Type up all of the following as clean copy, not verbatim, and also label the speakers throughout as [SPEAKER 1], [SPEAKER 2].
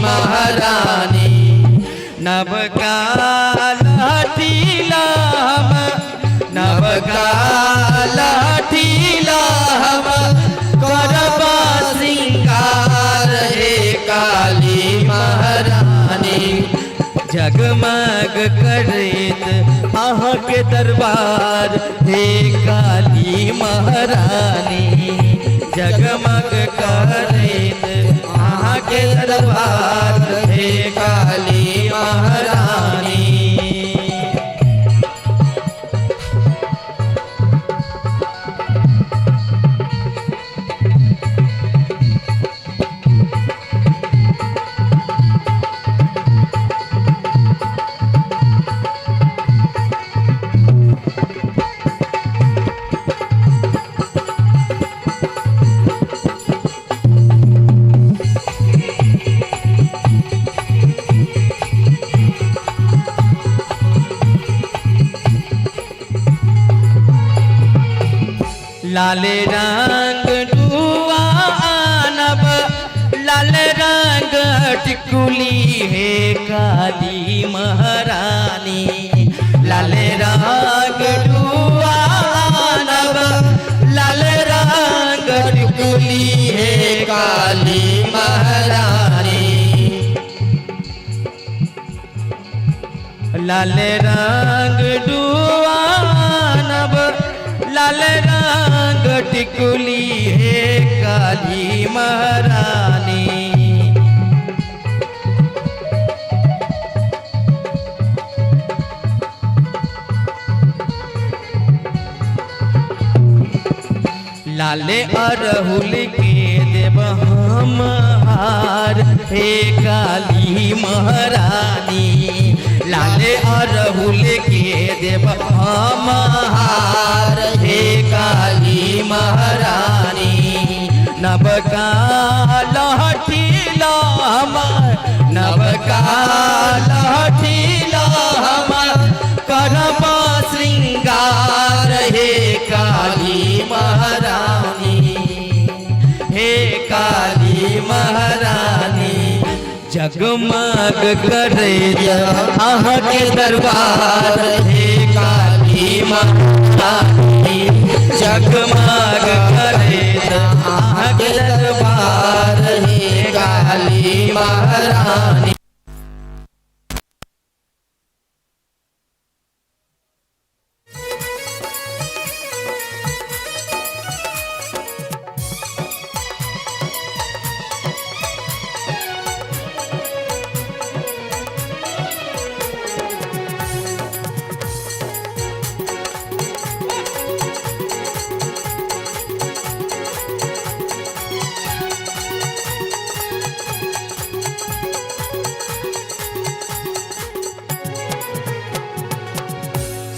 [SPEAKER 1] महारानी। नवका लहठी लाम, नवका लहठी लाम, करब श्रृंगार हे काली महारानी। जगमग करैत अहाँके दरबार हे काली महारानी। जगमग करैत अहाँके दरबार हे काली महारानी। लाल रंग डुआ आनब, लाल रंग टिकुली हे काली महारानी। लाल रंग डुआ आनब, लाल रंग टिकुली हे काली महारानी। लाल रंग डुआनब, लाल रंग टिकुली हे काली महारानी। लाले अरहुल के देव हम हार हे काली महारानी। लाले अरहुल के देव हम हार हे काली महारानी। नवका लहठी लाम, नवका लहठी लाम, करब श्रृंगार हे काली महारानी, हे काली महारानी। जगमग करैत अहाँके दरबार हे काली महारानी। जगमग करैत अहाँके दरबार हे काली महारानी।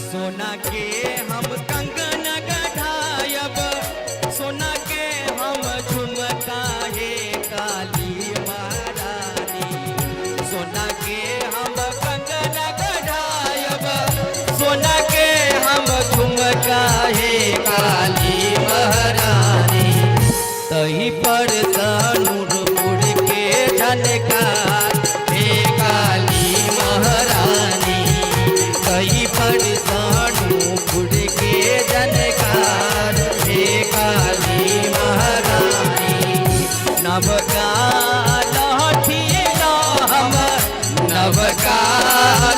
[SPEAKER 1] सोना के हम कंगन गढ़ायब, सोना के हम झुमका हे काली महारानी। सोना के हम कंगन गढ़ायब, सोना के हम झुमका हे काली महारानी। तही पर तनुरपुर के झनकार हे काली महारानी। तही पर तनुपुर के झनकार हे काली महारानी। नवका लहठी लाम, नवका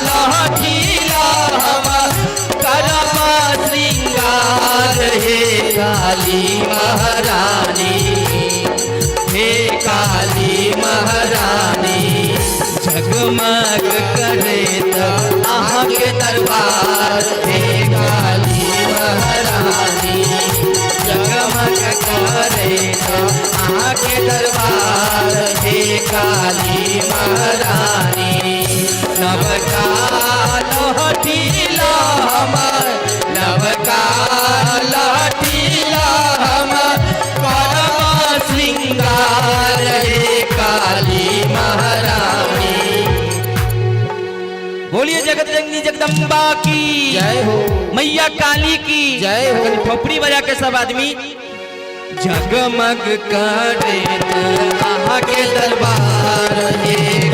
[SPEAKER 1] लहठी लाम, करब श्रृंगार हे काली महारानी, हे काली महारानी। जगमग करैत अहाँके दरबार हे काली महारानी। जगमग करैत अहाँके दरबार हे काली महारानी। नवका लहठी लाम, नवका लहठी लाम, करब श्रृंगार हे काली महारानी। बोलिए जगत जननी जगदम्बा की
[SPEAKER 2] जय हो।
[SPEAKER 1] मैया काली की
[SPEAKER 2] जय हो।
[SPEAKER 1] थोपड़ी बजा के सब आदमी जगमग करे अहाँ के दरबार हे।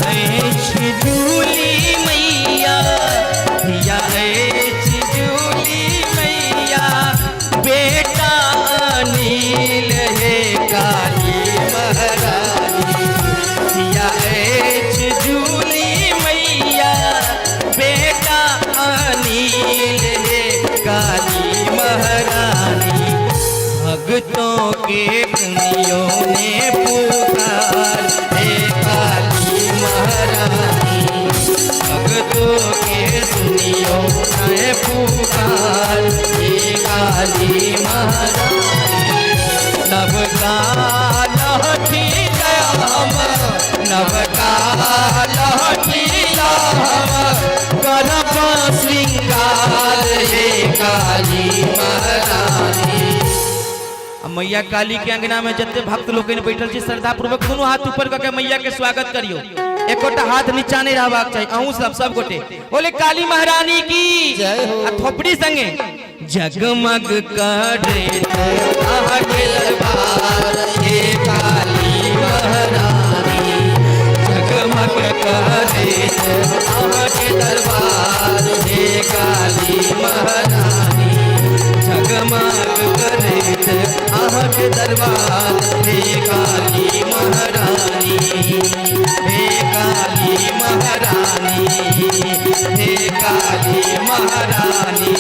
[SPEAKER 1] अछि जूली मैया, धिया अछि जूली मैया, बेटा अनिल हे काली महारानी। धिया अछि जूली मैया, बेटा अनिल हे काली महारानी। भक्तों के सुनियो ने पुकार हे काली महारानी। भक्तों के सुनियो ने पुकार हे काली महारानी। नवका लहठी हम, नवका लहठी हम, करब श्रृंगार हे काली महारानी। आ मैया काली के अंगना में जते भक्त लोकनि बैठल छी, श्रद्धा पूर्वक दोनों हाथ ऊपर कऽ के मैया के स्वागत करियो। एकोटा हाथ नीचा नहीं रहबाक चाही। अहूँ सब सब गोटे बोले काली महारानी की
[SPEAKER 2] जय हो।
[SPEAKER 1] आ थोपड़ी संगे जगमग करे अहाँके दरबार हे काली महारानी। जगमग करे अहाँके दरबार हे काली महारानी। जगमग करैत अहाँके दरबार हे काली महारानी, हे काली महारानी, हे काली महारानी,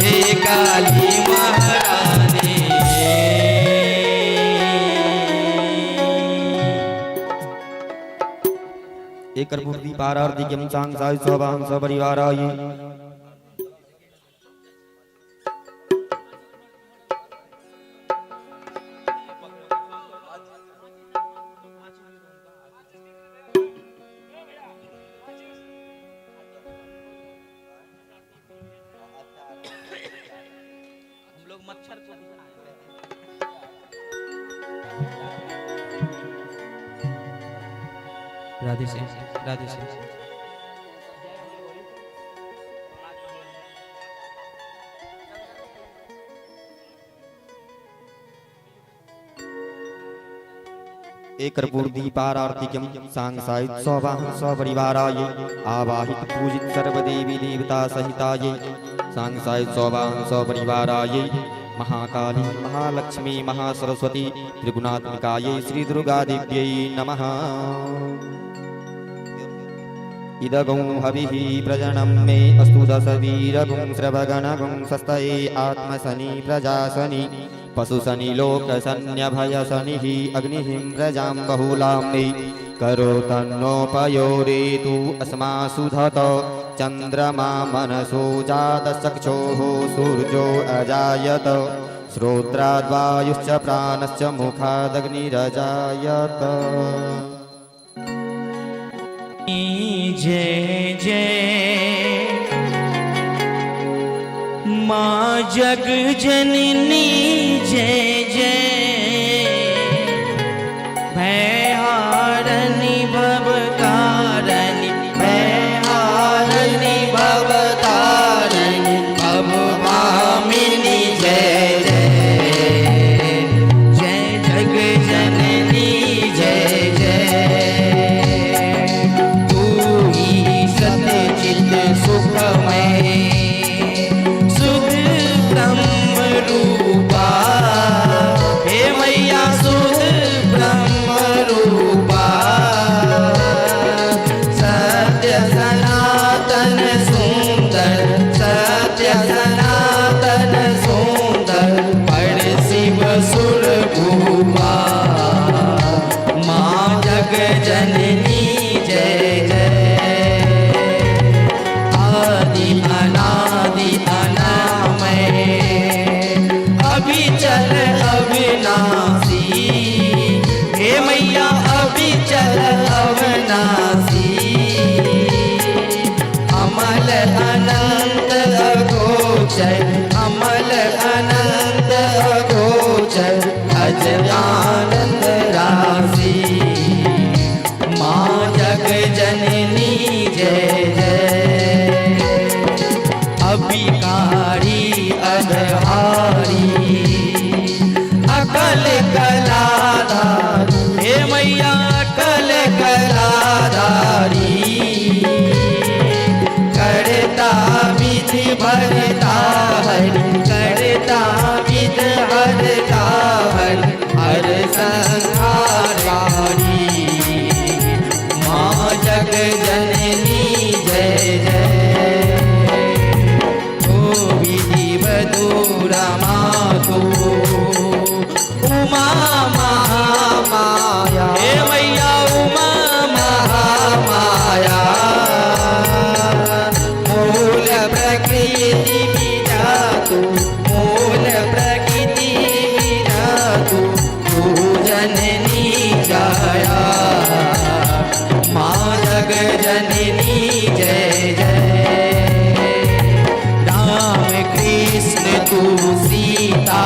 [SPEAKER 1] हे काली महारानी।
[SPEAKER 2] एक कर्पूर्ति पारार्थिक्यम सांग साय सवाहन सपरिवाराय।
[SPEAKER 1] हम लोग मच्छर को
[SPEAKER 3] राधे श्याम, राधे श्याम।
[SPEAKER 2] एक कर्पूर्ति पारार्थिक्यम सांग साय सवाहन सपरिवाराय आवाहित पूजित सर्वदेवी देवता सहिताय सांग साय सवाहन सपरिवाराय महाकाली महालक्ष्मी महासरस्वती त्रिगुणात्मिकायै श्री दुर्गा देव्यै नमः। इदगुं हविः प्रजनं मे अस्तु दशवीरगुं स्रवगणगुं स्वस्तये आत्मसनि प्रजासनि पशुसनि लोकसन्यभयसनिः अग्निः प्रजां बहुलां मे करोतन्नोपयोरेतु अस्मासु धत चन्द्रमा मनसो जातचक्षोः सूर्यो अजायत श्रोत्राद्वायुश्च प्राणश्च मुखादग्निरजायत।
[SPEAKER 1] जय जय माँ जग जननी जय जय भयहारनि भवतारनि, भयहारनि भवतारनि भवभामिनी जय जय, जय जग जननी जय जय। तू ही सतचित सुखमय शुद्ध ब्रह्म रूपा, हे मैया शुद्ध ब्रह्म रूपा। सत्य सनातन सुंदर, सत्य सनातन सुंदर, पर शिव सुर भूपा। माँ जग जननी जय जय। आदि अनादि अनामय अविचल अविनाशी, हे मैया अविचल अविनाशी। अमल अनंत अगोचर, अमल अनंत अगोचर, अज आनंद राशि। माँ जग जननी जय जय। अभिकारी अधहारी अकल कलाधार, हे मैया अकल कलाधारी। तू सीता,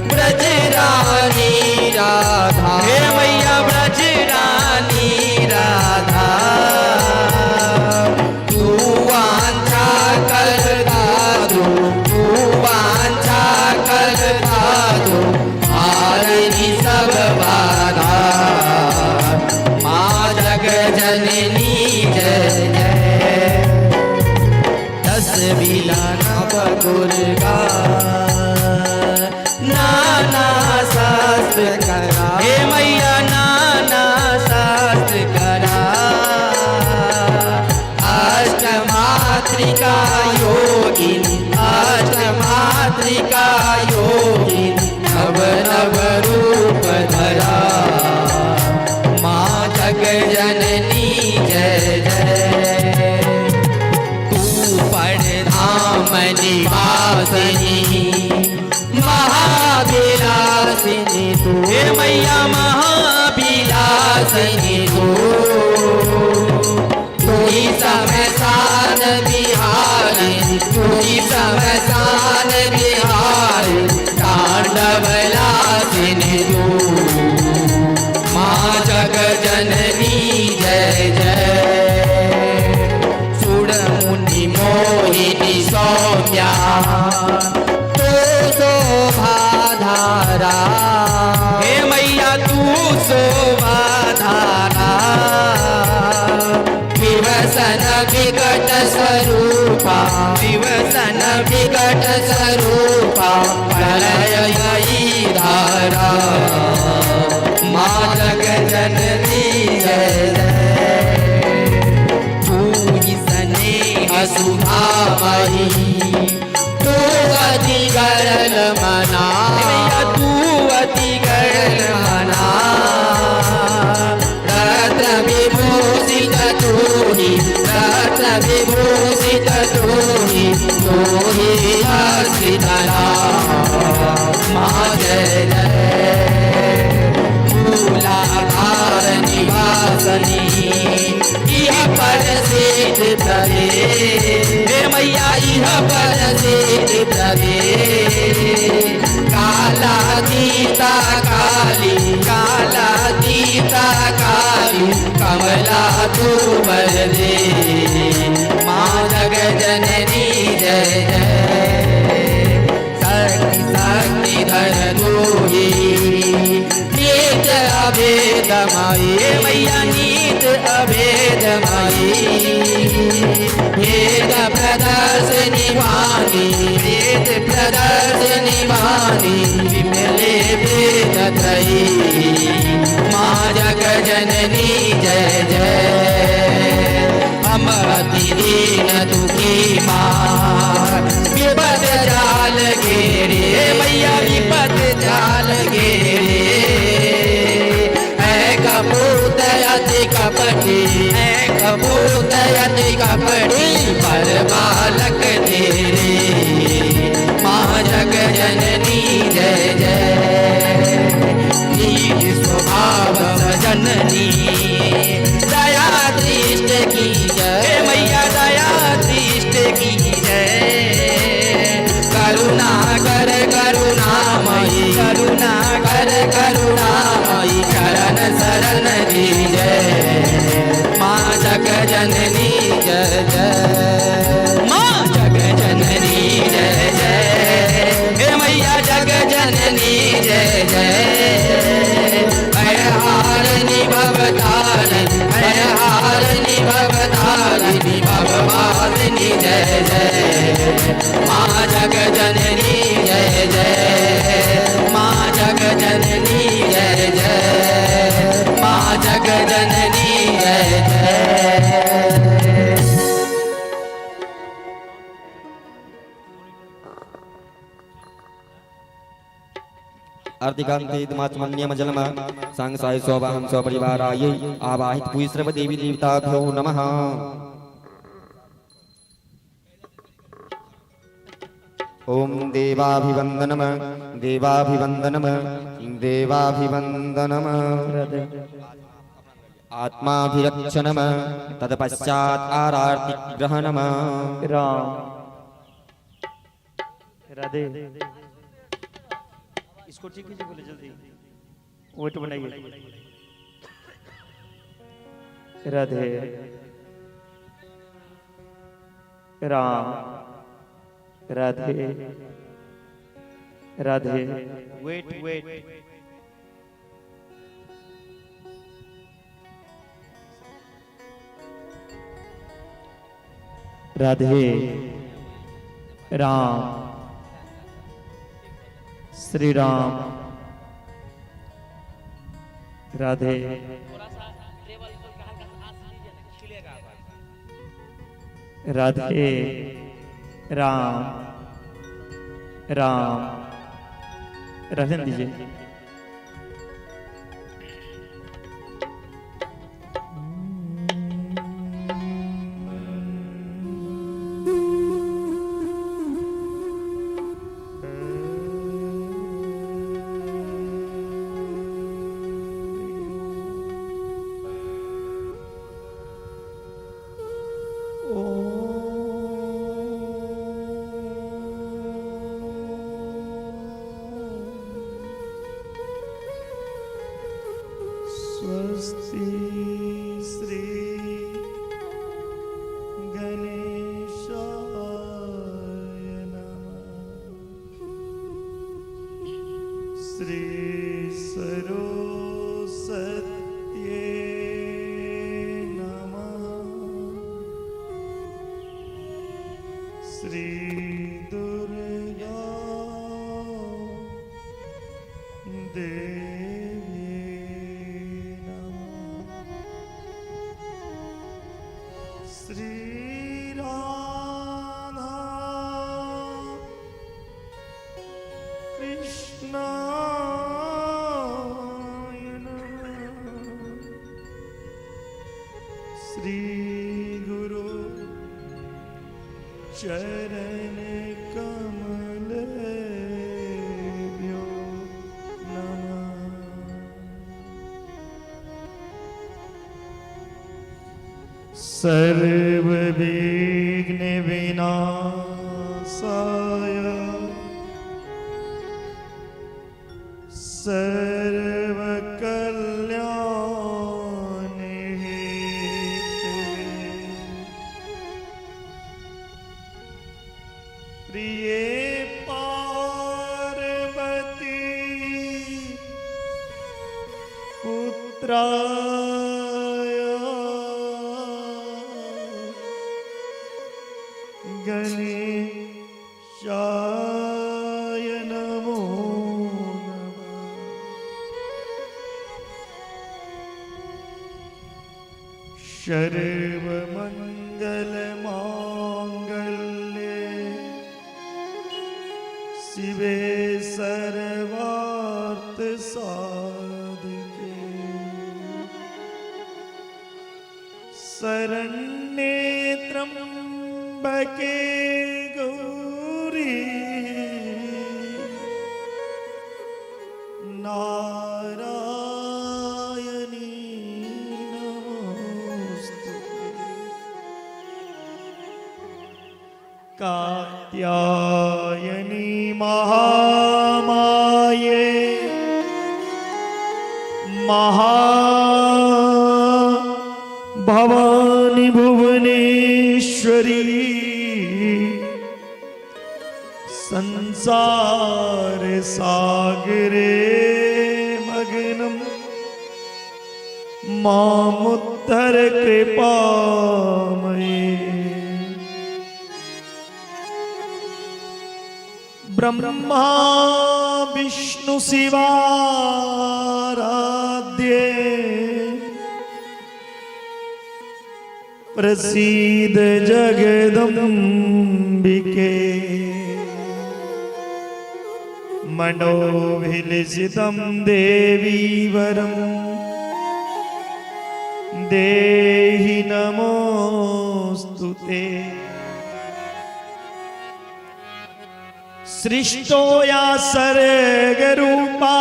[SPEAKER 1] ब्रज रानी राधा।
[SPEAKER 3] हे मैया ब्रज रानी राधा,
[SPEAKER 1] तू वांछा कल्पतरु, तू वांछा कल्पतरु, हारनी सब बाधा। माँ जग जननी जय जय।
[SPEAKER 3] दस बिला नव दुर्गा, नाना शास्त्र करा। हे मैया नाना शास्त्र करा,
[SPEAKER 1] अष्टमात्रिका योगिनी, अष्टमात्रिका योगिनी, नव नव रूप धरा। माँ जग जननी जय जय। तू परधाम निवासिनी, महाविलासिनी तू।
[SPEAKER 3] हे मैया महाविलासिनी
[SPEAKER 1] तू, तू ही शमशान बिहारी, तू ही शमशान बिहारी, तांडव लासिनी तू। माँ जग जननी जय जय। सुर मुनि मोहिनी सौम्या, तू शोभा धारा।
[SPEAKER 3] हे मैया तू शोभा धारा,
[SPEAKER 1] विवसन विकट स्वरूपा,
[SPEAKER 3] विवसन
[SPEAKER 1] विकट स्वरूपा, प्रलयमयी धारा। माँ जग जननी जय जय।
[SPEAKER 3] तू ही स्नेह
[SPEAKER 1] सुधामयी, तू अति गरल मना।
[SPEAKER 3] हे मैया तू अति गरल मना,
[SPEAKER 1] रत्न विभूषित तू ही, रत्न विभूषित तू ही, तू ही आश्रितरा। माँ जय जय। मूलाधार निवासनी, इह पर सिद्ध प्रभे।
[SPEAKER 3] हे मैया
[SPEAKER 1] इह पर सिद्ध प्रभे। कालातीता काली, कालातीता काली, कमला तू वर दे। माँ जग जननी जय जय। शक्ति शक्ति धर तू ही, नित्य अभेद माई।
[SPEAKER 3] हे मैया नीत अभेद माई,
[SPEAKER 1] भेद प्रदर्शनी वाणी, भेद प्रदर्शनी वाणी, विमले भेद त्रयी। माँ जग जननी जय जय। हम अति दीन दुखी माँ, विपद जाल घेरे।
[SPEAKER 3] हे मैया विपद जाल घेरे,
[SPEAKER 1] है कपूत अति कपटी,
[SPEAKER 3] है
[SPEAKER 1] कपूत अति कपटी, पर बालक तेरे। माँ जग जननी जय जय। नीच स्वभाव
[SPEAKER 3] जननी,
[SPEAKER 1] दया दृष्ट की जय।
[SPEAKER 3] हे मैया दया दृष्ट की जय।
[SPEAKER 1] करुणा कर करुणामयी,
[SPEAKER 3] करुणा
[SPEAKER 1] कर करुणामयी, चरण शरण की जय। माँ जग जननी जय जय।
[SPEAKER 3] माँ
[SPEAKER 1] जग जननी जय जय।
[SPEAKER 3] हे मैया
[SPEAKER 1] जग जननी जय जय। भयहारिणी भवतारिणी, भयहारिणी भवतारिणी, भवमालिनी जय जय। माँ जग जननी जय जय। माँ जग जननी जय जय। माँ जग जननी जय जय।
[SPEAKER 2] अर्धिकांते इदमात्मन्यम जन्म सांसाय स्ववाहं स्वपरिवारायै आवाहित पूजस्रव देवी देवताभ्यो नमः। ओम देवाभिवंदनम देवाभिवंदनम देवाभिवंदनम आत्माभिरक्षणम तत्पश्चात आरार्तिग्रहणम।
[SPEAKER 4] राम।
[SPEAKER 2] राधे, इसको ठीक कीजिए, बोले जल्दी वेट बनाइए। Radhe Ram Radhe Radhe. Wait wait. Radhe Ram Shri Ram Radhe. Radhe Ram Ram. रहने दीजिए। स्वस्ति श्री गणेशाय नमः। श्री सरस्वत्यै नमः। श्री दुर्गा देवी नमः। श्री राधा कृष्णाय नमः। श्री गुरु चरण कमलेभ्यो नमः। सर्व विघ्न विनाशाय सर्व कल्याण हेतवे प्रिय पार्वती पुत्राय गणेशाय नमो नमः। सर्वमंगल मांगल्ये शिवे सर्वार्थ साधिके शरण्ये त्र्यंबके गौरी नारायणी नमोस्तुते। कात्यायनी महामाये महा भवानी भुवनेश्वरी संसार सागरे मग्नम मामुत्तर कृपामये। ब्रह्मा विष्णु शिवाराध्य प्रसीद जगदम्बिके मनोभिलषितं देवीवरं देहि नमोऽस्तु ते। सृष्टो या सर्गरूपा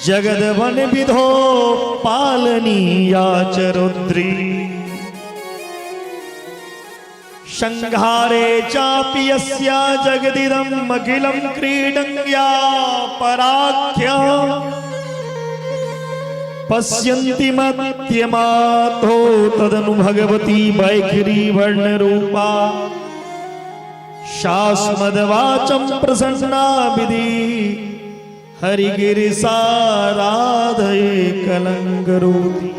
[SPEAKER 2] जगदवन विधो पालनीया च रुद्री।
[SPEAKER 4] संहारे चापि यस्या जगदिदम् अखिलं क्रीडन्त्या पराख्या पश्यन्ति मत्यमातो तदनु भगवती वैखरी वर्णरूपा शास्मदवाचं प्रसन्ना विधि हरिगिरिसाराधये कलङ्करोति।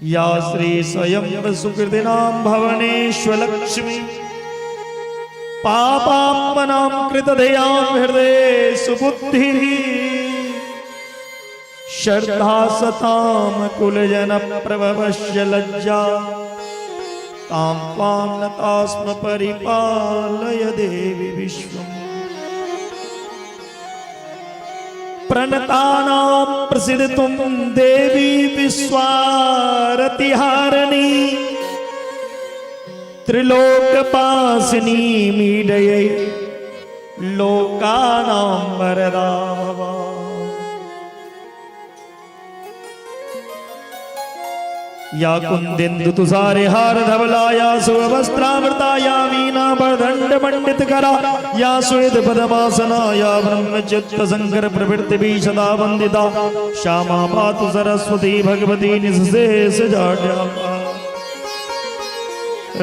[SPEAKER 4] या श्री स्वयं सुकृतिनां भवनेष्वलक्ष्मी पापात्मनां कृतधयां हृदये सुबुद्धिः श्रद्धा सतां कुलजन प्रभवस्य लज्जा तां त्वां नतास्म परिपालय देवि विश्वम्। प्रणतानां प्रसिद्धतुं देवी विश्वारतिहारिणी त्रिलोकपासिनी मीडये लोकानां वरदा भवा। या कुंदेन्दु तुषारे हार धवला या सुवस्त्रावृता या वीणा बरदंड मंडित करा या श्वेत पद्मासना या ब्रह्मचित्त शंकर प्रभृति सदा वंदिता श्यामा पातु सरस्वती भगवती निःशेष जाड्यापहा।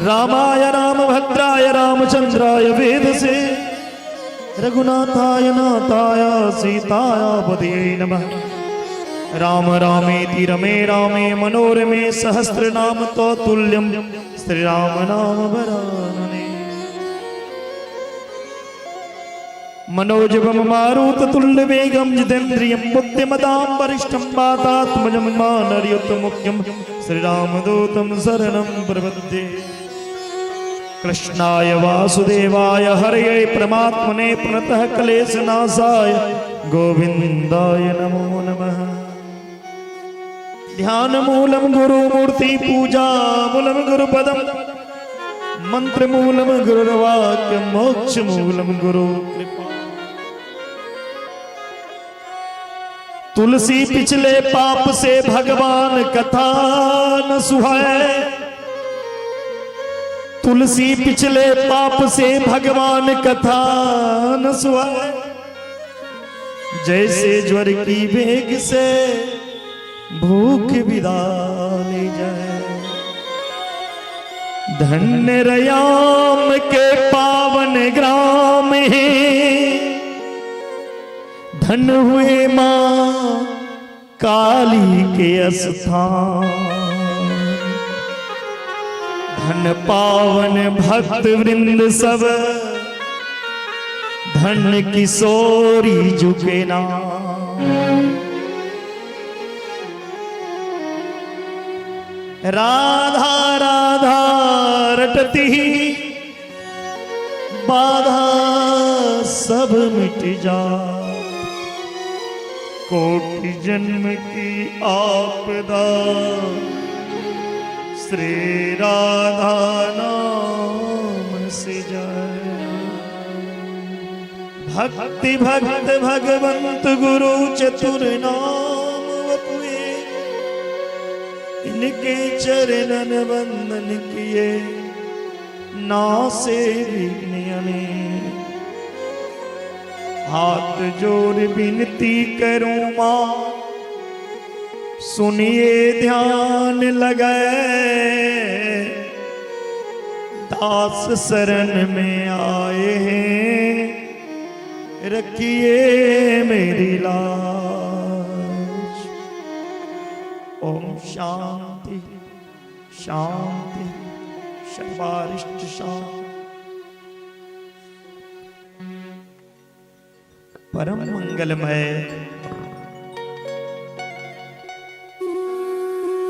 [SPEAKER 4] रामाय रामभद्राय रामचंद्राय वेदसे रघुनाथाय नाथाय सीताय पतये नमः। राम रामेति रमे रामे मनोरमे सहस्रनाम तत्तुल्यम श्री राम नाम वरानने। मनोजवम मारुत तुल्य वेगम जितेन्द्रियं बुद्धिमतां वरिष्ठं वातात्मजं वानरयूथ मुख्यं श्रीरामदूतं शरणं प्रपद्ये। कृष्णाय वासुदेवाय हरये परमात्मने प्रणतः क्लेशनाशाय गोविन्दाय नमो नमः। ध्यान मूलम गुरुमूर्ति पूजा मूलम गुरुपदम मंत्र मूलम गुरुर्वाक्य मोक्ष मूलम गुरु कृपा। तुलसी पिछले पाप से भगवान कथा न सुहाए, तुलसी पिछले पाप से भगवान कथा न सुहाए, जैसे ज्वर की वेग से भूख विदा ले जाए। धन्य रयाम के पावन ग्राम है, धन हुए माँ काली के स्थान, धन पावन भक्त वृंद सब, धन किशोरी झुके नाम। राधा राधा रटती ही बाधा सब मिट जा, कोटि जन्म की आपदा श्री राधा नाम से जाए। भक्ति भक्त भगवंत गुरु चतुर नाम वपुए, इनके चरणन वंदन किए नासे विघ्न अनेक। हाथ जोड़ विनती करूं मां सुनिए ध्यान लगाए, दास शरण में आए हैं रखिए मेरी लाज। ओम शांति शांति सर्वारिष्ट शांति। परम मंगलमय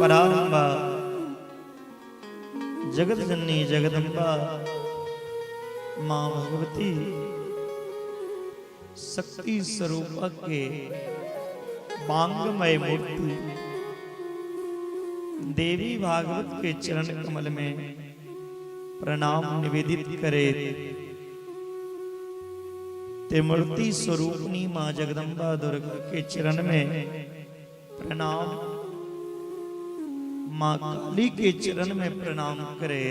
[SPEAKER 4] पराम्बा जगत जननी जगदम्बा माँ भगवती शक्ति स्वरूप के वांगमय मूर्ति देवी भागवत के चरण कमल में प्रणाम निवेदित करे त्रिमूर्ति स्वरूपनी माँ जगदम्बा दुर्गा के चरण में प्रणाम। माँ काली के चरण में प्रणाम करे,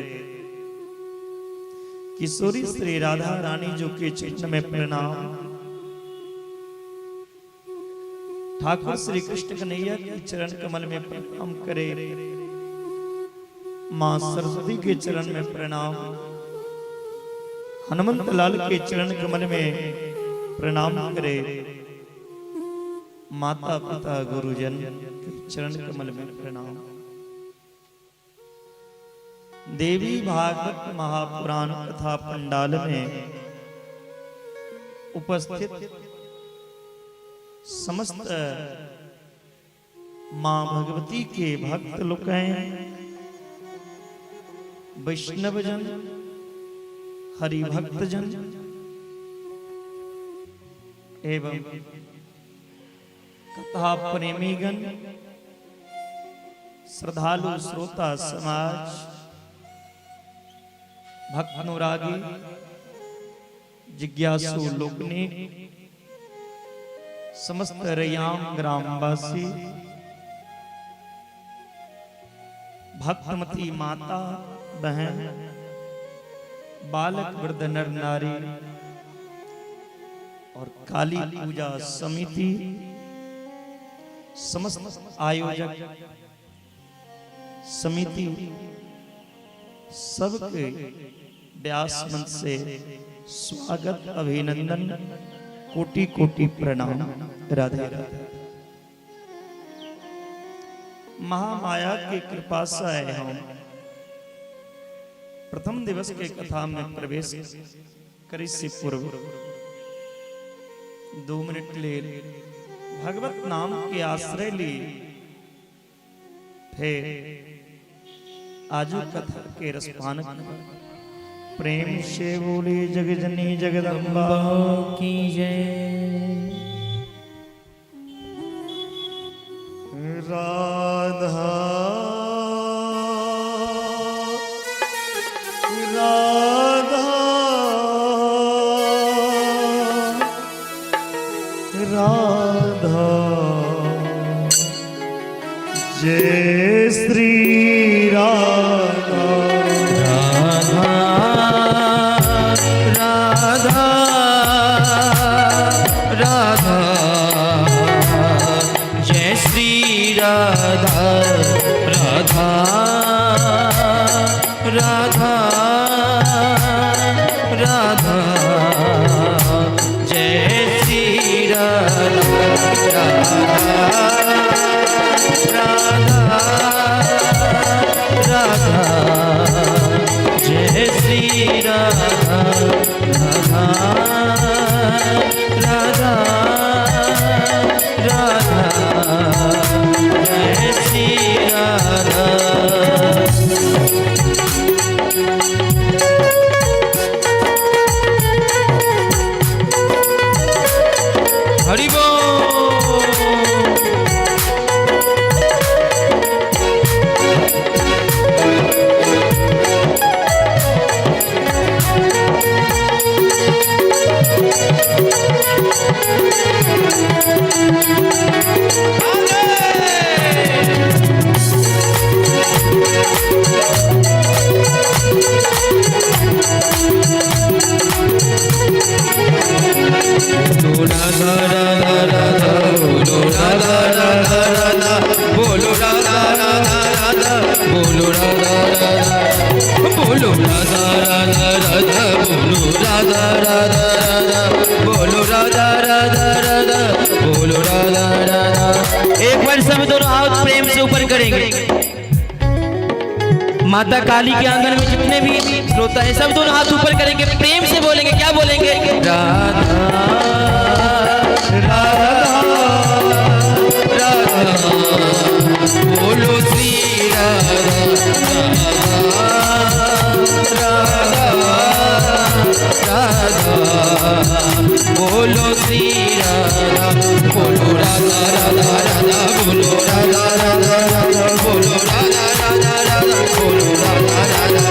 [SPEAKER 4] किशोरी श्री राधा रानी जो के चरण में प्रणाम, ठाकुर श्री कृष्ण कन्हैया के चरण कमल में प्रणाम करे, माँ सरस्वती के चरण में प्रणाम, हनुमंत लाल के चरण कमल में प्रणाम करे, माता पिता गुरुजन के चरण कमल में प्रणाम। देवी भागवत महापुराण कथा पंडाल में उपस्थित समस्त मां भगवती के भक्त लोग हैं, वैष्णव जन, हरि भक्त जन एवं कथा प्रेमीगण, श्रद्धालु श्रोता समाज, भक्त अनुरागी, जिज्ञासु लोकनी, समस्त रैयाम ग्रामवासी, भक्तमती माता बहन, बालक वृद्ध नर नारी और काली पूजा समिति, समस्त आयोजक समिति, सबके व्यास मंच से स्वागत, अभिनंदन, कोटि कोटि प्रणाम। राधे राधे। महामाया की कृपा से आए हम प्रथम दिवस के कथा में प्रवेश करी से पूर्व 2 मिनट ले भगवत नाम के आश्रय ली, फिर आजू कथा के रसपान करब। प्रेम से बोले जगजनी जगदम्बा
[SPEAKER 1] की जय।
[SPEAKER 4] राधा राधा राधा, जय श्री राधा।
[SPEAKER 1] राधा राधा राधा, जय श्री राधा। राधा राधा राधा, जय श्री राधा। राधा राधा, जय श्री राधा। राधा राधा राधा, जय श्री राधा। हरि बोल। बोलो राधा राधा राधा, बोलो राधा राधा राधा, बोलो राधा राधा राधा, बोलो राधा राधा, बोलो राधा राधा राधा, बोलो राधा राधा राधा, बोलो राधा राधा राधा, बोलो राधा राधा। एक बार सब दोनों हाथ प्रेम से ऊपर करेंगे। माता काली के आंगन में जितने भी श्रोता है, सब दोनों हाथ ऊपर करेंगे, प्रेम से बोलेंगे। क्या बोलेंगे? राधा राधा राधा, बोलो श्री राधा। राधा राधा, बोलो श्री राधा। बोलो राधा राधा राधा, बोलो राधा राधा राधा, बोलो राधा राधा राधा, बोलो राधा राधा,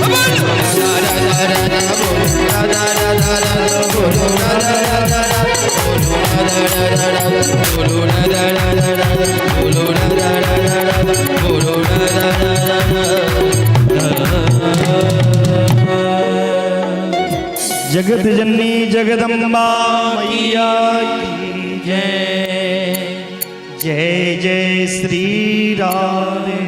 [SPEAKER 1] बोलो राधा राधा राधा, बोलो राधा राधा राधा, बोलो राधा राधा राधा, बोलो राधा राधा राधा, बोलो राधा राधा राधा, बोलो राधा राधा राधा, बोलो राधा। राधा राधा
[SPEAKER 4] जगत जननी जगदम्बा
[SPEAKER 1] मैया की जय।
[SPEAKER 4] जय जय श्री राधे।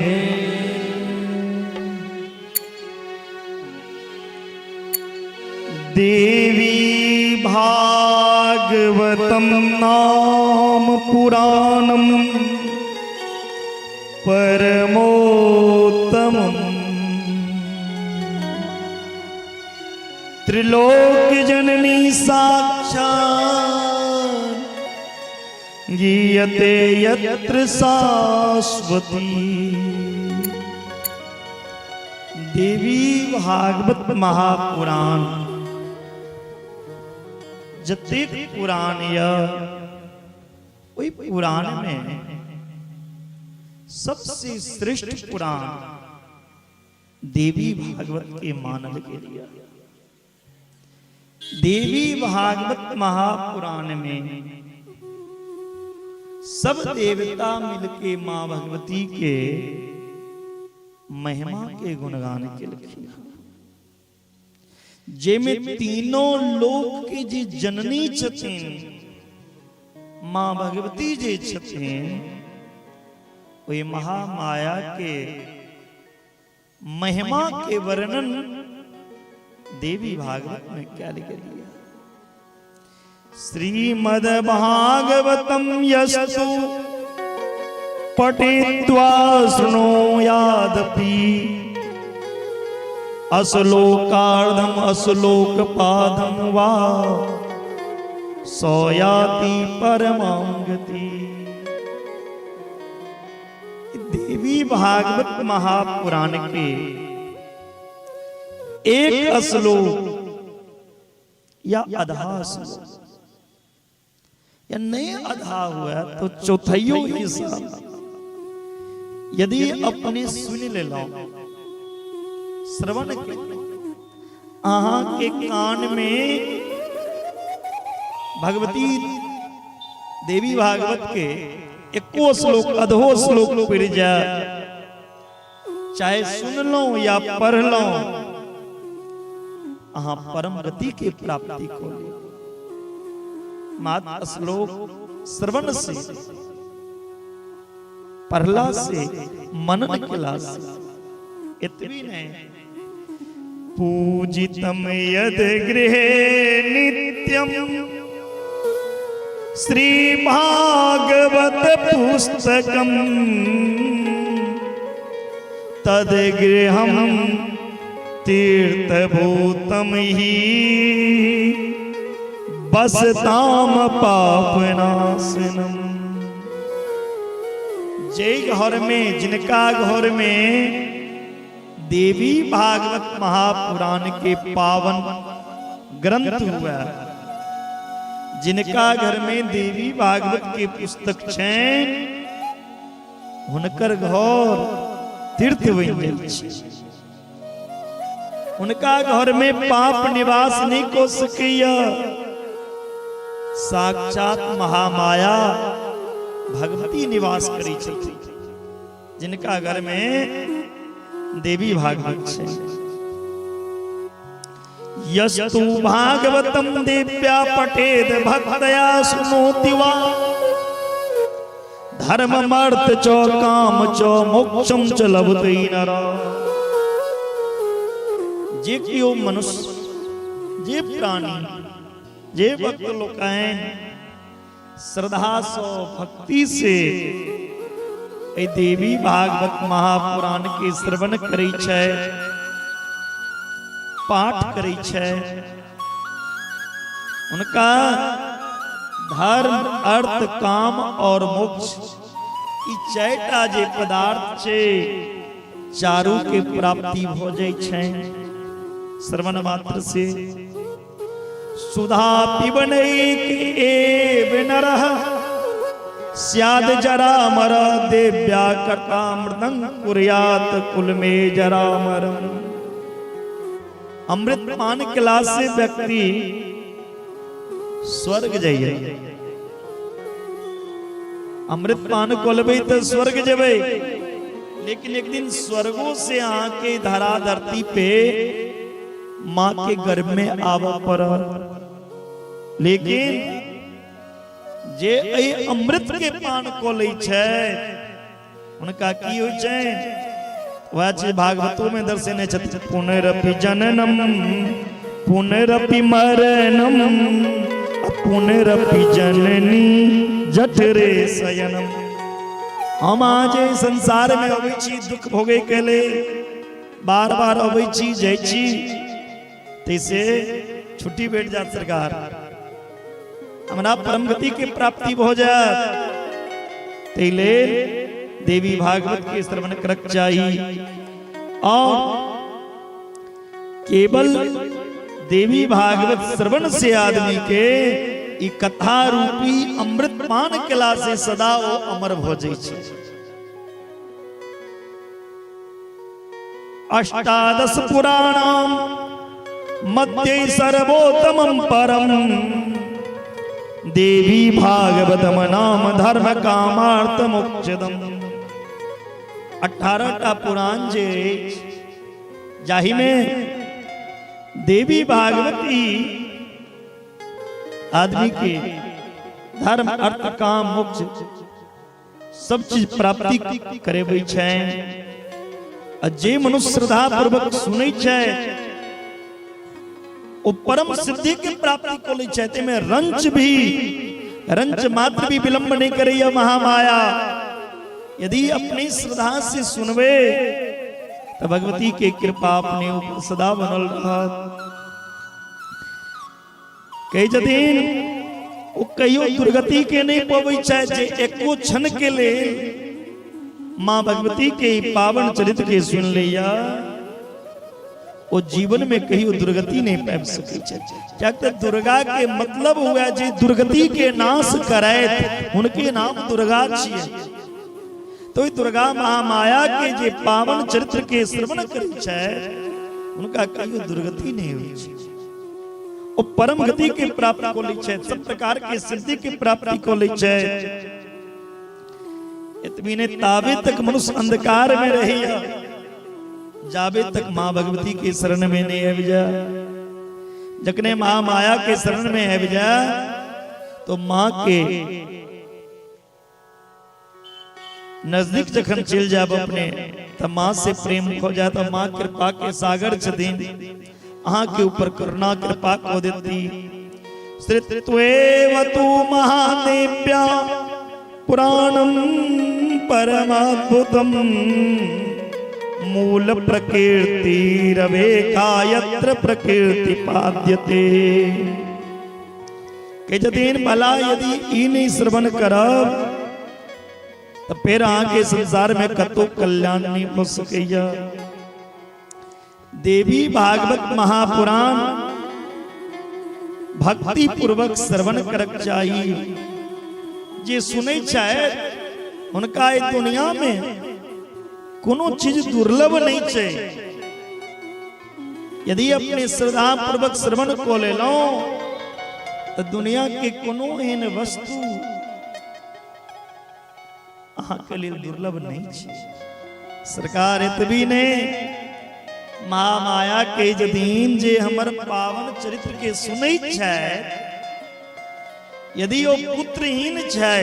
[SPEAKER 4] देवी भागवतम नाम पुराणम परमोत्तमम त्रिलोक जननी साक्षात गीयते यत्र शाश्वती। देवी भागवत महापुराण जतेक पुराण यऽ, ओहि पुराण में सबसे श्रेष्ठ पुराण देवी भागवत के मानल गेल यऽ। देवी भागवत महापुराण में सब देवता मिलके माँ भगवती के महिमा के गुणगान केलखिन, जेमे तीनों लोक के जे जननी छथिन, माँ भगवती जे छथिन, ओहि महामाया के महिमा के वर्णन देवी भागवत में कैल गेल। श्रीमद् भागवतम यस्तु पठित्वा शृणुयादपि अश्लोकार्धम अश्लोकपादम वा सो याति परमां गति। देवी भागवत महापुराण के एक श्लोक या आधा श्लोक या नहीं आधा हुआ तो चौथाइयो हिस्सा यदि अपने सुन लेलहुं, श्रवण के अहाँ के कान में भगवती देवी भागवत के एको श्लोक, अधो श्लोक पड़ जाए, चाहे सुनलहुं या पढ़लहुं, अहाँ परम गति के प्राप्ति को ले। मात्र श्लोक श्रवण से, पढ़ला से, मनन केला से। एतबी नहीं, पूजितम यद गृहे नित्यम श्री भागवत पुस्तकम तद गृहम तीर्थभूतम ही बसताम पापनाशनम। जे घर में, जिनका घर में देवी भागवत महापुराण के पावन ग्रंथ हुआ, जिनका घर में देवी भागवत के पुस्तक छैन, हुनकर घर तीर्थ बनि जाइ छै। हुनका घर में पाप निवास नहीं कऽ सकैया। साक्षात महामाया भगवती निवास करै छथिन जिनका घर में देवी भागवत छै। यस्तु भागवतम देव्या पठेद भक्तया सुनोति वा धर्ममर्थ च काम च मोक्षम च लभते नर। जे केओ मनुष्य, जे प्राणी, जे भक्त लोकनि श्रद्धा सँ, भक्ति से एहि देवी भागवत महापुराण के श्रवण करै छै, पाठ करै छै, हुनका धर्म, अर्थ, काम और मोक्ष, ई चारिटा जे पदार्थ छै, चारू के प्राप्ति भऽ जाइ छै श्रवण मात्र से। सुधा पिबनैक एव नरः स्याद जरामर देव्या कथामृतं कुर्यात कुल में जरामरम। अमृत पान केला से व्यक्ति स्वर्ग जाइए। अमृत पान कऽ लेबै तऽ स्वर्ग जेबै। लेकिन एक दिन स्वर्गों से आके धरा धरती पे माँ के गर्भ में आबऽ पड़ल। लेकिन जे एहि अमृत के पान कऽ लै छै, हुनका की होइ छै? वएह चीज भागवतो में दर्शेने छथिन, पुनरपि जननम पुनरपि मरणम पुनरपि जननी जठरे शयनम। हम अहाँ जे संसार में अबै छी दुख भोगै के लेल, बार बार अबै छी जाइ छी, तैसे छुट्टी भेट जात सरकार, हमरा परम गति के प्राप्ति भऽ जायत। ताहि लेल देवी भागवत के श्रवण करक चाही। और केवल देवी भागवत श्रवण से आदमी के ई कथा रूपी अमृत पान केला से सदा ओ अमर भऽ जाइ छै। अष्टादश पुराणाम मध्ये सर्वोत्तमं परम देवी भागवतम नाम धर्म कामार्थ मोक्षदम। 18 टा पुराण जे अछि, जाहि में देवी भागवती आदमी के धर्म अर्थ काम मोक्ष सब चीज प्राप्ति करेबै छनि। आ जे मनुष्य श्रद्धा पूर्वक सुनै छै, ओ परम सिद्धि के प्राप्ति कऽ लै छै। ताहिमे रंच भी रंच मात्र भी विलंब नहि करैया महामाया। यदि अपनी श्रद्धा से सुनबै तऽ भगवती के कृपा अपने ऊपर सदा बनल रहत। कहै छथिन ओ कहियो दुर्गति के नहि पबै छथि जे एको क्षण के लेल माँ भगवती के ई पावन चरित्र के सुनि लैया, ओ जीवन में कहियो दुर्गति नहीं पाबि सकै छै। किएक तऽ दुर्गा के मतलब हुए जे दुर्गति के नाश करैत, हुनके नाम दुर्गा छियै। तो दुर्गा महामाया के जे पावन चरित्र के श्रवण करै छै, हुनका कहियो दुर्गति नहीं होइ छै। ओ परम गति के प्राप्त कऽ लै छै, सब प्रकार के सिद्धि के प्राप्ति कऽ लै छै। एतबी नहि, ताबे तक मनुष्य अंधकार में रहैया जाबे तक माँ भगवती के शरण में नहीं आबि जाए। जखने माँ माया के शरण में आबि जाए तो माँ के नजदीक जखन चलि जायब अपने, तऽ माँ से प्रेम हो जाए तऽ माँ कृपा के सागर छथिन, अहाँ के ऊपर करुणा कृपा कऽ देती। श्रुत्वेव तु महादेव्या पुराणम परमाद्भुतम मूल प्रकृति रवेखा यत्र प्रकृति पाद्यते। कहै छथिन भला यदि ई नहि श्रवण करब तऽ फेर अहाँके संसार में कतौ कल्याण नहि भऽ सकैया। देवी भागवत महापुराण भक्ति पूर्वक श्रवण करक चाही। जे सुनै छथि हुनका एहि दुनिया में कोनो चीज दुर्लभ नहि छै। यदि अपने श्रद्धा पूर्वक श्रवण कऽ लेलहुँ तऽ दुनिया के कोनो एहन वस्तु अहाँके लेल दुर्लभ नहि छै। सरकार एतबी नहि, महामाया के जदीन जे हमर पावन चरित्र के सुनै छै, यदि ओ पुत्रहीन छै,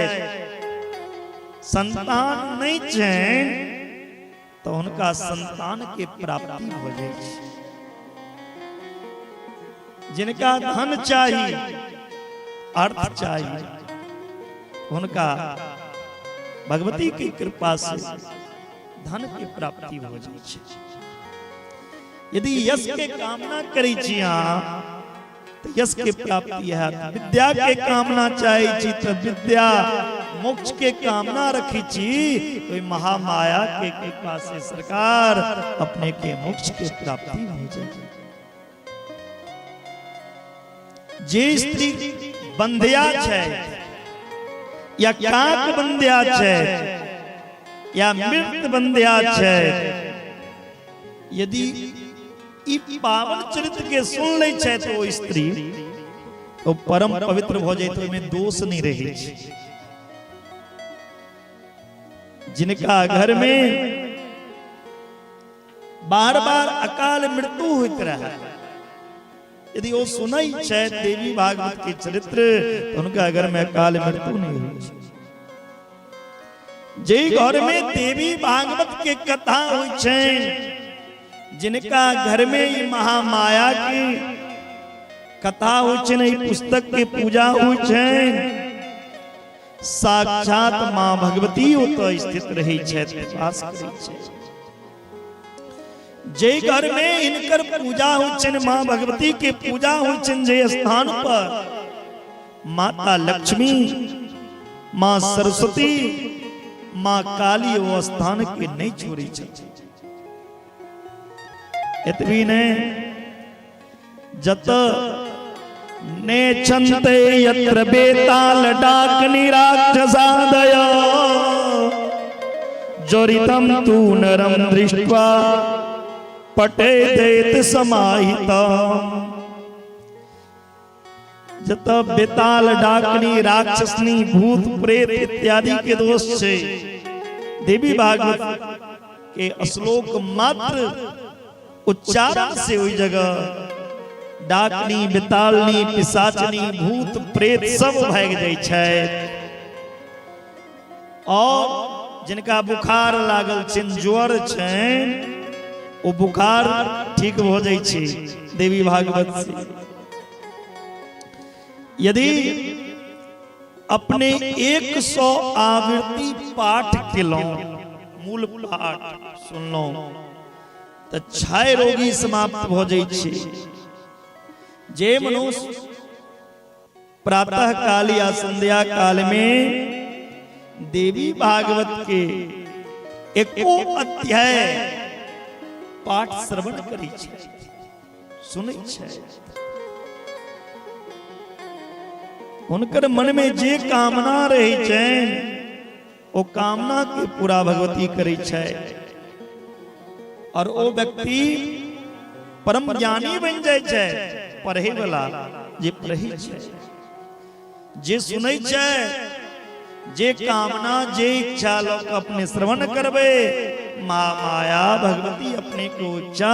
[SPEAKER 4] संतान नहि छनि, तऽ हुनका संतान के प्राप्ति भऽ जाइ छै। जिनका धन चाही, अर्थ चाही, हुनका भगवती के कृपा से धन के प्राप्ति भऽ जाइ छै। यदि यश के कामना करै छी अहाँ तऽ यश के प्राप्ति हैत। विद्या के कामना चाहै छी तऽ विद्या, मोक्ष के कामना रखै छी तो महामाया के कृपा से सरकार अपने के मोक्ष के प्राप्ति हो जाए। जे स्त्री बंध्या छै या काक बंध्या छै या मृत बंध्या छै, यदि ई पावन चरित्र के सुन लै छै तो ओ स्त्री तो परम पवित्र भऽ जाइत, ओहिमे दोष नहि रहै छै। जिनका घर में बार बार अकाल मृत्यु होइत रहए, यदि ओ सुनै छथि देवी भागवत के चरित्र तऽ हुनका घर में अकाल मृत्यु नहि होइ छै। जे घर में देवी भागवत के कथा होइ छै, जिनका घर में ई महामाया के कथा होइ छै, ई पुस्तक के पूजा होइ छै, साक्षात माँ भगवती ओतऽ स्थित रहै छथि, वास करै छथि। जे घर में हिनकर पूजा होइ छनि, माँ भगवती के पूजा होइ छनि, जे स्थान पर माता लक्ष्मी, माँ सरस्वती, माँ काली ओ स्थान के नहीं छोड़ै छथिन। एतबी नहि, जत ने छन्ते यत्र बेताल डाकनी राक्षसादय ज्वरितं तु नरम दृष्ट्वा पठेत समाहित। जत बेताल, डाकनी, राक्षसनी, भूत प्रेत इत्यादि के दोष छै, देवी भागवत के श्लोक मात्र उच्चारण से ओहि जगह डाकनी, बेतालनी, पिशाचनी, भूत प्रेत सब भागि जाइ छै। और जिनका बुखार लागल छनि, ज्वर छनि, ओ बुखार ठीक भऽ जाइ छै देवी भागवत से। यदि अपने 100 आवृत्ति पाठ केलहुँ, मूल पाठ सुनलहुँ, तऽ क्षय रोगी समाप्त भऽ जाइ छै। जे मनुष्य प्रातः काल या संध्या काल में देवी भागवत के एको अध्याय पाठ श्रवण करै छै, सुनै छै, हुनकर मन में जे कामना रहै छै ओ कामना के पूरा भगवती करै छै और ओ व्यक्ति परम ज्ञानी बनि जाइ छै। पढ़े वाला जे पढ़ै छै, जे सुनै छै, जे कामना जे इच्छा लऽ कऽ अपने श्रवण करबै, माँ माया भगवती अपने को इच्छा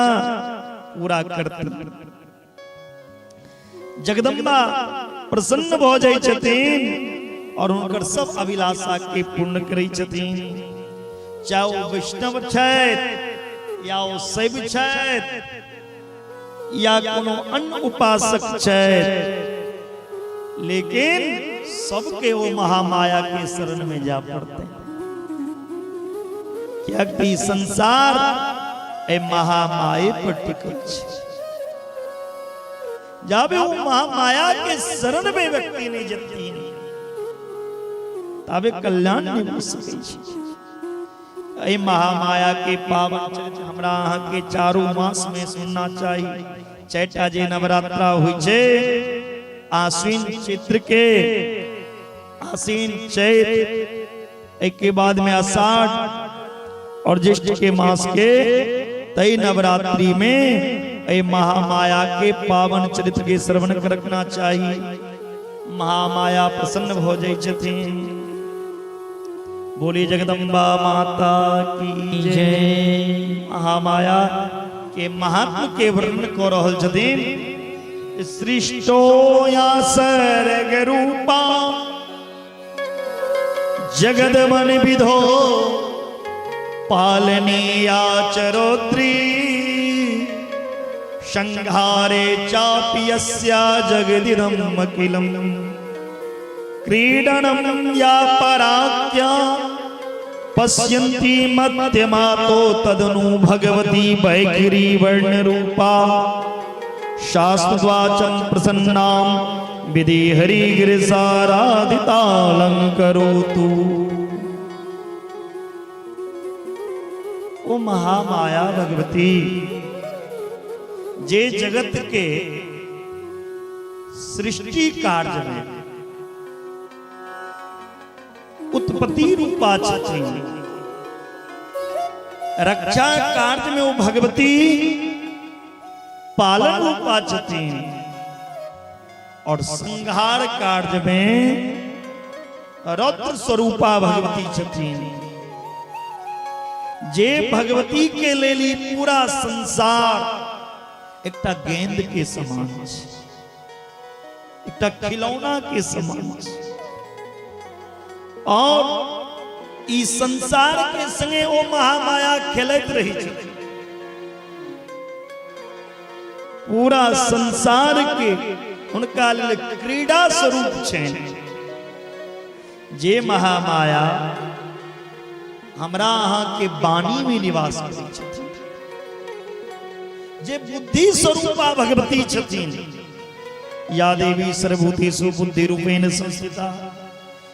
[SPEAKER 4] पूरा करती। जगदम्बा प्रसन्न भऽ जाइ छथिन और हुनकर सब अभिलाषा के पूर्ण करै छथिन, चाहे ओ वैष्णव छथि या ओ शैव छथि या कोनो अन्य उपासक छथि, लेकिन सबके ओ महामाया के शरण में जा पड़ते, कियाकि संसार ए महामाये पर टिकल छै। जाबे ओ महामाया के शरण में व्यक्ति नहीं जतीन ताबे कल्याण नहीं हो सकै छै। एहि महामाया के पावन चरित्र हमरा अहाँ के चारू मास में सुनना चाही। चारिटा जे नवरात्रा होइ छै, आश्विन चैत्र के, आश्विन चैत, एहिके बाद में आषाढ़ और ज्येष्ठ के मास के, तई नवरात्रि में एहि महामाया के पावन चरित्र के श्रवण करना चाही। महामाया प्रसन्न भऽ जाइ छथिन। बोली जगदम्बा माता की जय। महामाया के महात्म के वर्णन कऽ रहल छथिन। सृष्टो या सर्ग रूपा जगद मन विधो पालनीया चरोत्री संहारे चापि यस्या जगदिदम् अखिलम् क्रीडनं या पराख्या पश्यन्ति मध्यमातो तदनु भगवती वैखरी वर्णरूपा शास्त्रवाचं प्रसन्नां विधि हरिगिरिसाराधितालङ्करोतु। ओ महामाया भगवती जे जगत के सृष्टि कार्य में उत्पत्ति रूपा छथिन, रक्षा कार्य में ओ भगवती पालन रूपा छथिन और संहार कार्य में रौद्र स्वरूपा भगवती छथिन। जे भगवती के लेल ई पूरा संसार एकटा गेंद के समान छै, एकटा खिलौना के समान छै, और ई संसार के संगे ओ महामाया खेलैत रही छै। पूरा संसार के हुनका लेल क्रीड़ा स्वरूप छनि। जे महामाया हमरा अहाँके वाणी में निवास करै छथिन, जे बुद्धि स्वरूपा भगवती छथिन, या देवी सर्वभूतेषु बुद्धि रूपेण संस्थिता,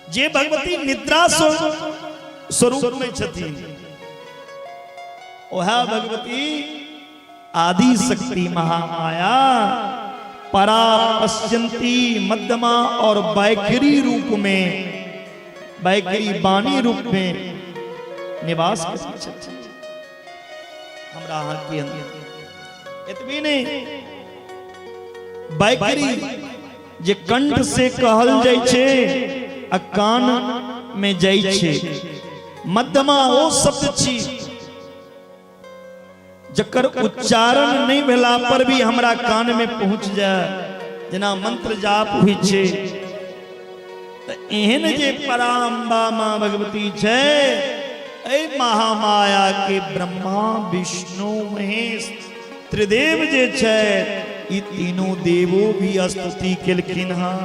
[SPEAKER 4] जे भगवती निद्रा स्वरूप में छथिन, ओहा भगवती आदि शक्ति महामाया परा पश्यंती मध्यमा और वैखरी रूप में, वैखरी वाणी रूप में निवास करै छथिन हमरा अहाँके अंदर। एतबी नहि, वैखरी जे कंठ से कहल जाइ छै आ कान में जाइ छै, मध्यमा ओ शब्द छी जकर उच्चारण नहि भेला पर भी हमरा कान में पहुंच जाए, जेना मंत्र जाप होइ छै। तऽ एहन जे पराम्बा माँ भगवती छै, एहि महामाया के ब्रह्मा विष्णु महेश त्रिदेव जे छै, ई तीनों देवो भी स्तुति केलखिन हँ।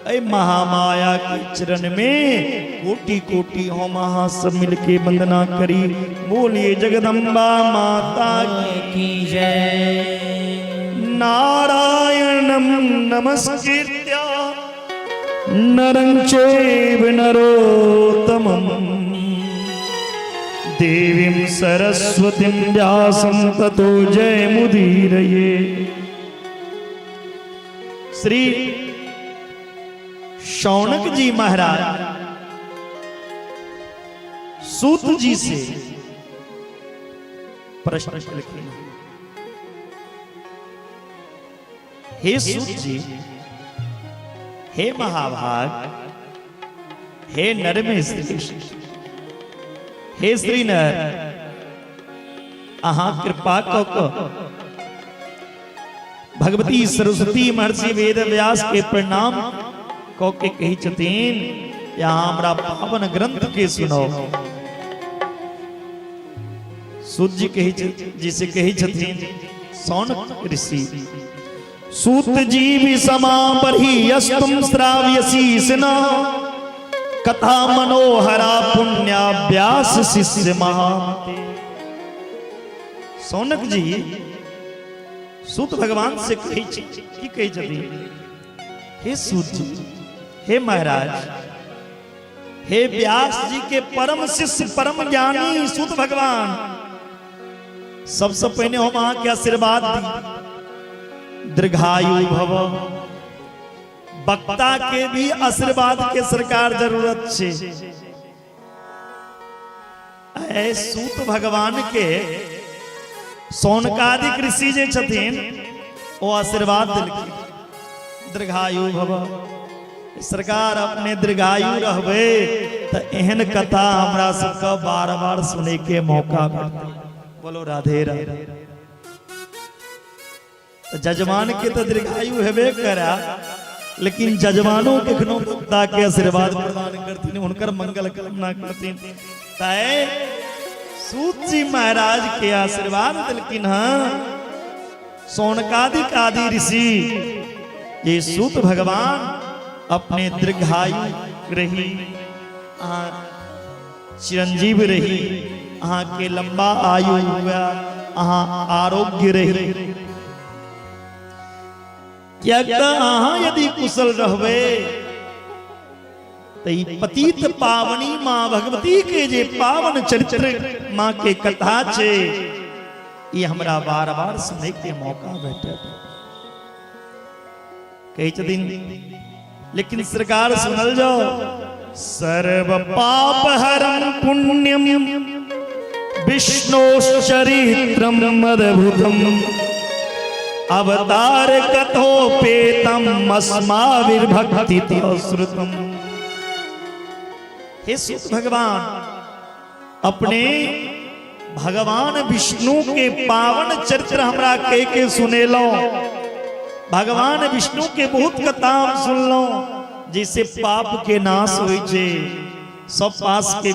[SPEAKER 4] एहि महामाया के चरण में कोटि कोटि हम अहाँ सब मिलके वंदना करी। बोलिए जगदम्बा माता
[SPEAKER 3] की जय।
[SPEAKER 4] नारायणम नमस्कृत्य नरं चैव नरोत्तमम् देवीं सरस्वतीं व्यासं ततो जयमुदीरये। श्री शौनक जी महाराज सूत जी से प्रश्न केलखिन, हे सूत जी, हे महाभाग, हे नर में श्रेष्ठ, हे श्री नर, अहाँ कृपा कऽ कऽ भगवती सरस्वती महर्षि वेद व्यास के प्रणाम कऽ के कहै छथिन, यहाँ हमरा पावन ग्रंथ के सुनाओ। सूत जी कहै जी से कहै छथिन शौनक ऋषि, सूत जी भी समा बरही यस्तुम श्राव्यसी सिना कथा मनोहरा पुण्या व्यास शिष्य महामते। शौनक जी सूत भगवान से कहै छी, की कहै छथिन? हे सूत जी, हे महाराज, हे व्यास जी के परम शिष्य परम ज्ञानी सूत भगवान, सबसे पहिने हम अहाँके आशीर्वाद दी, दीर्घायु भव। वक्ता के भी आशीर्वाद के सरकार जरूरत छै। ऐ सूत भगवान के शौनकादिक ऋषि जे छथिन ओ आशीर्वाद देलखिन, दीर्घायु भव। सरकार अपने दीर्घायु रहबै तऽ एहन कथा हमरा सबके बार बार सुनै के मौका भेटतै। बोलो राधे राधे। तऽ जजमान के तऽ दीर्घायु हेबे करा, लेकिन जजमानो कखनो वक्ता के आशीर्वाद प्रदान करथिन, हुनकर मंगल कामना करथिन। तै सूत जी महाराज के आशीर्वाद देलखिन हँ शौनकादिक आदि ऋषि, ये सूत भगवान अपने दीर्घायु रही, अहाँ चिरंजीव रही, अहाँ के लंबा आयु हुआ, अहाँ आरोग्य रही। किएक तऽ अहाँ यदि कुशल रहबै तऽ ई पतित पावनी माँ भगवती के जे पावन चरित्र माँ के कथा छै, ई हमरा बार बार सुनै के मौका भेटत। कहै छथिन, लेकिन सरकार सुनल जाओ, सर्व पाप हरम पुण्यम विष्णोश्चरित्रम अद्भुतम अवतार कथोपेतम अस्माविर्भक्ति श्रुतम। हे सूत भगवान, अपने भगवान विष्णु के पावन चरित्र हमरा कह के सुनेलहुँ। भगवान विष्णु के बहुत कथा हम सुनलहुँ जैसे पाप के नाश होइ छै, सब पास के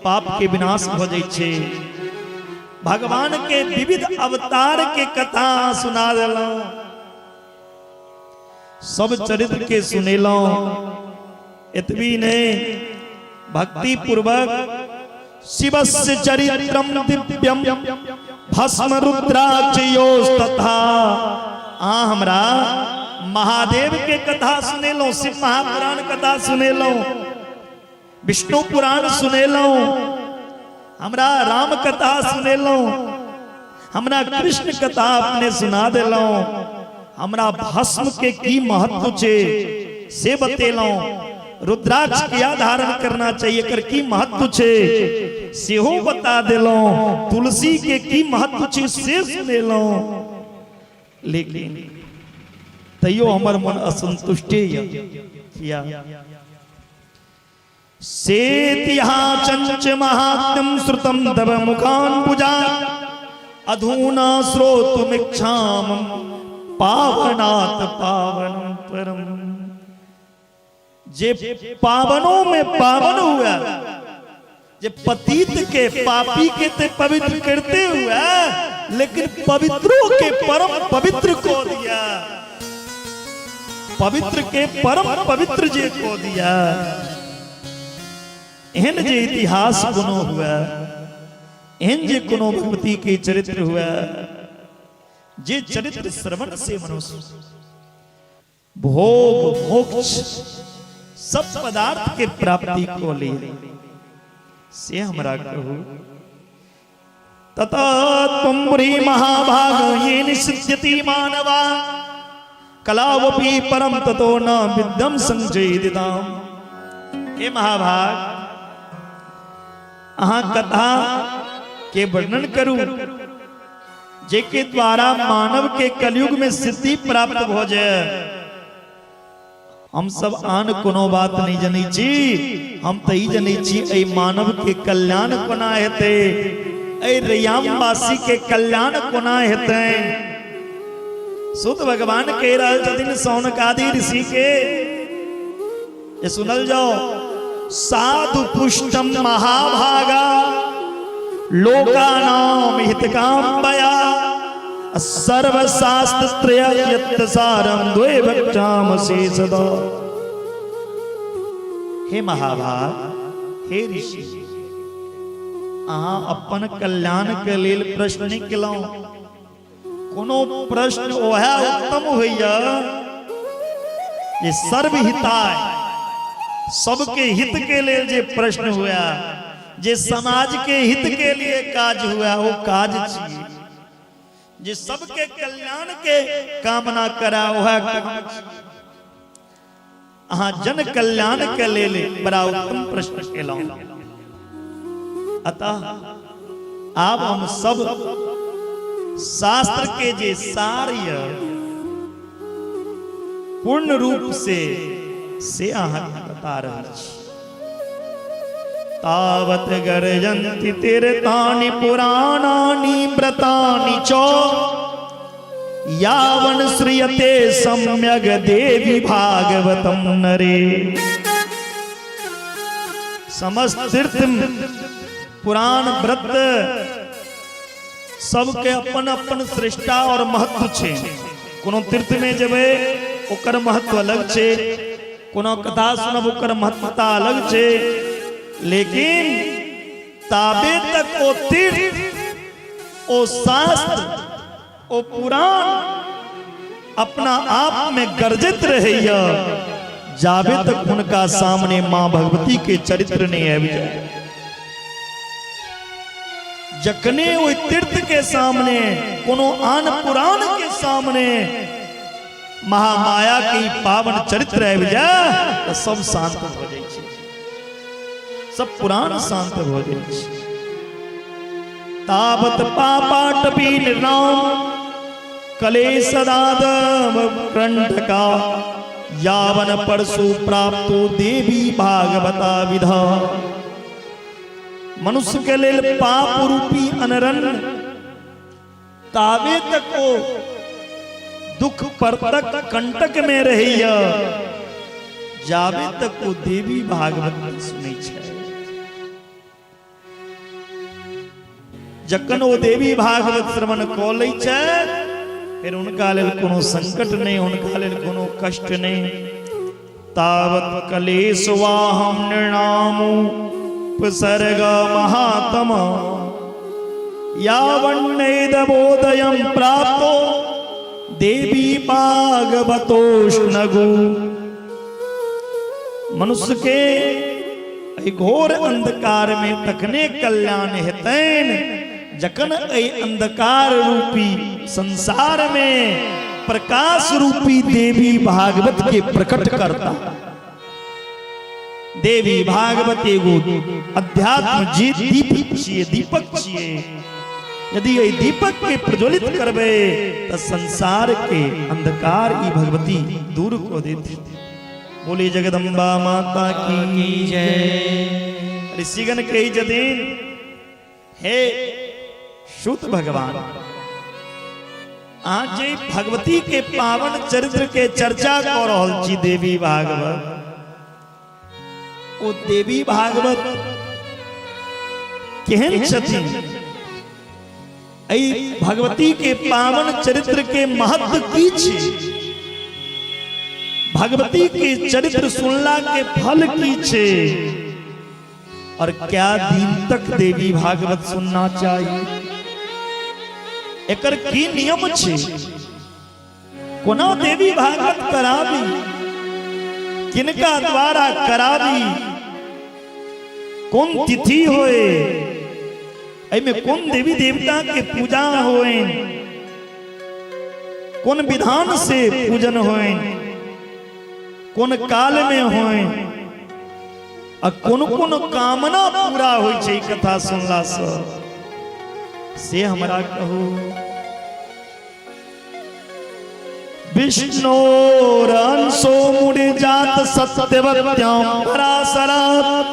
[SPEAKER 4] पाप के विनाश भऽ जाइ छै। भगवान के विविध अवतार के कथा सुना देलहुँ, सब चरित्र के सुनेलहुँ। एतबी नहीं, भक्ति पूर्वक शिवस्य चरित्रम दिव्यम भस्म रुद्राक्षयोस्तथा, आ हमरा महादेव के कथा सुनेलहुँ, शिव महापुराण कथा सुनेलहुँ, विष्णु पुराण सुनेलहुँ, हमरा राम कथा सुनेलहुँ, हमरा कृष्ण कथा अपने सुना देलहुँ, हमरा भस्म के की महत्व छे से बतेलहुँ, रुद्राक्ष किया धारण करना चाहिए एकर की महत्व छे सेहो बता देलहुँ, तुलसी के की महत्व छे से सुनेलहुँ। लेकिन तैयो हमर मन असंतुष्टे यऽ। किया? सेतिहाचंच महात्म्यम श्रुतम तव मुखान पूजा अधूना श्रोतुमिच्छाम पावनात् पावनम परम। जे पावनों में पावन हुआ, जे पतित के पापी के ते पवित्र करते हुआ, लेकिन पवित्रों के परम पवित्र को दिया, पवित्र के परम पवित्र जे को दिया, एहन जे इतिहास कोनो हुआ, एहन जे कोनो भगवती के चरित्र हुआ, जे चरित्र श्रवण से मनुष्य भोग मोक्ष सब पदार्थ के प्राप्ति को लिए, से हमरा कहू। तथा त्वं ब्रूहि महाभाग येन सिद्ध्यति मानवा कलावपि परम ततो न विद्यम संचयिताम। हे महाभाग, अहाँ कथा के वर्णन करू जेके द्वारा मानव के कलयुग में सिद्धि प्राप्त हो जाए। हम सब आन कोनो बात नहीं जनै छी, हम तऽ ई जनै छी एहि मानव के कल्याण कोना हेतै, एहि रैयामवासी के कल्याण कोना हेतै। सुत भगवान कहि रहल छथिन सौनकादि ऋषि के, ये सुनल जाओ, साधु पुष्टम महाभागा लोकानाम हितकाम बया सर्वशास्त्र यत्त सारम द्वे भक्षामसि सदा। हे महाभाग, हे ऋषि, अहाँ अपन कल्याण के लेल प्रश्न नहीं केलहुँ। कोनो प्रश्न ओहे उत्तम होइया जे सर्वहिताय, सबके हित के लेल जे प्रश्न हुआ, जे समाज के हित के लिए काज हुआ, वो काज छी। जे सबके कल्याण के कामना करा वह काम छी। अहाँ जन कल्याण के लेल बड़ा उत्तम प्रश्न केलहुँ। अतः आब हम सब शास्त्र के जे सार य पूर्ण रूप से अहाँके बता रहल छी। तावत गर्जन्ति तीर्थानि पुराणानि व्रतानि च यावन श्रूयते सम्यग देवी भागवतम नरे। समस्त तीर्थ पुराण व्रत सबके अपन अपन श्रेष्ठता और महत्व छे। कोनो तीर्थ में जेबै ओकर महत्व अलग छे, कोनो कथा सुनब ओकर महत्वता अलग छे, लेकिन ताबे तक ओ तीर्थ, ओ शास्त्र, ओ पुराण अपना आप में गर्जित रहैया जाबे तक हुनका सामने माँ भगवती के चरित्र नहीं आबि जाए। जखने ओहि तीर्थ के सामने, कोनो आन पुराण के सामने महामाया के पावन चरित्र आबि जाए तो सब शांत हो जाइ छै, सब पुराण शांत हो जाइ छै। तावत पापाटपी निर्णाम कलेशदादम कंटका यावन परशु प्राप्तो देवी भागवता विधा। मनुष्य के लेल पाप रूपी अनरन ताबे तक ओ दुख पर तक कंटक में रहैया जाबे तक ओ देवी भागवत नहि सुनै छै। जखन ओ देवी भागवत श्रवण कऽ लै छै, फिर हुनका लेल कोनो संकट नहि, हुनका लेल कोनो कष्ट नहि। तावत कलेश वाहम नृणामु उपसर्ग महातम यावन्नैदवोदयं प्राप्तो देवी भागवतोष्णगु। मनुष्य के एहि घोर अंधकार में तखने कल्याण हेतैन जखन एहि अंधकार रूपी संसार में प्रकाश रूपी देवी भागवत के प्रकट करता। देवी भागवत एगो अध्यात्म जी दीप छिए, दीपक छिए। यदि एहि दीपक के प्रज्वलित करबै तऽ संसार के अंधकार ई भगवती दूर कऽ देती। बोली जगदम्बा माता की
[SPEAKER 3] जय।
[SPEAKER 4] ऋषिगण कहै छथिन, हे शुद्ध भगवान, अहाँ जे भगवती के पावन चरित्र के चर्चा कऽ रहल छी देवी भागवत, ओ देवी भागवत केहन छथिन? एहि भगवती के पावन चरित्र के महत्व की छै? भगवती के चरित्र सुनला के फल की छै? और क्या दिन तक देवी भागवत सुनना चाहिए? एकर की नियम छै? कोना देवी भागवत कराबी? किनका द्वारा कराबी? कोन तिथि होए? एहिमे कोन देवी देवता के पूजा होए? कोन विधान से पूजन होए? कोन काल में होए? आ कोन कोन कामना पूरा होइ छै कथा सुनला से, से हमरा कहू। विष्णोरंशो मुनिजात सत्यवत्यां पराशरात्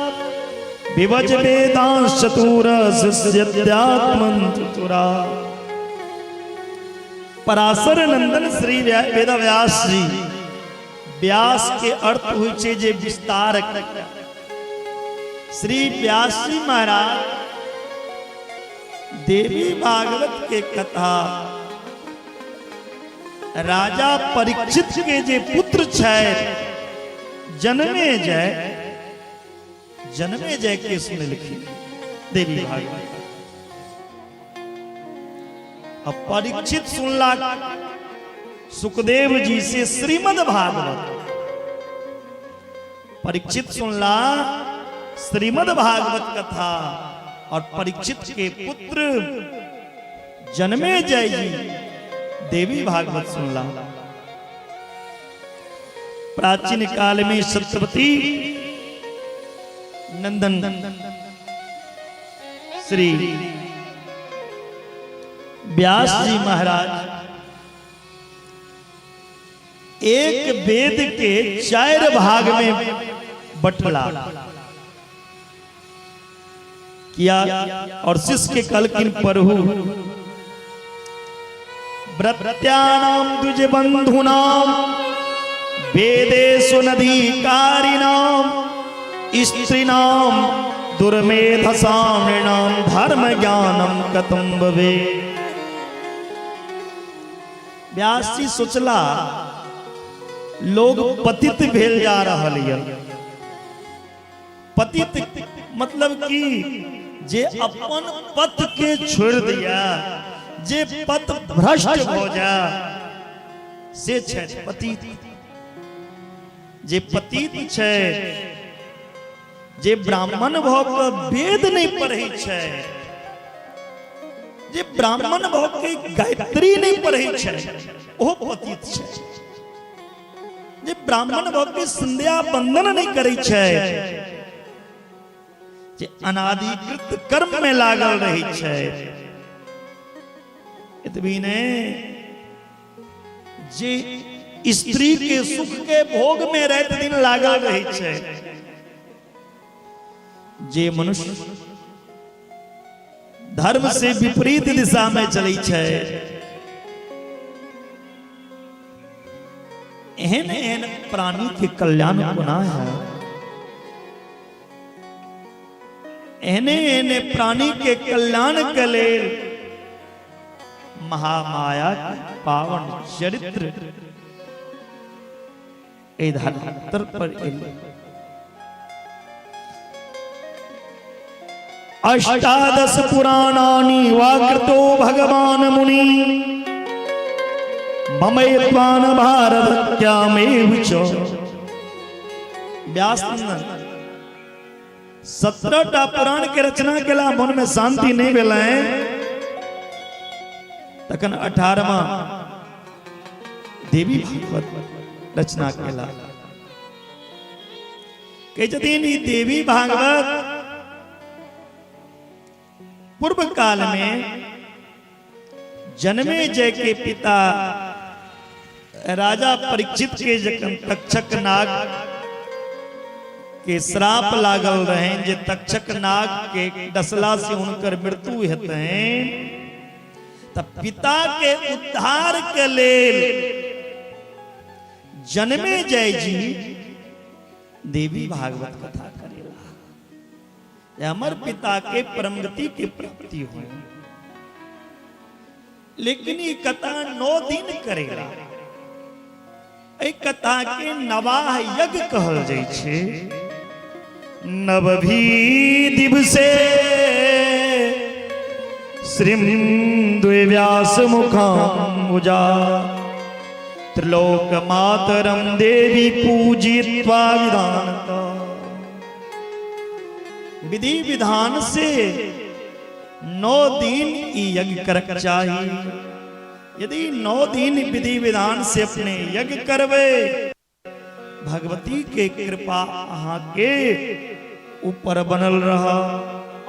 [SPEAKER 4] विभज वेदांश चतुर शिष्यत्यात्मन चतुरा। पराशर नंदन श्री वेदव्यास जी, व्यास के अर्थ होइ छै जे विस्तार। श्री व्यास जी महाराज देवी भागवत के कथा राजा परीक्षित के जे पुत्र छै जनमे जय, जनमे जय के सुनलखिन देवी भागवत। अब परीक्षित सुनला सुखदेव जी से श्रीमद् भागवत। परीक्षित सुनला श्रीमद् भागवत कथा और परीक्षित के पुत्र जन्मे जय जी देवी भागवत सुनला। प्राचीन काल में सत्यवती नंदन श्री व्यास जी महाराज एक वेद के चार भाग में बटला किया और शिष्य के कलकिन पढ़ू। व्रत्यानाम द्विज बंधुनाम वेदेषु नदीकारिणाम स्त्रीणाम दुर्मेधसाम नृणाम धर्म ज्ञानम कथम भवे। व्यास जी सोचला लोग पतित भेल जा रहल यऽ। पतित मतलब की जे अपन पथ के छोड़ दिया, जे पथ भ्रष्ट हो जा, से छै पतित। जे पतित छै, जे ब्राह्मण भऽ कऽ वेद नहि पढ़ै छै, जे ब्राह्मण भऽ के गायत्री नहि पढ़ै छै, ओहो पतित छै। जे ब्राह्मण भऽ के संध्या बंदन नहि करै छै, जे अनाधिकृत कर्म में लागल रहै छै। एतबी नहि, जे स्त्री के सुख के भोग में राति दिन लागल रहै छै, जे मनुष्य धर्म से विपरीत दिशा में चलै छै। एहन एहन प्राणी के कल्याण कोना है? एहने एहने प्राणी के कल्याण के लेल महामाया के पावन चरित्र एहि धरातल पर एलै। अष्टादश पुराणानि वाकृतो भगवान मुनि ममयत्वान भारतक्यामेव च। व्यास 17 टा पुराण के रचना केला, मन में शांति नहीं भेलै, तखन 18वां देवी भागवत रचना केला। कहै छथिन ई देवी भागवत पूर्व काल में जन्मे जय के पिता राजा परीक्षित के जखन तक्षक नाग के श्राप लागल रहनि जे तक्षक नाग के डसला से हुनकर मृत्यु हेतनि, त पिता के उद्धार के लेल जन्मे जय जी देवी भागवत कथा करेला, जे हमर पिता के परमगति के प्राप्ति हो। लेकिन ई कथा 9 दिन करेला। एहि कथा के नवाह यज्ञ कहल जाइ छै। नवभी दिवसे श्रीम द्विव्यास मुखाम्बुजा त्रिलोक मातरम देवी पूजित्वा विधानता। विधि विधान से 9 दिन ई यज्ञ करक चाही। यदि 9 दिन विधि विधान से अपने यज्ञ करबै, भगवती के कृपा अहाँ के ऊपर बनल रह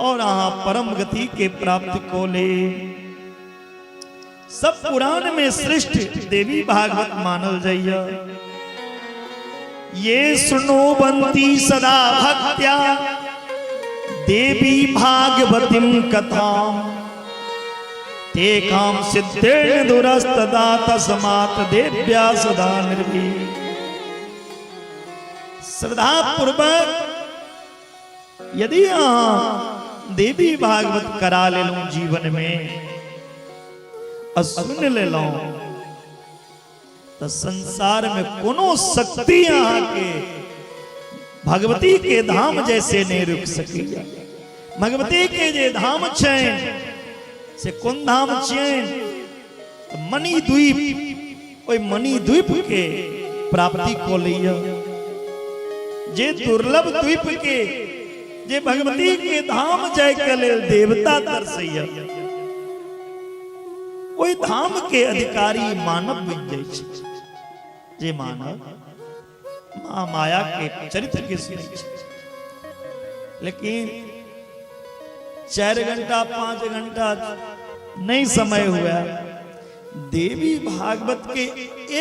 [SPEAKER 4] और अहाँ परम गति के प्राप्त को ले। सब पुराण में श्रेष्ठ देवी भागवत मानल जाइए। ये सुनो बंती सदा भक्त्या देवी भागवतीम कथाम ते काम सिद्धेन दुरस्तदा तस्मात् देव्या सदा निर्भी। श्रद्धा पूर्वक यदि अहाँ देवी भागवत करा लेलहुँ जीवन में आ सुन लेलहुँ, तऽ संसार में कोनो शक्ति अहाँके भगवती के धाम जैसे नहीं रुक सकैया। भगवती के जे धाम छनि से कोन धाम छियनि? मणिद्वीप। ओहि मणिद्वीप के प्राप्ति कऽ लैया। जे दुर्लभ द्वीप के, जे भगवती के धाम जाय के लेल देवता तरसैया, ओहि धाम के अधिकारी मानव बनि जाइ छै, जे मानव माँ माया के चरित्र के सुनै छै। लेकिन 4 घंटा 5 घंटा नहीं समय हुआ, देवी भागवत के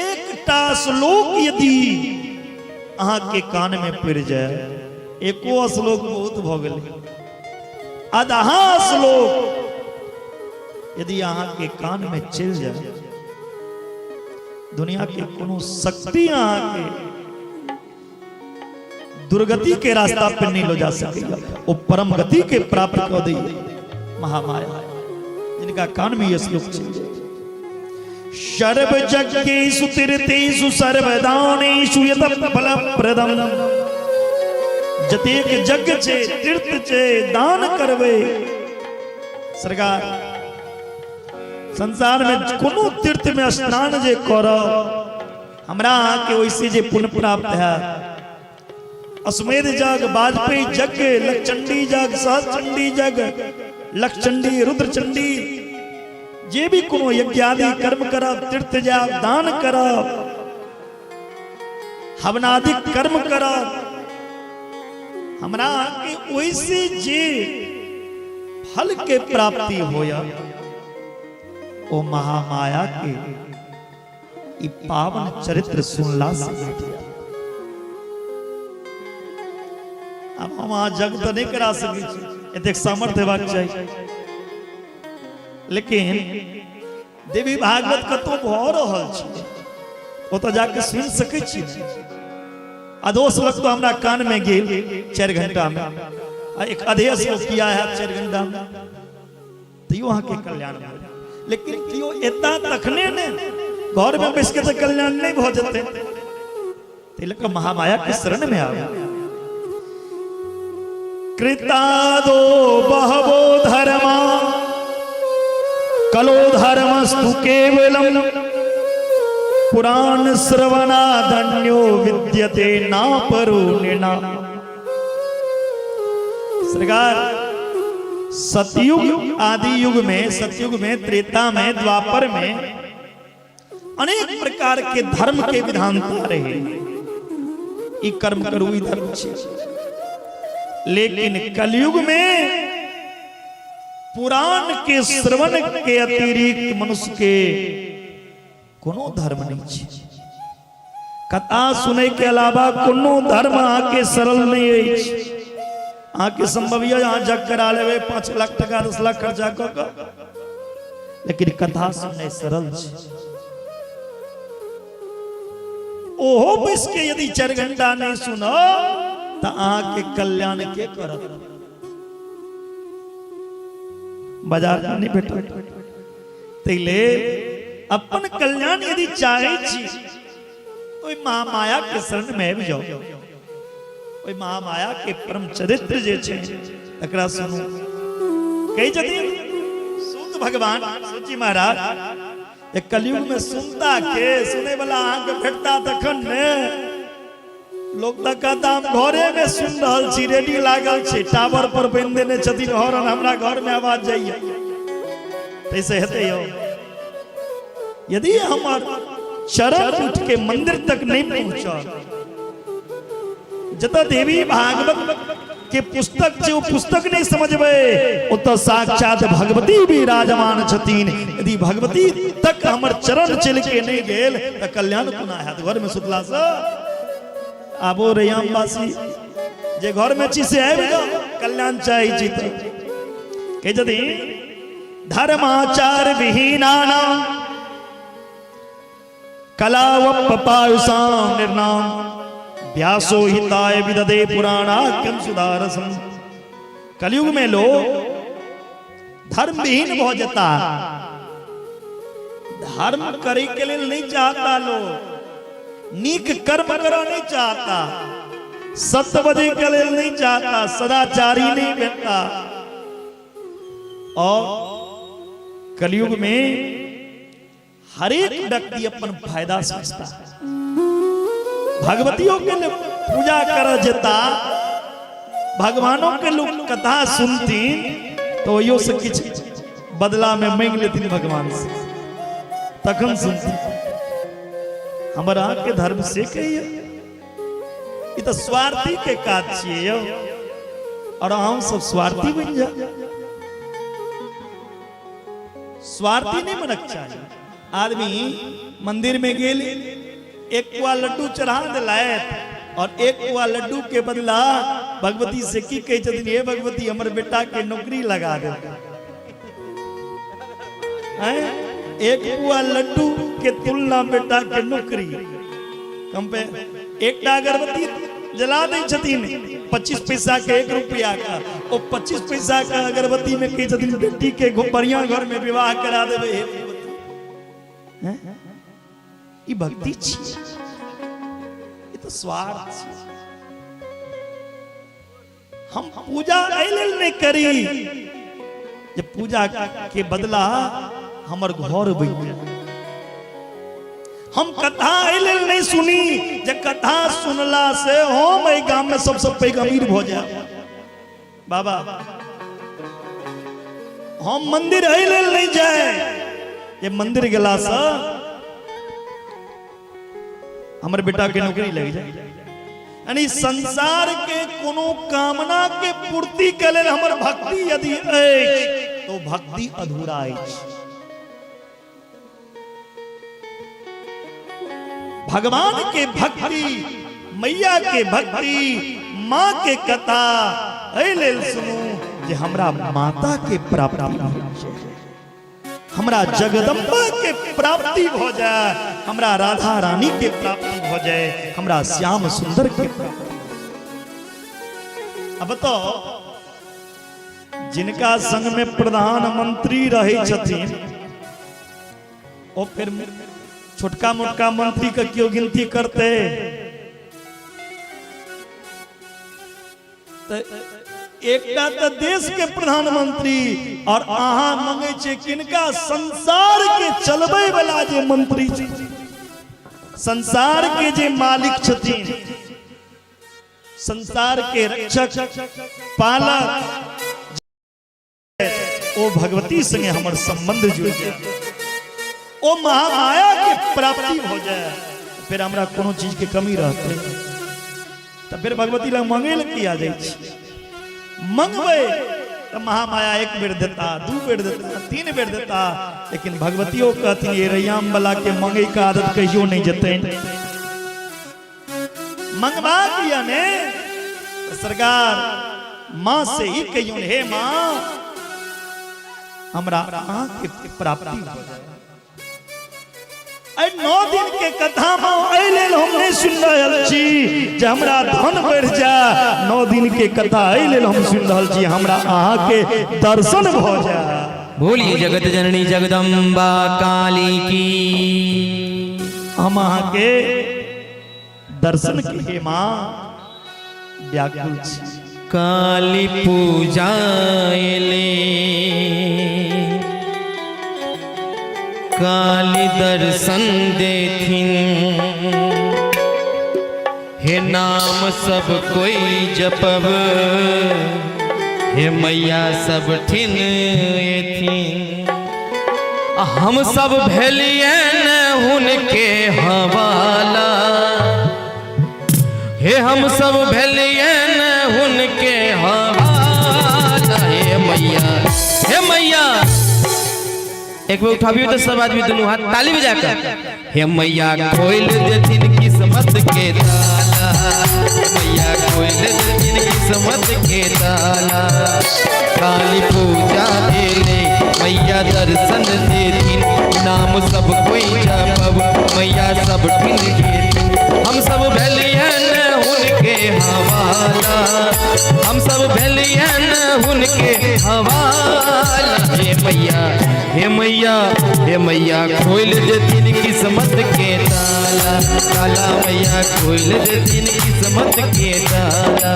[SPEAKER 4] एकटा श्लोक यदि अहाँ के कान में पड़ जाए, एको श्लोक बहुत भ गेलै, आधा श्लोक यदि अहाँ के कान में चलि जाए, दुनिया के कोनो शक्ति अहाँ के दुर्गति के रास्ता पे नहीं लो जा सकेगा। वो परम गति के प्राप्त कर दी महामाया, जिनका कान में ये श्लोक चल जाए। सर्व यज्ञेषु तीर्थेषु सर्वदानेषु यत फलप्रदम। जतेक यज्ञ छै, तीर्थ छै, दान करबै, सरकार संसार में कोनो तीर्थ में स्नान जे करब, हमरा अहाँके ओहिसे जे पुण्य प्राप्त हैत, अश्वमेध यज्ञ, वाजपेयी यज्ञ, लक्षचंडी यज्ञ, सहस्रचंडी यज्ञ, लक्षचंडी, रुद्रचंडी, जे भी कोनो यज्ञ आदि कर्म करब, तीर्थ जायब, दान करब, हवनादि कर्म करब, हमरा अहाँके ओहिसे जे फल के प्राप्ति होया, ओ महामाया के ई पावन चरित्र सुनला से भेट जायत। आब हम अहाँ जग तऽ नहि करा सकै छी, एतेक सामर्थ्य हेबाक चाही। लेकिन देवी भागवत कतौ भऽ रहल छै, ओतऽ जाके सुनि सकै छी। आधो श्लोक तो हमरा कान में गेल 4 घंटा में, आ एक आधे श्लोक किया है 4 घंटा में, तैयो अहाँके कल्याण भऽ जायत। लेकिन केओ एता तखने ने, घर में बैस के तऽ कल्याण नहि भऽ जेतै। ताहि लऽ कऽ महामाया के शरण में आबू। कृतादो बहवो धर्मा कलो धर्मस्तु केवलम पुराण श्रवणादन्यो विद्यते ना परो निना। सरकार सतयुग आदि युग में, सतयुग में, त्रेता में, द्वापर में अनेक प्रकार के धर्म के विधानता रहे, ई कर्म करू ई धर्म छै। लेकिन कलयुग में पुराण के श्रवण के अतिरिक्त मनुष्य के कोनो धर्म नहीं छै। कथा सुनै के अलावा कोनो धर्म अहाँके सरल नहीं अछि। अहाँके संभव यऽ अहाँ जग करा लेबै 5 लाख टका 10 लाख खर्चा कऽ कऽ, लेकिन कथा सुननाइ सरल छै। ओहो बैस के यदि 4 घंटा नहीं सुनब तऽ अहाँके कल्याण के करत? बाजार में नहीं भेटत। ताहि लेल अपन कल्याण यदि चाहै छी तो ओहि महामाया के शरण में आबि जाउ। ओहि महामाया के परम चरित्र जे छै तकरा सुनू। कहै छथिन सूत भगवान, सूची महाराज, जे कलयुग में सुनता के, सुनै वाला अहाँके भेटता तखन ने। लोग तऽ कहता हम घरे में सुन रहल छी, रेडी लागल छै, टावर पर बान्हि देने छथिन हॉर्न, हमरा घर में आवाज जाइए, तैसे हेतै यौ? यदि हमर चरण उठ के मंदिर तक नहीं पहुंचल, जतऽ देवी भागवत के पुस्तक छै ओ पुस्तक नहीं समझबै, ओतऽ साक्षात भगवती विराजमान छथिन। यदि भगवती तक हमर चरण चलि के नहीं गेल तऽ कल्याण कोना हैत? घर में सुतला से आबो रैयामवासी जे घर में छी से आबि जाओ, कल्याण चाही छी तऽ। कहै छथिन धर्माचार विहीनानाम कलावपायुषाम निर्णाम व्यासो हिताय विदधे पुराणाख्यम सुधारसम। कलयुग में लोग धर्म विहीन भऽ जेता, धर्म करे के लेल नहीं चाहता लोग, नीक कर्म करऽ नहीं चाहता, सत्य बजै के लेल नहीं चाहता, सदाचारी नहीं भेटता। और कलयुग में हरेक व्यक्ति अपन फायदा सोचता है। भगवतियों के लिए पूजा कर जेता, भगवानों के लोग कथा सुनतीन तो यो से किछ बदला में मांग लेथिन भगवान से, तखन सुनतीन। हमर अहाँके धर्म से कहिए, ई तऽ स्वार्थी के काज छियै यौ, और अहाँ सब स्वार्थी बनि जाओ। स्वार्थी नहीं बनक चाही। आदमी मंदिर में गेल, एक पुआ लड्डू चढ़ा दिलथि और एक पुआ लड्डू के बदला भगवती से की कहै छथिन, हे भगवती हमर बेटा के नौकरी लगा दे। एक पुआ लड्डू के तुलना बेटा के नौकरी कम पे। एकटा अगरबत्ती जला दै छथिन 25 पैसा के 1 रुपया का, ओ 25 पैसा का अगरबत्ती में कहै छथिन बेटी के बढ़िया घर में विवाह करा देबै हे भगवती। ई भक्ति छी, ई तऽ स्वार्थ छी। हम पूजा एहि लेल नहि करी जे पूजा के बदला हमर घर बनि जाय। हम कथा एहि लेल नहि सुनी जे कथा सुनला से हम एहि गाम में सबसे पैघ अमीर भऽ जायब। बाबा हम मंदिर एहि लेल नहि जाय जे मंदिर गेला से हमर बेटा के नौकरी लग जाए। यानी संसार के कोनो कामना के पूर्ति के लेल हमर भक्ति यदि अछि तो भक्ति अधूरा अछि। भगवान के भक्ति, मैया के भक्ति, माँ के कथा एहि लेल सुनू जे हमरा माता के प्राप्ति हो जाए। हमरा जगदम्बा के प्राप्ति भऽ जाय, हमरा राधा रानी के प्राप्ति भऽ जाय, हमरा श्याम सुंदर के प्राप्ति। अब बताओ, जिनका संग में प्रधानमंत्री रहे छथिन ओ फिर छोटका मोटका मंत्री के क्यों गिनती करते? एकटा तऽ देश के प्रधानमंत्री और अहाँ मंगे छे किनका? संसार के चलबै वाला जे मंत्री छथिन, संसार के जे मालिक छथिन, संसार के रक्षक पालक ओ भगवती संगे हमर संबंध जुड़ जाए, ओ महामाया के प्राप्ति हो जाए, फिर हमरा कोनो चीज के कमी रहते तो फिर भगवती लग मंगे लग किया जाए छी? मंगबै तो महामाया एक बेर देता, दू बेर देता, तीन बेर देता, लेकिन भगवतियो कहथिन ये रैयाम वाला के मंगे के आदत कहियो नहीं जतैन। मंगवा दिया ने तो सरकार माँ से ही कहियो, हे माँ हमरा अहाँ के प्राप्ति हो जाए। 9 दिन के कथा में एहि लेल हम नहीं सुन रहल छी जे हमरा धन बढ़ जाए। 9 दिन के कथा एहि लेल हम सुन रहल छी हमरा अहाँ के दर्शन भऽ जाए।
[SPEAKER 1] बोलिए जगत जननी जगदम्बा काली की।
[SPEAKER 4] हम अहाँ के दर्शन के हे माँ व्याकुल छी।
[SPEAKER 1] काली पूजा एले, काली दर्शन देथिन, हे नाम सब कोई जपब, हे मैया सब ठिन एथिन। हम सब भेलियन हुनके हवाला, हे हम सब भेलियन हुनके हवाला, हे मैया, हे मैया। एक बेर उठाबियो तो सब आदमी दुनू हाथ ताली बजा कर। हे मैया खोल देथिन किस्मत के ताला, मैया खोल देथिन किस्मत के ताला। काली पूजा देले मैया दर्शन देथिन, नाम सब कोई जपब मैया सब ठिन घेथिन। हम सब भेलियन हुनके हवाला, हम सब भेलियन हुनके हवाला, हे मैया, हे मैया, हे मैया खोल देथिन किस्मत के ताला, ताला मैया खोल देथिन किस्मत के ताला।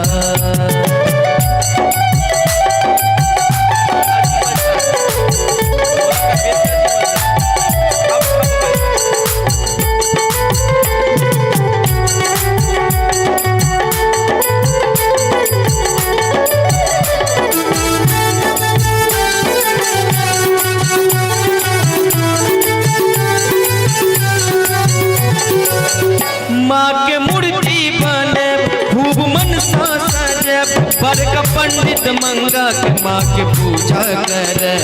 [SPEAKER 1] माँ के मूर्ति बने खूब मन सा सजे, पर का पंडित मंगा के माँ के पूजा करे।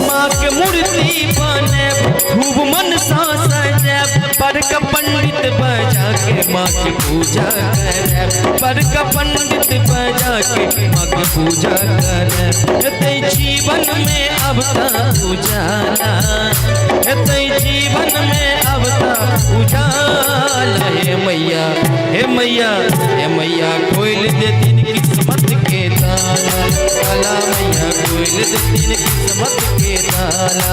[SPEAKER 1] माँ के मूर्ति बने खूब मन सा सजे, पर का पंडित बजा के माँ के पूजा करे, पर का पंडित बजा के माँ के पूजा करे। एतै जीवन में अब ता उजाला, एतै जीवन में अब ता उजाला, हे मैया, हे मैया, हे मैया खोल देथिन किस्मत के ताला, ताला मैया खोल देथिन किस्मत के ताला।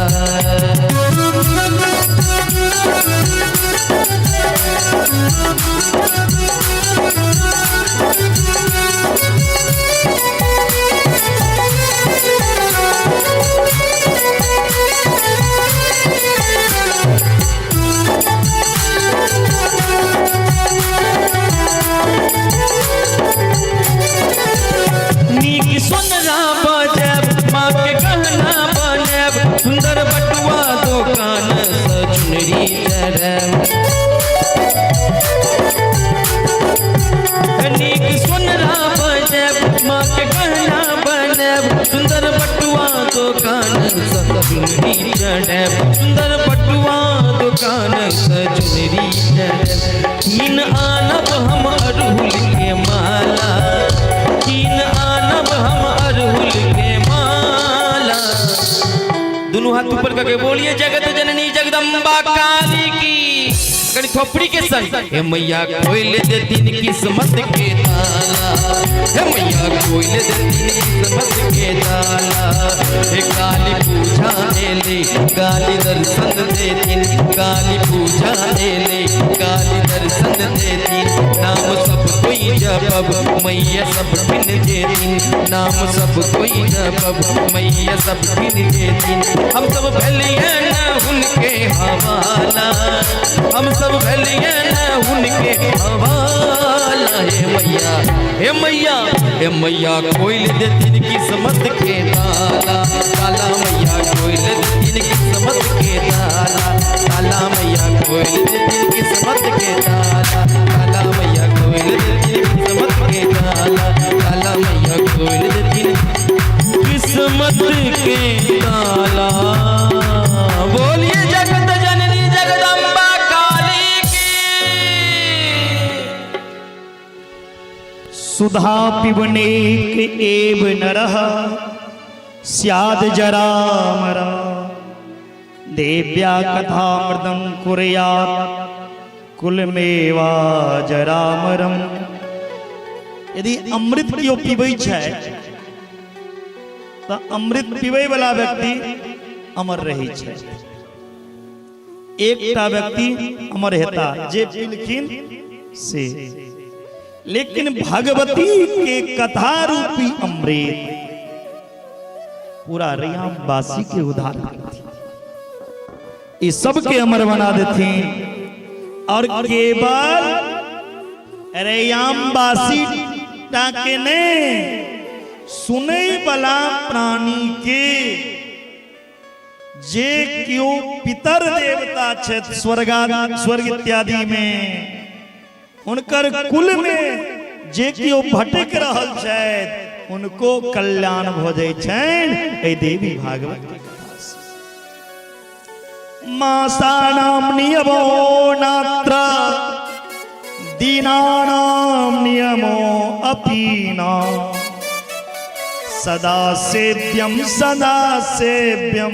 [SPEAKER 1] नीक सोनरा बजायब, माँ के गहना बनायब, सुंदर बटुआ दोकान से चुनरी चढ़ायब। नीक सोनरा बजायब, माँ के गहना बनायब, सुंदर बटुआ दोकान से चुनरी चढ़ायब, सुंदर बटुआ दोकान से चुनरी चढ़ायब। कीन आनब हम अड़हुल के माला, कीन आनब हम दोनों हाथ ऊपर करके बोलिए जगत जननी जगदम्बा काली की। कनी थोपड़ी के संग। हे मैया कोयल देतीन किस्मत के ताला, हे मैया कोयल देतीन किस्मत के ताला। हे काली पूजा ले काली दर्शन देतीन, काली पूजा ले काली दर्शन देतीन। नाम सब कोई जपब मैया सब ठिन देतीन, नाम सब कोई जपब मैया सब ठिन देतीन। हम सब भलिए न उनके हवाला, हम सब भलिए न उनके हवाला। हे मैया, हे मैया, हे मैया कोयल देतीन किस्मत के ताला, ताला मैया कोयल देतीन किस्मत के ताला, ताला मैया कोयल देतीन किस्मत के ताला, ताला मैया कोयल देतीन किस्मत के ताला, ताला मैया कोयल देतीन किस्मत के ताला। बोलिए जगत जननी जगदम्बा काली की।
[SPEAKER 4] सुधा पिबने के एव नरः स्याद जरा मरा, देव्या कथामृतम कुर्यात् कुलमेवा जरामरम। यदि अमृत केओ पीबै छै तऽ अमृत पीबै वाला व्यक्ति अमर रहै छै। एकटा व्यक्ति अमर हेता जे पीलखिन से, लेकिन भगवती के कथा रूपी अमृत पूरा रैयामवासी के उद्धार करथिन, ई सबके अमर बना देथिन। और केवल रैयामवासी टा के ने, सुनै वाला प्राणी के, जे केओ पितर देवता छथि स्वर्गा स्वर्ग इत्यादि में, हुनकर कुल में जे केओ भटक रहल छथि उनको कल्याण भऽ जाइ छनि एहि देवी भागवत के कथा से। मासानाम नियमो नात्र दीनानाम नियमो अपीना, सदा सेव्यम सदा सेव्यम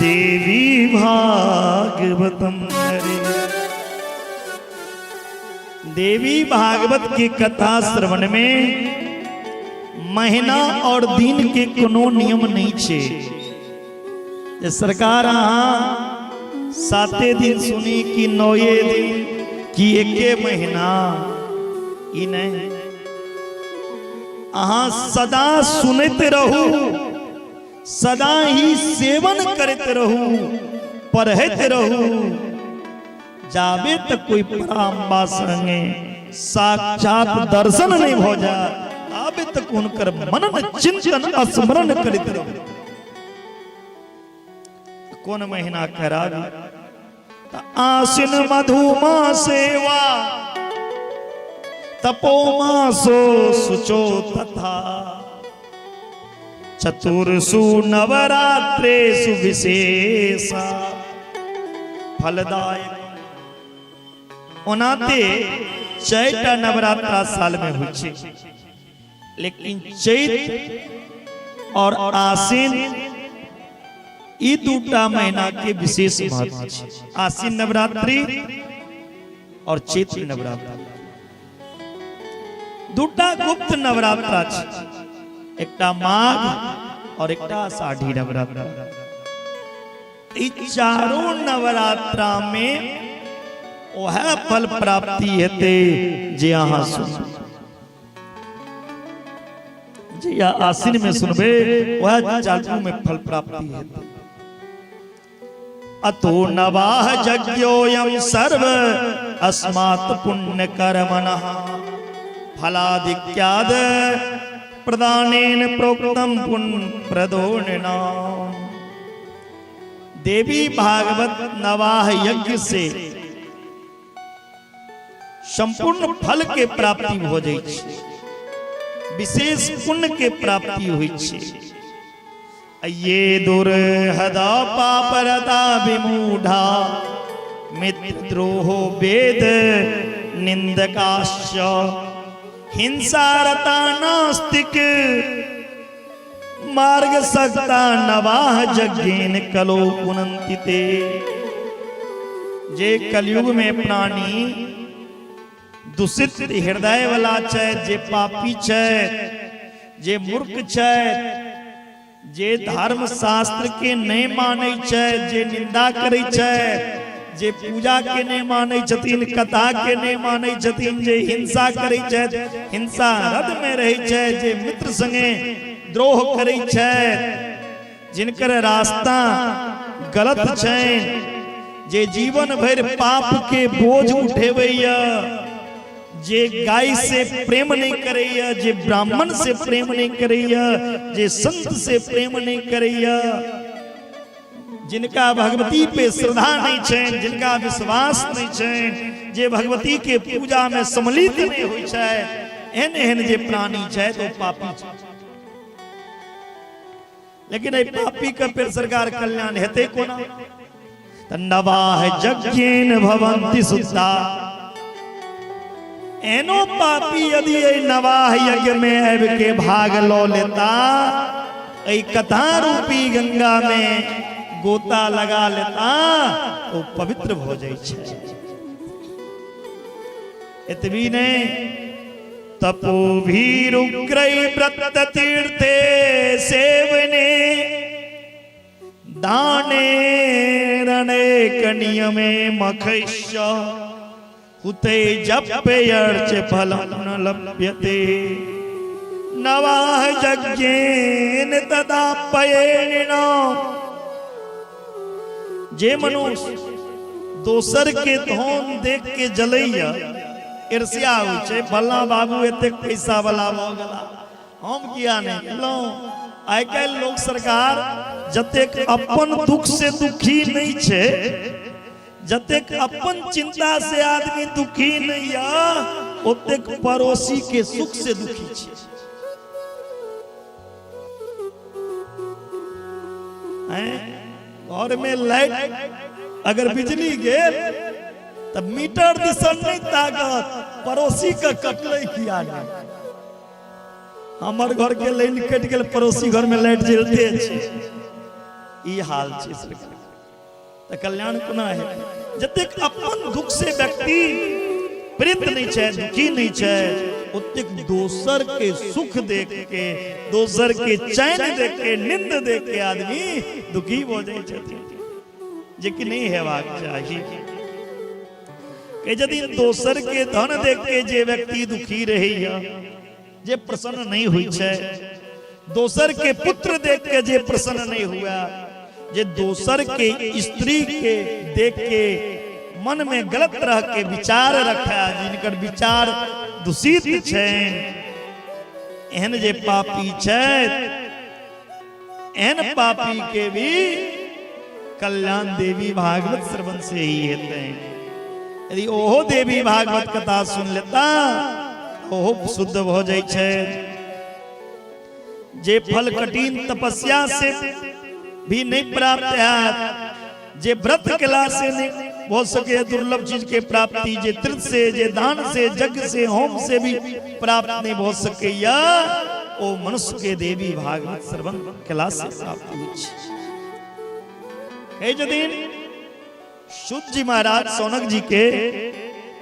[SPEAKER 4] देवी भागवतम हरे। देवी भागवत की कथा श्रवण में महीना और दिन के कोनो नियम नहीं छे। जे सरकार अहाँ साते दिन सुनी कि नौए दिन कि एके महीना, ई नहीं, अहाँ सदा सुनैत रहू, सदा ही सेवन करैत रहू, पढ़ैत रहू, जाबे तक कोई पराम्बा संगे साक्षात दर्शन नहीं भऽ जाए ताबे तक हुनकर मनन चिंतन स्मरण करैत रहू। कोन महीना कराबी? तऽ आश्विन मधुमा सेवा तपो मासो शुचो तथा चतुर्षु नवरात्रेषु विशेषा फलदायक। ओनाते चारिटा नवरात्रा साल में होइ छै, लेकिन चैत और आश्विन ई दूटा महीना के विशेष महत्व छै। आश्विन नवरात्रि और चैत्र नवरात्रि दूटा गुप्त नवरात्रा छै, एकटा माघ और एकटा आषाढ़ी नवरात्रा। ई चारों नवरात्रा में वह फल प्राप्ति हेतै जे अहाँ सुनबै, जे या आश्विन में सुनबै वह चालू में फल प्राप्ति हेतै। अतो नवाह यज्ञोऽयं सर्व अस्मात् पुण्य कर्मणः फलाधिक्याद प्रदानेन प्रोक्तम पुण्य प्रदो नृणाम। देवी भागवत नवाह यज्ञ से संपूर्ण फल के प्राप्ति हो जाइ छै, विशेष पुण्य के प्राप्ति होइ छै। ये दुर्हदा पापरता विमूढ़ा मित्रद्रोहो वेद निंदकाश्च हिंसारता नास्तिक मार्ग सकता नवाह जज्ञेन कलो पुनंति ते। जे कलयुग में प्राणी दूषित हृदय वाला छै, जे पापी छै, जे मूर्ख छै, जे धर्म शास्त्र के नहि मानै छै, जे निंदा करै छै, जे पूजा के नहि मानै छथिन, कथा के नहि मानै छथिन, जे हिंसा करै छथि, हिंसा रद में रहै छै, जे मित्र संगे द्रोह करै छथि, जिनकर रास्ता गलत छनि, जे जीवन भरि पाप के बोझ उठेबैया, जे गाय से प्रेम नहीं करैया, जे ब्राह्मण से प्रेम नहीं करैया, जे संत से प्रेम नहीं करैया, जिनका भगवती पे श्रद्धा नहीं छनि, जिनका विश्वास नहीं छनि, जे भगवती के पूजा में सम्मिलित नहीं होइ छै, एहन एहन जे प्राणी छै तो पापी छै। लेकिन एहि पापी के फिर सरकार कल्याण हेतै कोना? तऽ नवाह यज्ञेन भवन्ति शुद्धा। एनो पापी यदि एहि नवाह यज्ञ में आबि के भाग लऽ लेता, एहि कथा रूपी गंगा में गोता लगा लेता, ओ पवित्र भऽ जाइ छै। एतबी नहि, तपोभिरुग्रै व्रत तीर्थे सेवने दाने रणेक नियमे मखैश्च हुते जप्यर्च फलं न लभ्यते नवाह यज्ञेन तदा पयेन। जे मनुष्य दोसर के धन देख के जलैया, ईर्ष्या होइ छै, फल्लाँ बाबू एतेक पैसा वाला भऽ गेला, हम किया नहि भेलहुँ। आइ काल्हि लोक सरकार जतेक अपन दुख से दुखी नहि छै, जतेक अपन चिंता से आदमी दुखी नहि यऽ, ओतेक पड़ोसी के सुख से दुखी छै। घर में लाइट अगर बिजली गेल तऽ मीटर दिसन नहि ताकत, पड़ोसी के कटलै किया नहि। हमर घर के लाइन कटि गेल, पड़ोसी घर में लाइट जलते छै। ई हाल छै सरकार, तऽ कल्याण कोना हेतै? जतेक अपन दुख से व्यक्ति पीड़ित नहि छै, दुखी नहि छै, ओतेक दोसर के सुख देख के, दोसर के चैन देख के, निंद देख के आदमी दुखी भऽ जाइ छथिन, जे कि नहि हेबाक चाही। के यदि दोसर के धन देख के जे व्यक्ति दुखी रहैया, जे प्रसन्न नहि होइ छै, दोसर के पुत्र देख के जे प्रसन्न नहि हुआ, जे दोसर के स्त्री के देख के मन में गलत तरह के विचार रखा, जिनकर विचार दूषित छै, एहन जे पापी छै, एहन पापी के भी कल्याण देवी भागवत श्रवण से ही हेतै। यदि ओहो देवी भागवत कथा सुन लेता, ओहो शुद्ध भऽ जाइ छै। जे फल कठिन तपस्या से भी नहीं प्राप्त हैत, जे व्रत केला से नहीं भऽ सके दुर्लभ चीज के प्राप्ति, जे तीर्थ से, जे दान से, यज्ञ से, होम से भी प्राप्त नहीं भऽ सकैया, ओ मनुष्य के देवी भागवत श्रवण केला से प्राप्त होइ छै। कहै छथिन शुद्ध जी महाराज सौनक जी के,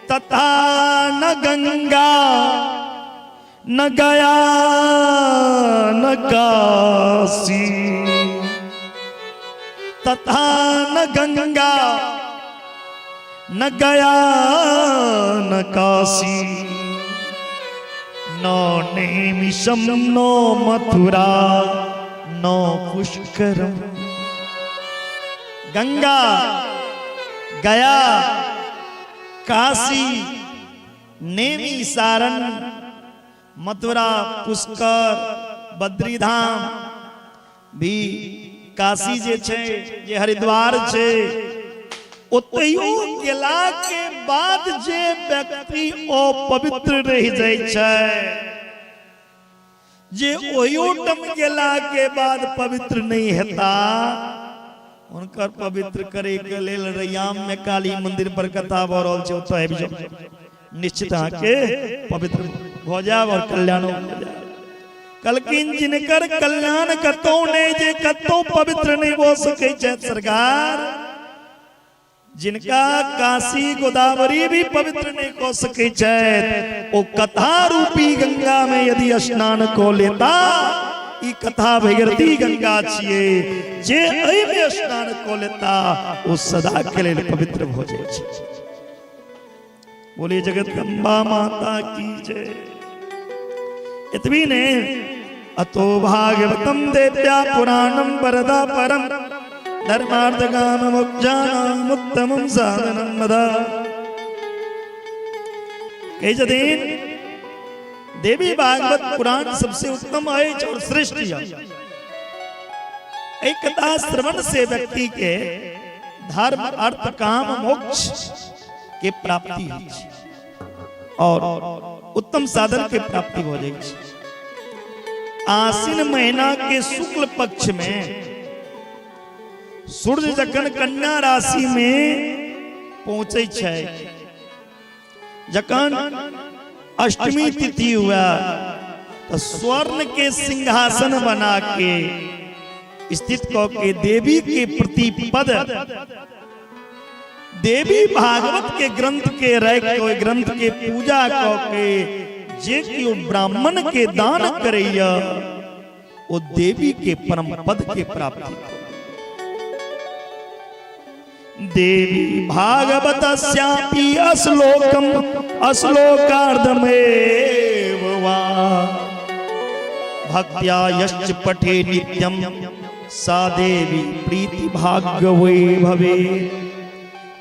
[SPEAKER 4] तथा न गंगा न गया न काशी, तथा न गंगा न गया न काशी, न नेमिषम न मथुरा न पुष्करम। गंगा, गया, काशी, नेमी सारण, मथुरा, पुष्कर, बद्रीधाम भी, काशी जे छै, जे हरिद्वार छै, ओतहियो गेला के बाद जे व्यक्ति अपवित्र रहि जाइ छै, जे ओहियो टम गेला के बाद पवित्र नहीं हेता, हुनकर पवित्र करे के लेल रैयाम में काली मंदिर पर कथा भऽ रहल छै, ओतऽ आबि जाउ, निश्चित अहाँके पवित्र भऽ जायब और कल्याणो भऽ जायब। कहलखिन जिनकर कल्याण कतौ नहि, जे कतौ पवित्र नहि भऽ सकै छथि सरकार, जिनका काशी गोदावरी भी पवित्र नहीं कऽ सकै छथि, ओ कथा रूपी गंगा में यदि स्नान कऽ लेता, ई कथा भगीरथी गंगा छियै, जे एहिमे स्नान कऽ लेता ओ सदा के लेल पवित्र भऽ जाइ छै। बोलिए जगदम्बा माता की जय। एतबी ने, अतो भागवतम देव्या पुराणम वरदा परम धर्मार्थ काम मोक्षाणाम उत्तमम साधनम मदा। कहै छथिन देवी भागवत पुराण सबसे उत्तम अछि और श्रेष्ठ यऽ। एहि कथा श्रवण से व्यक्ति के धर्म, अर्थ, काम, मोक्ष के प्राप्ति होइ छै और उत्तम साधन के प्राप्ति भऽ जाइ छै। आश्विन महीना के शुक्ल पक्ष में सूर्य जखन कन्या राशि में पहुंचे छै, जखन अष्टमी तिथि हुआ, तो स्वर्ण के सिंहासन बना के स्थित कऽ के देवी के प्रति पद देवी भागवत के ग्रंथ के रख के ओहि ग्रंथ के पूजा कऽ के जे केओ ब्राह्मण के दान करैया ओ देवी के परम पद के प्राप्ति। देवी भागवत श्यापी अश्लोकम अश्लोकार्धमेव वा भक्त्या यश्च पठे नित्यम सा देवी प्रीति भाग्य भवे।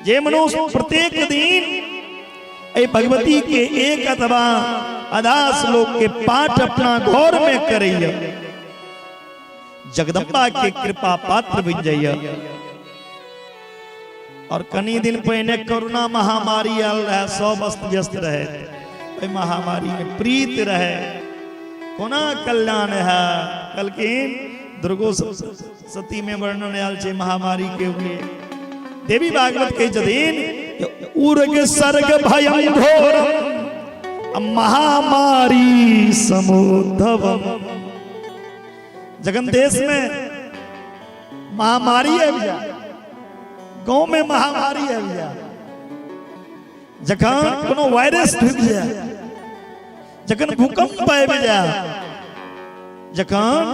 [SPEAKER 4] जे मनुष्य प्रत्येक दिन एहि भगवती के एक अथवा आधा श्लोक के पाठ अपना घर में करैया, जगदम्बा के कृपा पात्र बन जाइए। और कनी दिन पहिने कोरोना महामारी आयल रहे, सब अस्त व्यस्त रहे, ओहि महामारी में प्रीत रहे, कोना कल्याण है। कहलखिन दुर्गो सती में वर्णन आयल छै महामारी के लिए। देवी भागवत कहै छथिन उर्ग सर्ग भयम घोरम महामारी समुद्धवम। जखन देश में महामारी आबि जाए, गाँव में महामारी आबि जाए, जखन कोनो वायरस ढुकि जाए, जखन भूकंप आबि जाए, जखन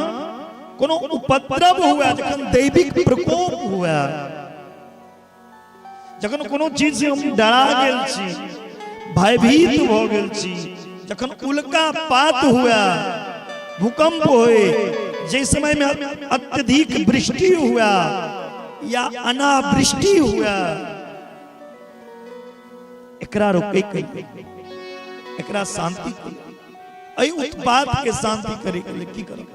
[SPEAKER 4] कोनो उपद्रव हुए, जखन दैविक प्रकोप हुए, जखन कोनो चीज से हम डरा गेल छी, भयभीत भऽ गेल छी, जखन उल्का पात हुए, भूकंप होए, जाहि समय में अत्यधिक वृष्टि हुए या अनावृष्टि हुए, एकरा रोके के, एकरा शांति के, एहि उत्पात के शांति करे के लिए की करब?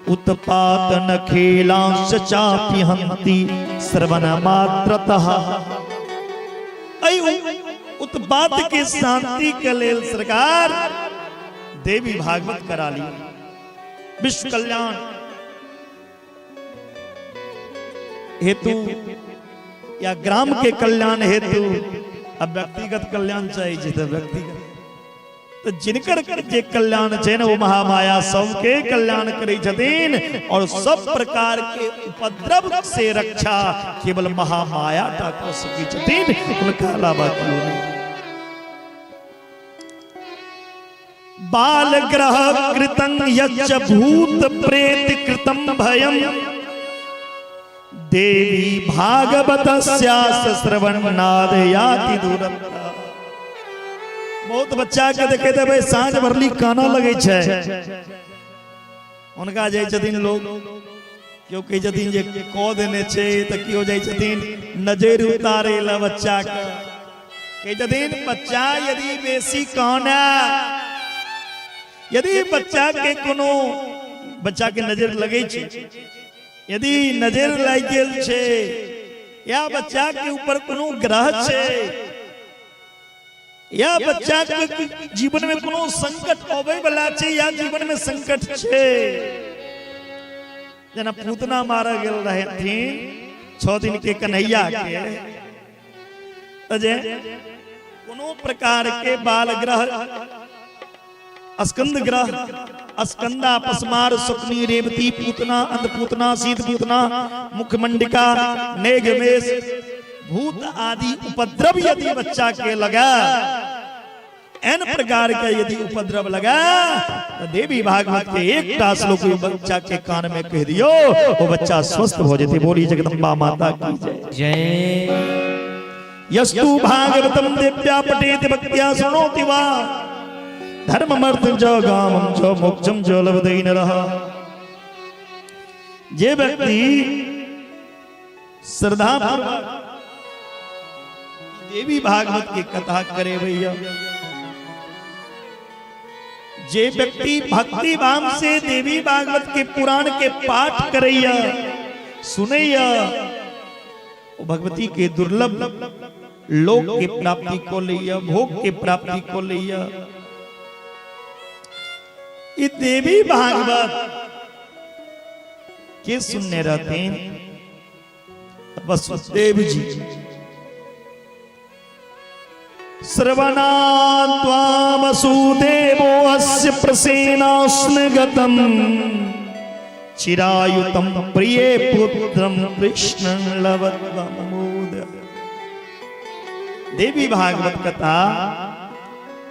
[SPEAKER 4] उत्पात न खेलांश चापि हंति श्रवण मात्रतः। एहि उत्पात के शांति के लेल सरकार देवी भागवत करा ली। विश्व कल्याण हेतु या ग्राम के कल्याण हेतु, अब व्यक्तिगत कल्याण चाहिए तो व्यक्तिगत, तो जिनकर जे कल्याण छै ने ओ महामाया सबके कल्याण करै छथिन और सब प्रकार के उपद्रव से रक्षा केवल महामाया टा कऽ सकै छथिन, हुनका अलावा केओ नहि। बाल ग्रह कृतं यच्च भूत प्रेत कृतं भयम देवी भागवत श्रवण नाद याति दूरम। बहुत बच्चा के देखे देबै साँझ भरली कानऽ लगै छै, हुनका जाइ छथिन लोग, केओ कहै छथिन जे कऽ देने छै, तऽ केओ जाइ छथिन नजरि उतारै लए बच्चा के। कहै छथिन बच्चा यदि बेसी कानय, यदि बच्चा के कोनो बच्चा के नजरि लगै छै, यदि नजर लागि गेल छै या बच्चा के ऊपर कोनो ग्रह छै या बच्चा के जीवन में कोनो संकट अबै वाला छै या जीवन में संकट छै, जेना पूतना मारल गेल रहथिन 6 दिन के कन्हैया के, तऽ जे कोनो प्रकार के बाल ग्रह, स्कंद ग्रह, स्कंदा, पस्मार, सुकनी, रेवती, पूतना, अंधपूतना, शीत पूतना, मुखमंडिका, मेघमेश, भूत आदि उपद्रव यदि बच्चा के लगा, एन प्रकार के यदि उपद्रव लगा तो देवी भागवत के एकटा श्लोक बच्चा के कान में कह दियो, वो बच्चा स्वस्थ हो जेते। बोली जगदम्बा माता की जय।
[SPEAKER 3] जय।
[SPEAKER 4] यस्तु भागवतम देव्या पठेति भक्त्या शृणोति वा धर्ममर्थ च कामं च मोक्षं च लभते नरः। जे व्यक्ति श्रद्धा पूर्वक देवी भागवत के कथा करे भैया, जे व्यक्ति भक्ति भाव से देवी भागवत के पुराण के पाठ करैया सुनैया, वो भगवती के दुर्लभ लोक के प्राप्ति को लैया, भोग के प्राप्ति को लैया। ये देवी भागवत के सुनने रहते हैं वसुदेव जी। श्रवणात्वा वसुदेवो अस्य प्रसेनास्नगतम् चिरायुतं प्रिये पुत्रं कृष्ण लवत्वमोद। देवी भागवत कथा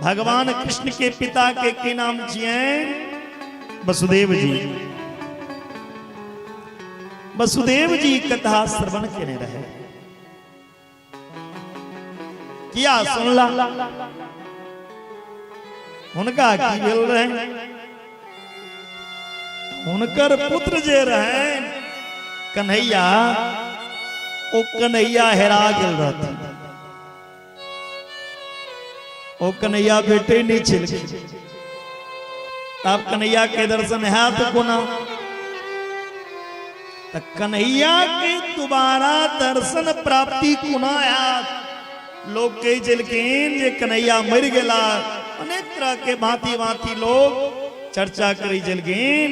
[SPEAKER 4] भगवान कृष्ण के पिता के की नाम छियै? वसुदेव जी। वसुदेव जी कथा श्रवण केने रहे। किया सुनला? हुनका की भेल रहे? हुनकर पुत्र जे रहे कन्हैया, ओ कन्हैया हेरा गेल रहथिन। ओ कन्हैया बेटे नहीं छलखिन। आब कन्हैया के दर्शन हैत कोना? त कन्हैया के दोबारा दर्शन प्राप्ति कोना हैत? लोग कहै छलखिन जे कन्हैया मरि गेला। अनेक तरह के भांति भांति लोग चर्चा करै छलखिन।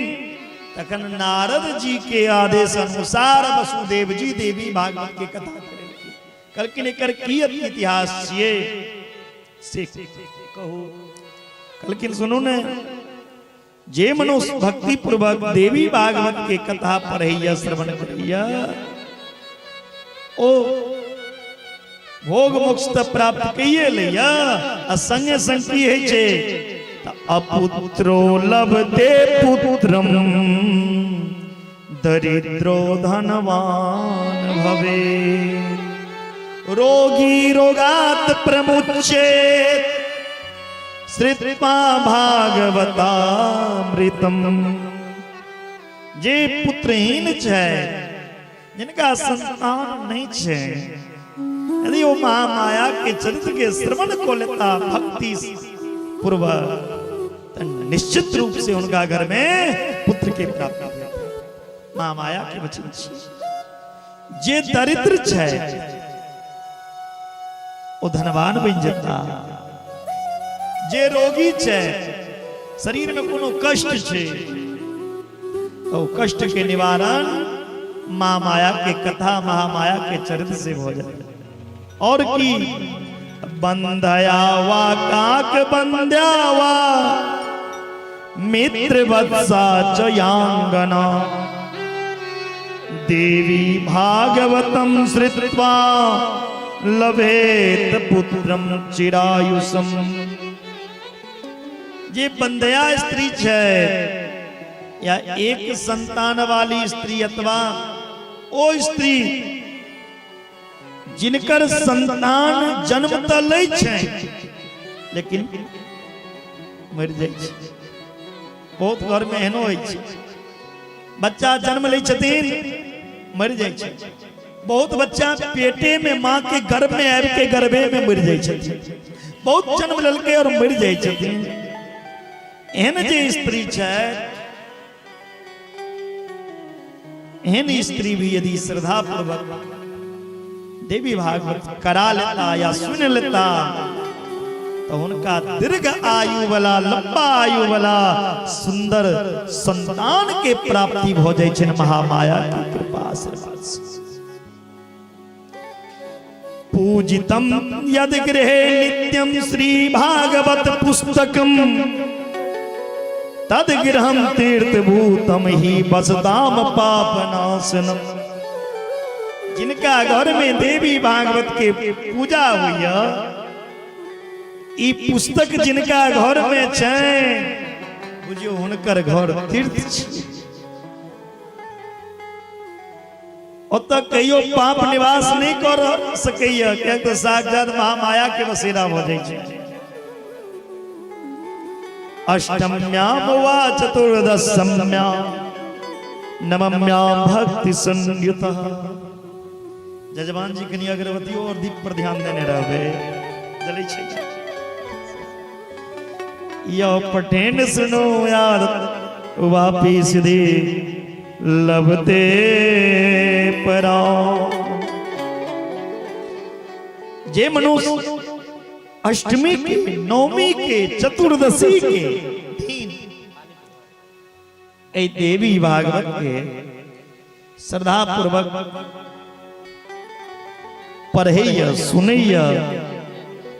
[SPEAKER 4] तखन नारद जी के आदेश अनुसार वसुदेव जी देवी भागवत के कथा करेलखिन। कहलखिन एकर की इतिहास छियै से कहू। कहलखिन सुनू ने, जे मनुष्य भक्ति पूर्वक देवी भागवत के कथा पढ़ैया श्रवण करैया, ओ भोग मोक्ष त प्राप्त कइए लैया आ संगे संग की होइ छै? त अपुत्रो लभते पुत्रम दरिद्रो धनवान भवे रोगी रोगात प्रमुच्येत श्रुत्वा भागवतामृतम। जे पुत्रहीन छै, जिनका संतान नहीं छै, यदि ओ महामाया के चरित्र के श्रवण को लेता भक्ति पूर्वक, तो निश्चित रूप से उनका घर में पुत्र के प्राप्ति हेतै। महामाया के वचन छै। जे दरिद्र छै ओ धनवान बनि जेता। जे रोगी छै, शरीर में कोनो कष्ट छै, तो कष्ट के निवारण महामाया के कथा, महामाया के चरित्र से हो जाए। और की बंधया वा काक बंध्या वा मित्र वत्सा च यांगना देवी भागवतम श्रुत्वा लभेत पुत्रम चिरायुषम। जे बंधया स्त्री छै या एक संतान वाली स्त्री अथवा ओ स्त्री जिनकर संतान जन्म तऽ लै छै लेकिन मरि जाइ छै। बहुत घरमे एहनो होइ छै, बच्चा जन्म लै छथिन, मरि जाइ छै। बहुत बच्चा पेटे में माँ के गर्भ में आबि के गर्भे में मरि जाइ छथिन। बहुत जन्म लेलकै और मरि जाइ छथिन। एहन जे स्त्री छै, एहन स्त्री भी यदि श्रद्धा पूर्वक देवी भागवत करा लेता या सुन लेता, तो हुनका दीर्घ आयु वाला, लंबा आयु वाला सुंदर संतान के प्राप्ति भऽ जाइ छनि महामाया के कृपा आशीर्वाद से। पूजितम यद गृहे नित्यम श्री भागवत पुस्तकम तद गृहम तीर्थ भूतम ही बसदाम पाप नाशनम। जिनका घर में देवी भागवत के पूजा हुई, ई पुस्तक जिनका घर में छै, बुझियो हुनकर घर तीर्थ छै। ओतऽ कहियो पाप निवास नहि कर सकैया, किएक तऽ साक्षात महामाया के बसेरा भऽ जाइ छै। अष्टम्याम वा चतुर्दशम्याम नवम्याम भक्ति संयुत। जजमान जी, कनि अगरबत्तियों और दीप पर ध्यान देने रहबे, जलै छै। यो पठेन सुनो यार वापी सिद्धि लभते परा। जे मनुष्य अष्टमी के, नवमी के, चतुर्दशी के दिन एहि देवी भागवत के श्रद्धा पूर्वक पढ़ैया, सुनैया,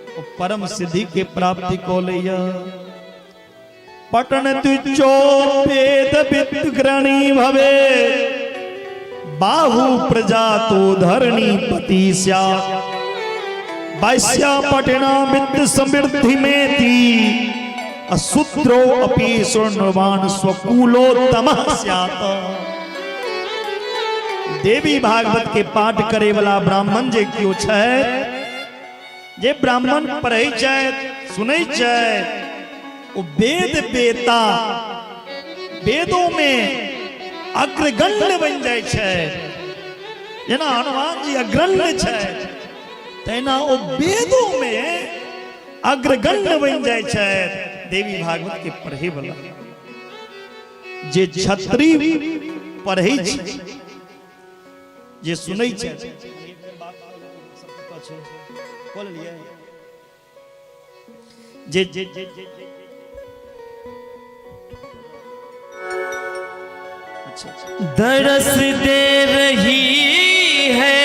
[SPEAKER 4] ओ परम सिद्धि के प्राप्ति कऽ लैया। पटन तुचो वेद विद्ग्रणी भवे, बाहु प्रजा तो धरणी पति स्या। वैश्या पटना वित्त समृद्धि में ती, अशूद्रो अपि स्वर्णवान स्वकुलोत्तमः स्यात्। देवी भागवत के पाठ करे वाला ब्राह्मण जे केओ छथि, जे ब्राह्मण पढ़ै छथि, सुनै छथि, ओ वेद वेता, वेदों में अग्रगण्य बनि जाइ छै। जेना हनुमान जी अग्रगण्य छै, तहिना ओ वेदों में अग्रगण्य बनि जाइ छै। देवी भागवत के पढ़े वाला जे क्षत्रिय पढ़ै छै, जे सुनै छै, जे अच्छा।
[SPEAKER 3] दरस दे रही है,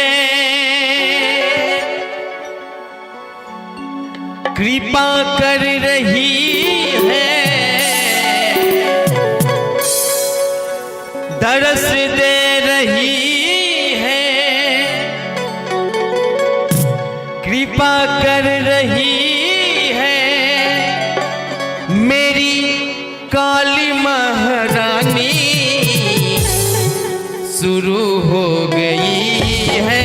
[SPEAKER 3] कृपा कर रही है, दरस दे रही है, कृपा कर रही है, मेरी काली महारानी शुरू हो गई है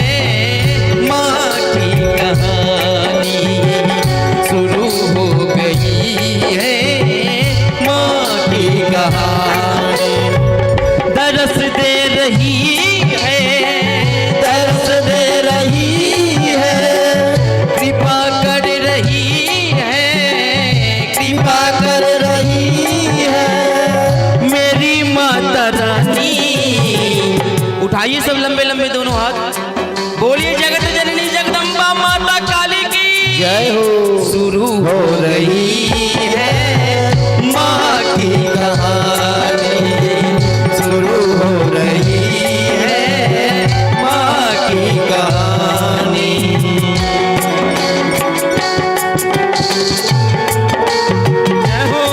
[SPEAKER 3] माँ की कहानी, शुरू हो गई है माँ की कहानी। दरस दे रही है, दरस दे रही है, कृपा कर रही है, कृपा कर रही है, मेरी माता रानी। उठाइए सब लंबे लंबे दोनों हाथ, बोलिए जगत जननी जगदम्बा माता काली की
[SPEAKER 2] जय हो।
[SPEAKER 3] शुरू हो रही है माँ की कहानी, शुरू हो रही है माँ की कहानी। जय हो।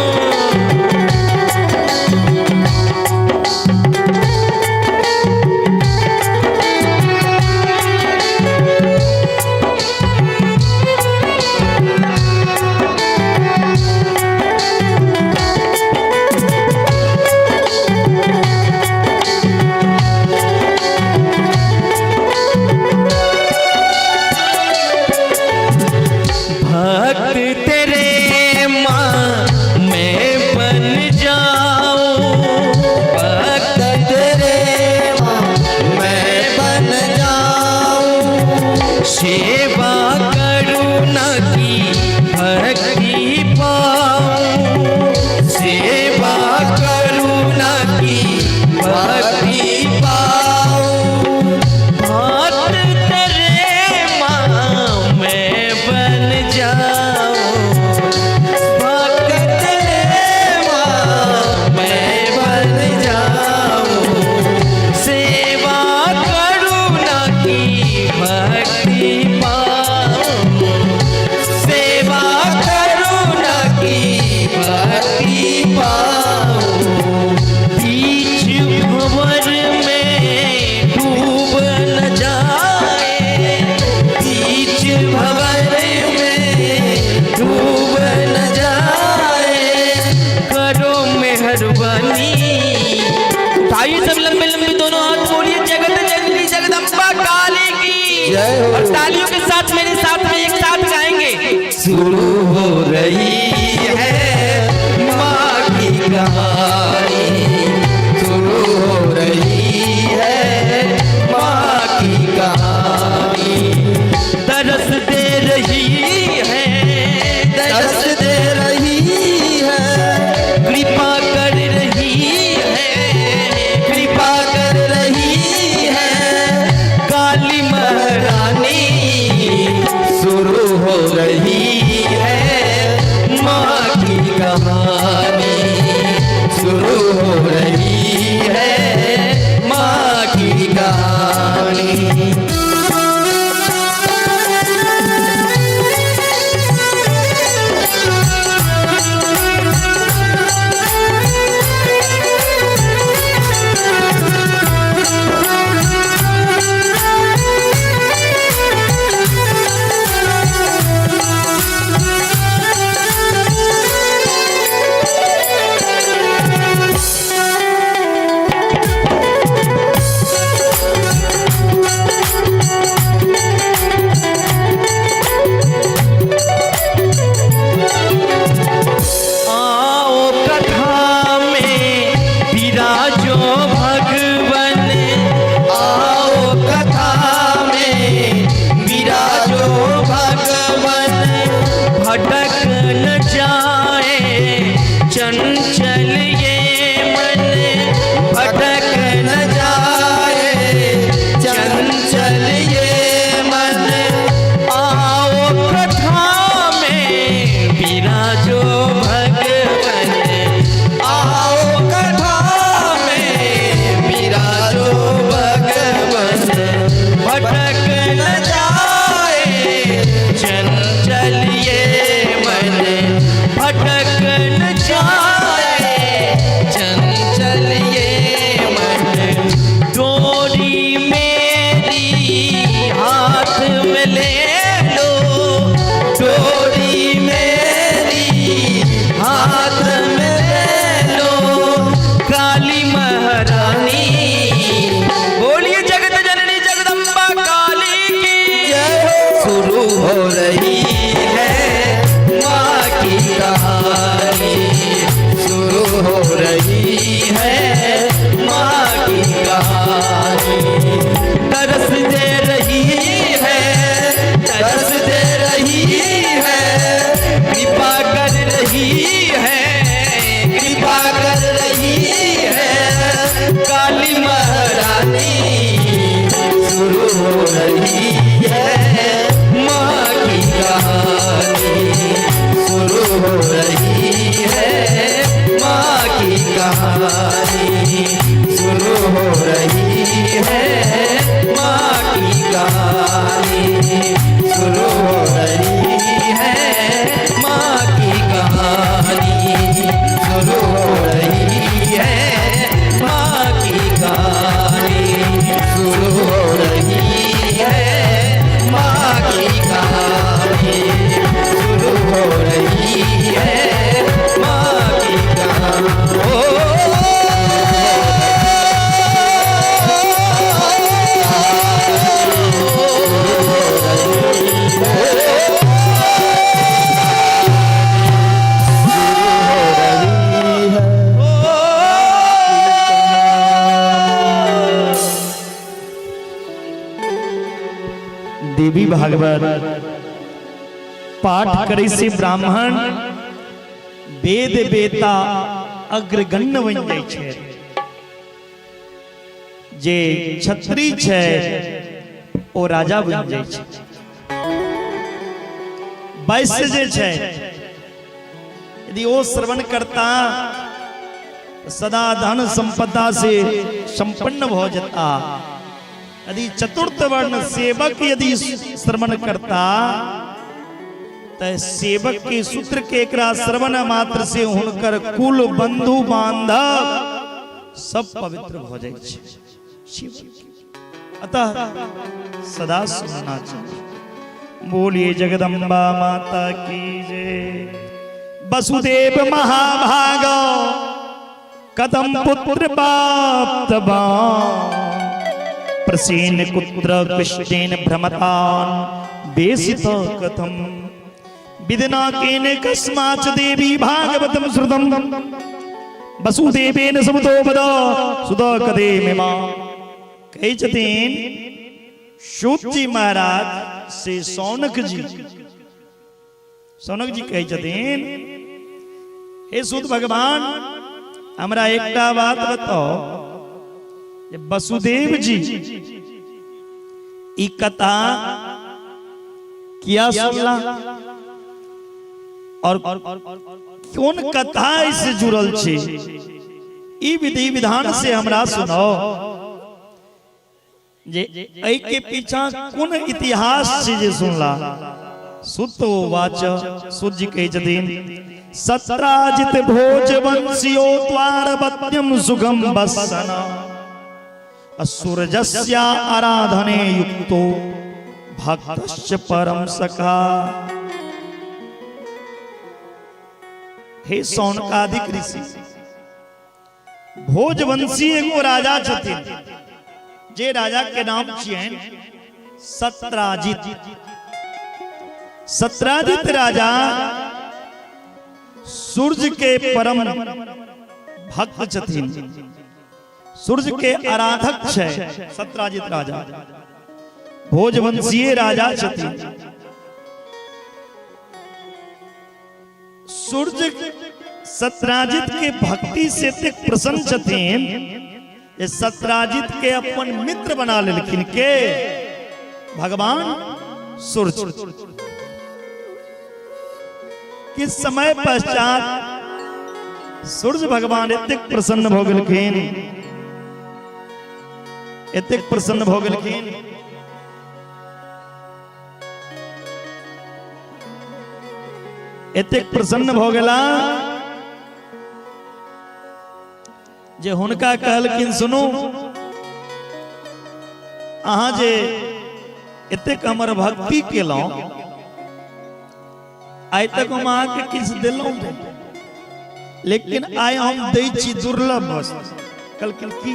[SPEAKER 3] और तालियों के साथ मेरे साथ में एक साथ गाएंगे।
[SPEAKER 1] शुरू हो रही है माँ की कहानी, शुरू हो रही है माँ की कहानी।
[SPEAKER 3] तरस दे रही है,
[SPEAKER 1] तरस दे रही है,
[SPEAKER 3] कृपा कर रही है,
[SPEAKER 1] कृपा कर रही है
[SPEAKER 3] काली महारानी।
[SPEAKER 1] शुरू हो रही है माँ की कहानी, शुरू हो रही है माँ की कहानी।
[SPEAKER 3] आओ कथा में विराजो भगवन,
[SPEAKER 1] आओ कथा में विराजो भगवन,
[SPEAKER 3] भटक न जाए चंचल ये मन,
[SPEAKER 1] भटक न जाए चंचल ये मन।
[SPEAKER 3] आओ कथा में विराजो भगवन,
[SPEAKER 1] आओ कथा में विराजो भगवन,
[SPEAKER 3] भटक न जाए चंचल ये मन, भटक न जाए चंचल ये मन। डोरी मेरी हाथ में ले लो,
[SPEAKER 1] डोरी मेरी हाथ में ले लो,
[SPEAKER 3] काली महारानी। बोलिए जगत जननी जगदम्बा काली की
[SPEAKER 1] जय हो। शुरू हो रही है माँ की कहानी, शुरू हो रही है माँ की कहानी।
[SPEAKER 3] तरस दे रही है,
[SPEAKER 1] तरस दे रही है,
[SPEAKER 3] कृपा कर रही है,
[SPEAKER 1] कृपा कर रही है
[SPEAKER 3] काली महारानी।
[SPEAKER 1] शुरू हो रही है माँ की कहानी, शुरू हो रही है माँ की कहानी, शुरू हो रही है माँ की कहानी, शुरू हो रही है माँ की कहानी, शुरू हो रही है माँ की कहानी, शुरू हो रही है माँ की कहानी, शुरू हो रही है माँ की कहानी।
[SPEAKER 4] देवी भागवत पाठ करे से ब्राह्मण वेद वेता अग्रगण्य बनि जाइ छै। जे क्षत्रिय छै ओ राजा बनि जाइ छै, वैश्य जे छै यदि ओ श्रवण करता सदा धन संपदा से संपन्न भ जता। यदि चतुर्थ वर्ण सेवक यदि श्रवण करता तो सेवक के सूत्र के एकरा श्रवण मात्र से हुनकर कुल बंधु बांधव सब पवित्र भ जाइ छै। शिव अतः सदा सुनना चाहिए। बोलिए जगदम्बा माता की जय। वसुदेव महाभाग कदम पुत्र प्राप्त। प्रसेन कुत्र कृष्णेन भ्रमतान बेसित कथम विधिना केन कस्माच देवी भागवतम श्रुतम वसुदेवेन समुतो वद सुधा कदे मिमा। कहै छथिन सूत जी महाराज से सौनक जी, सौनक जी कहै छथिन हे सूत भगवान, हमरा एकटा बात बताओ जे वसुदेव जी ई कथा किया सुनला और कोन कथा इससे जुड़ल छी, ई विधि विधान से हमरा सुनाओ जे एहि के पीछा कोन इतिहास छै जे सुनला। सुत वाच, सुत जी कहै छथिन सत्राजित भोज वंशियो द्वारवत्यम सुखम बसन सूरजस्या आराधने युक्तो भक्तश्च परम सखा। हे सौनकादिक ऋषि, भोजवंशी एगो राजा छथिन जे राजा के नाम छियनि सत्राजित। सत्राजित राजा सूर्य के परम भक्त छथिन, सूर्य के आराधक छै सत्राजित राजा, भोजवंशीय राजा छथिन। सूर्य सत्राजित के भक्ति से एतेक प्रसन्न छथिन जे सत्राजित के अपन मित्र बना लेलखिन के भगवान सूर्य। किस समय पश्चात सूर्य भगवान एतेक प्रसन्न भऽ गेलखिन, एतेक प्रसन्न भऽ गेलखिन एतेक प्रसन्न भऽ गेला जे हुनका कहलखिन सुनू, अहाँ जे एतेक हमर भक्ति केलहुँ, आइ तक हम अहाँके किछु देलहुँ नहि, लेकिन आइ हम दै छी दुर्लभ वस्तु। कहलखिन की?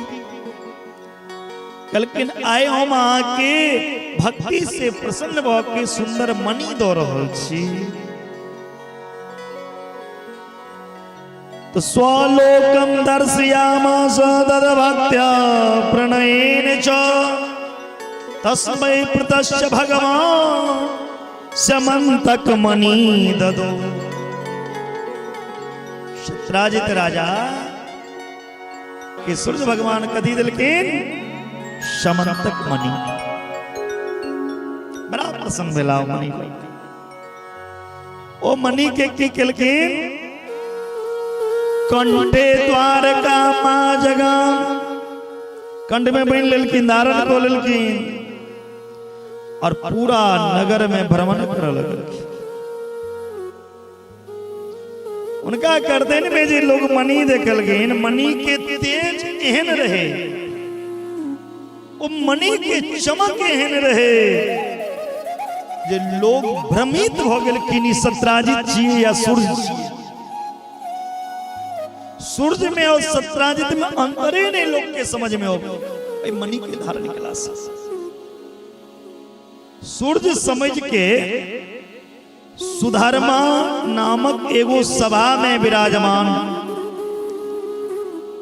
[SPEAKER 4] कहलखिन आइ हम अहाँके भक्ति से प्रसन्न भऽ के सुंदर मणि दऽ रहल छी। तो स्वलोकम दर्शयामास तद्भक्त्या प्रणयेन च तस्मै प्रतश्च भगवान समन्तक मणि ददो। सत्राजित राजा के सूर्य भगवान कथी देलखिन? समन्तक मणि। बड़ा प्रसन्न भेला ओ मणि। ओ मणि के की केलखिन? कंठे द्वारका मा जगा कंठ में बन लेलखिन, धारण को लेलखिन और पूरा नगर में भ्रमण कर लगलखिन। उनका गर्दन में जे लोग मणि देखलखिन, मणि के तेज एहन रहे, ओ मणि के चमक एहन रहे जे लोग भ्रमित भ गेलखिन ई सत्राजित छियै या सूर्य छियै। सूर्य में और सत्राजित में अंतरे नहीं लोग के समझ में आवे एहि मणि के धारण केला से। सूर्य समझ के सुधर्मा नामक एगो सभा में विराजमान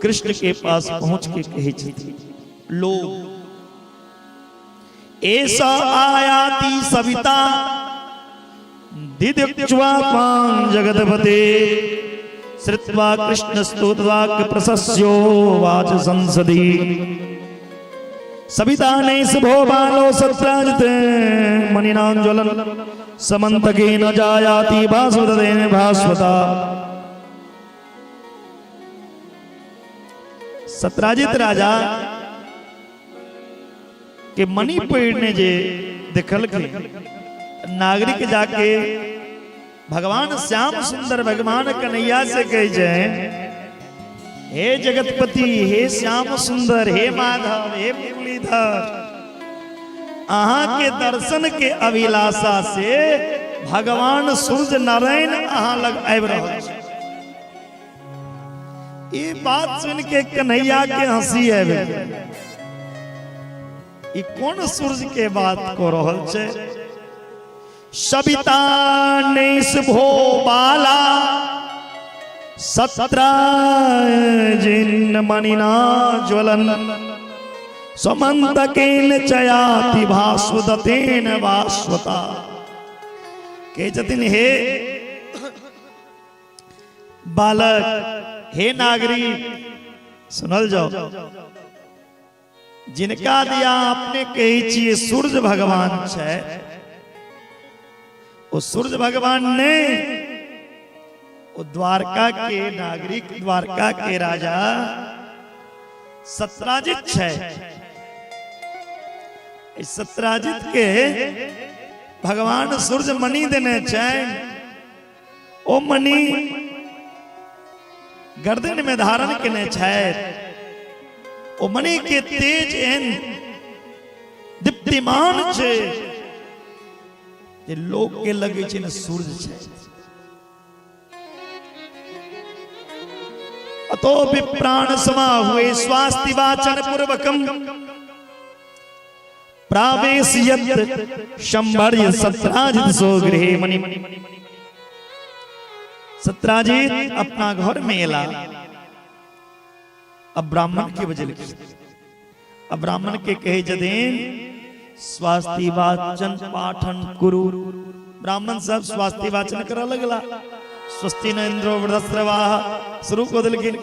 [SPEAKER 4] कृष्ण के पास पहुंच के कहै छथिन लोग ऐसा आयाति सविता दिदिक्ष्वा त्वां जगतपते श्रुत्वा कृष्ण स्तोत्रवाक्य प्रशस्यो वाच संसदि सविता नैष भो बालो सत्राजित मणिनाञ्ज्वलन समन्तकेन जायाति भास्वतेन भास्वता। सत्राजित राजा के मणि पहिरने जे देखलखिन, नागरिक जाके भगवान श्याम सुंदर भगवान कन्हैया से कहै छै, हे जगतपति, हे श्याम सुंदर, हे माधव, हे मुरलीधर, अहाँ के दर्शन के अभिलाषा से भगवान सूर्य नारायण अहाँ लग आबि रहल छै। ई बात सुन के कन्हैया के हंसी आबि गेल। ई कोन सूरज के बात कऽ रहल छै? सविता नेश भो बाला सत्र जिन मणिना ज्वलन समन्तकेन चयाति भास्वदतेन भास्वता। कहै छथिन, हे बालक, हे नागरिक, सुनल जाओ, जिनका दिया अपने कहै छियै सूर्य भगवान छै, ओ सूर्य भगवान ने, ओ द्वारका के नागरिक, द्वारका के राजा सत्राजित छै। सत्राजित के भगवान सूर्य मणि देने छै। ओ मणि गर्दन में धारण केने छथि। ओ मणि के तेज एहन दीप्तिमान छै जे लोक के लगे छै ने सूर्य छै। अतो विप्राण समा हुए स्वास्ति वाचन पूर्वकम प्रावेशयत शंभर्य सत्राजित सो गृहे मणि। सत्राजित अपना घर में एला। अब ब्राह्मण के बजल, अब ब्राह्मण के कहे जदेन स्वास्ति वाचन पाठन कुरु। ब्राह्मण सब स्वास्ति वाचन करऽ लगला। स्वस्ति न इंद्रो वृद्धस्रवाह शुरू कऽ देलखिन।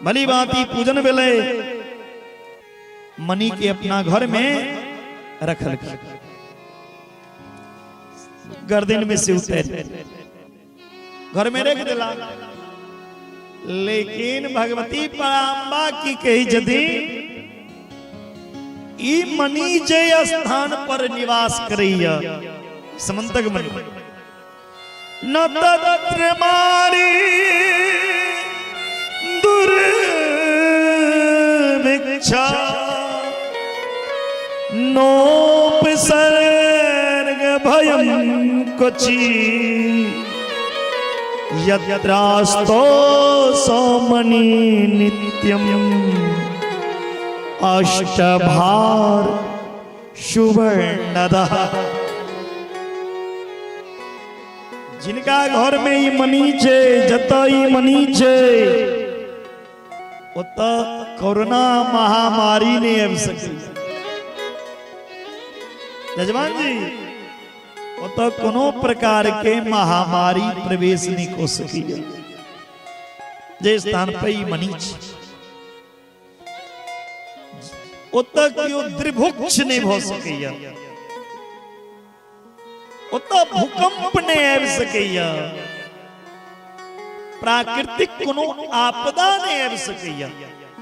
[SPEAKER 4] भली बाती पूजन भेलै। मणि के अपना घर में रखलखिन, गर्दन में से उतर घर में रख दिला। लेकिन भगवती पराम्बा की कही छथिन, ई मणि जे स्थान पर निवास करैया, समन्तक मणि, न तत्र मारी दुर्भिक्षा नोपसर्ग भयम क्वचि यत्रास्तो सौमणि नित्यम अष्टभार सुवर्णदः। जिनका घर में ई मणि छै, जतऽ ई मणि छै, ओतऽ कोरोना महामारी नहि आबि सकै। यजमान जी, ओतऽ कोनो प्रकार के महामारी प्रवेश नहि कऽ सकैए जे स्थान पर ई मणि छै। ओतऽ केओ द्रिभुक्ष नहि भऽ सकैए, ओतऽ भूकंप नहि आबि सकैए, प्राकृतिक कोनो आपदा नहि आबि सकैए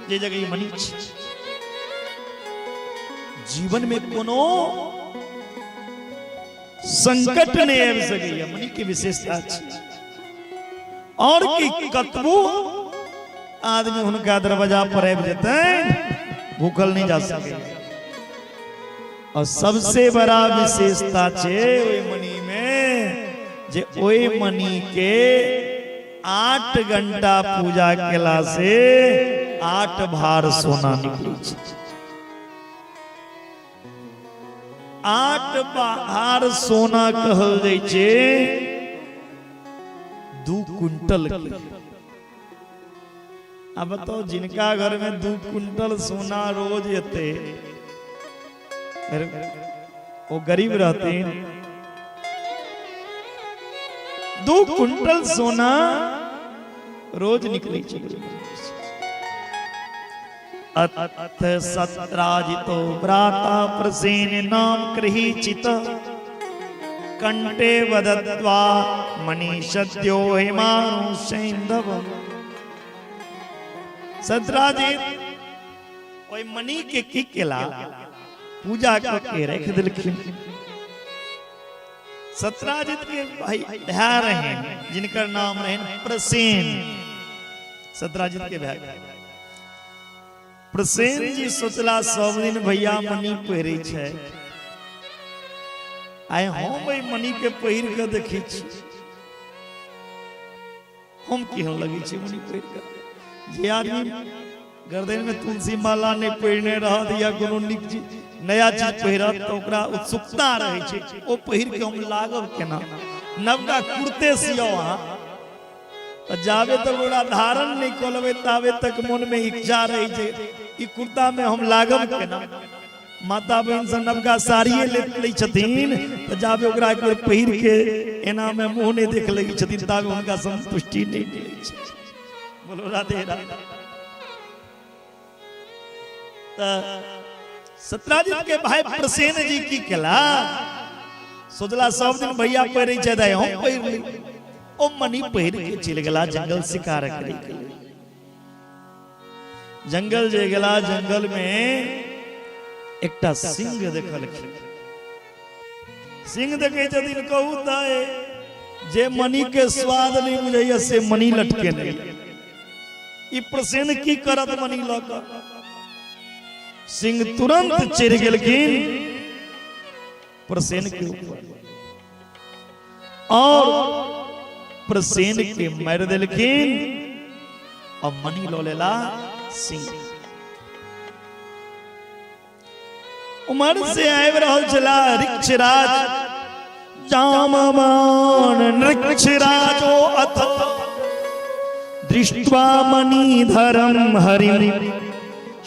[SPEAKER 4] जे जगह ई मणि छै। जीवन में कोनो संकट नहि आबि सकैए, मणि के विशेषता छै। और की कतबो आदमी हुनका दरवाजा पर आबि जेतै, भूखल नहीं जा सके। और सबसे बड़ा विशेषता छै ओहि मणि में जे ओहि मणि के 8 घंटा पूजा केला से 8 भार सोना निकलै छै। 8 भार सोना कहल जाइ छै 2 क्विंटल के। अब बताओ, जिनका घर में 2 क्विंटल सोना रोज एते, वो गरीब रहते हैं? 2 क्विंटल सोना रोज निकले छै। अथ सत्राजितो भ्राता प्रसेन नाम गृहीचित कंठे वदत्वा मनीषद्यो हिमानु सैंधव। सत्राजित ओहि मणि के की केला? पूजा कऽ के रख देलखिन। सत्राजित के भाई भाय रहन जिनकर नाम रहन प्रसेन। सत्राजित के भाय प्रसेन जी सोचला, सब दिन भैया मणि पहिरे छै, आइ हम एहि मणि के पहिर के देखै छी, हम केहन लगै छै मणि पहिर के। जे आदमी गर्दन में तुलसी माला नहि पहिरने रहत या कोनो नीक चीज नया चीज पहिरत तऽ ओकरा उत्सुकता रहै छै, ओ पहिर के हम लागब केना। नवका कुर्ते सियाओ अहाँ, तऽ जाबे तक ओकरा धारण नहि कऽ लेबै ताबे तक मन में इच्छा रहै छै ई कुर्ता में हम लागब केना। माता बहन सब नवका साड़िए ले लै छथिन तऽ जाबे ओकरा एक बेर पहिर के एना में मुँह नहि देख लै छथिन ताबे हुनका संतुष्टि नहि मिलै छै। बोलो राधे राधे। तऽ सत्राजित के भाई प्रसेन जी की केला, सोचला सब दिन भैया पहिरै छै तऽ हम पहिर ली। ओ मणि पहिर के चलि गेला जंगल शिकार करे के लेल। जंगल जे गेला, जंगल में एकटा सिंह देखलखिन। सिंह देखै छथिन, कहू तऽ जे मणि के स्वाद नहि बुझैया से मणि लटके नहि, ई प्रसेन की करत मणि लऽ कऽ। सिंह तुरंत चढ़ि गेलखिन प्रसेन के ऊपर और प्रसेन के मारि देलखिन और मणि लऽ लेला सिंह। उमर से आबि रहल छला ऋक्षराज जामवान। नृक्षराजो अथ दृष्ट्वा मणिधरम हरिं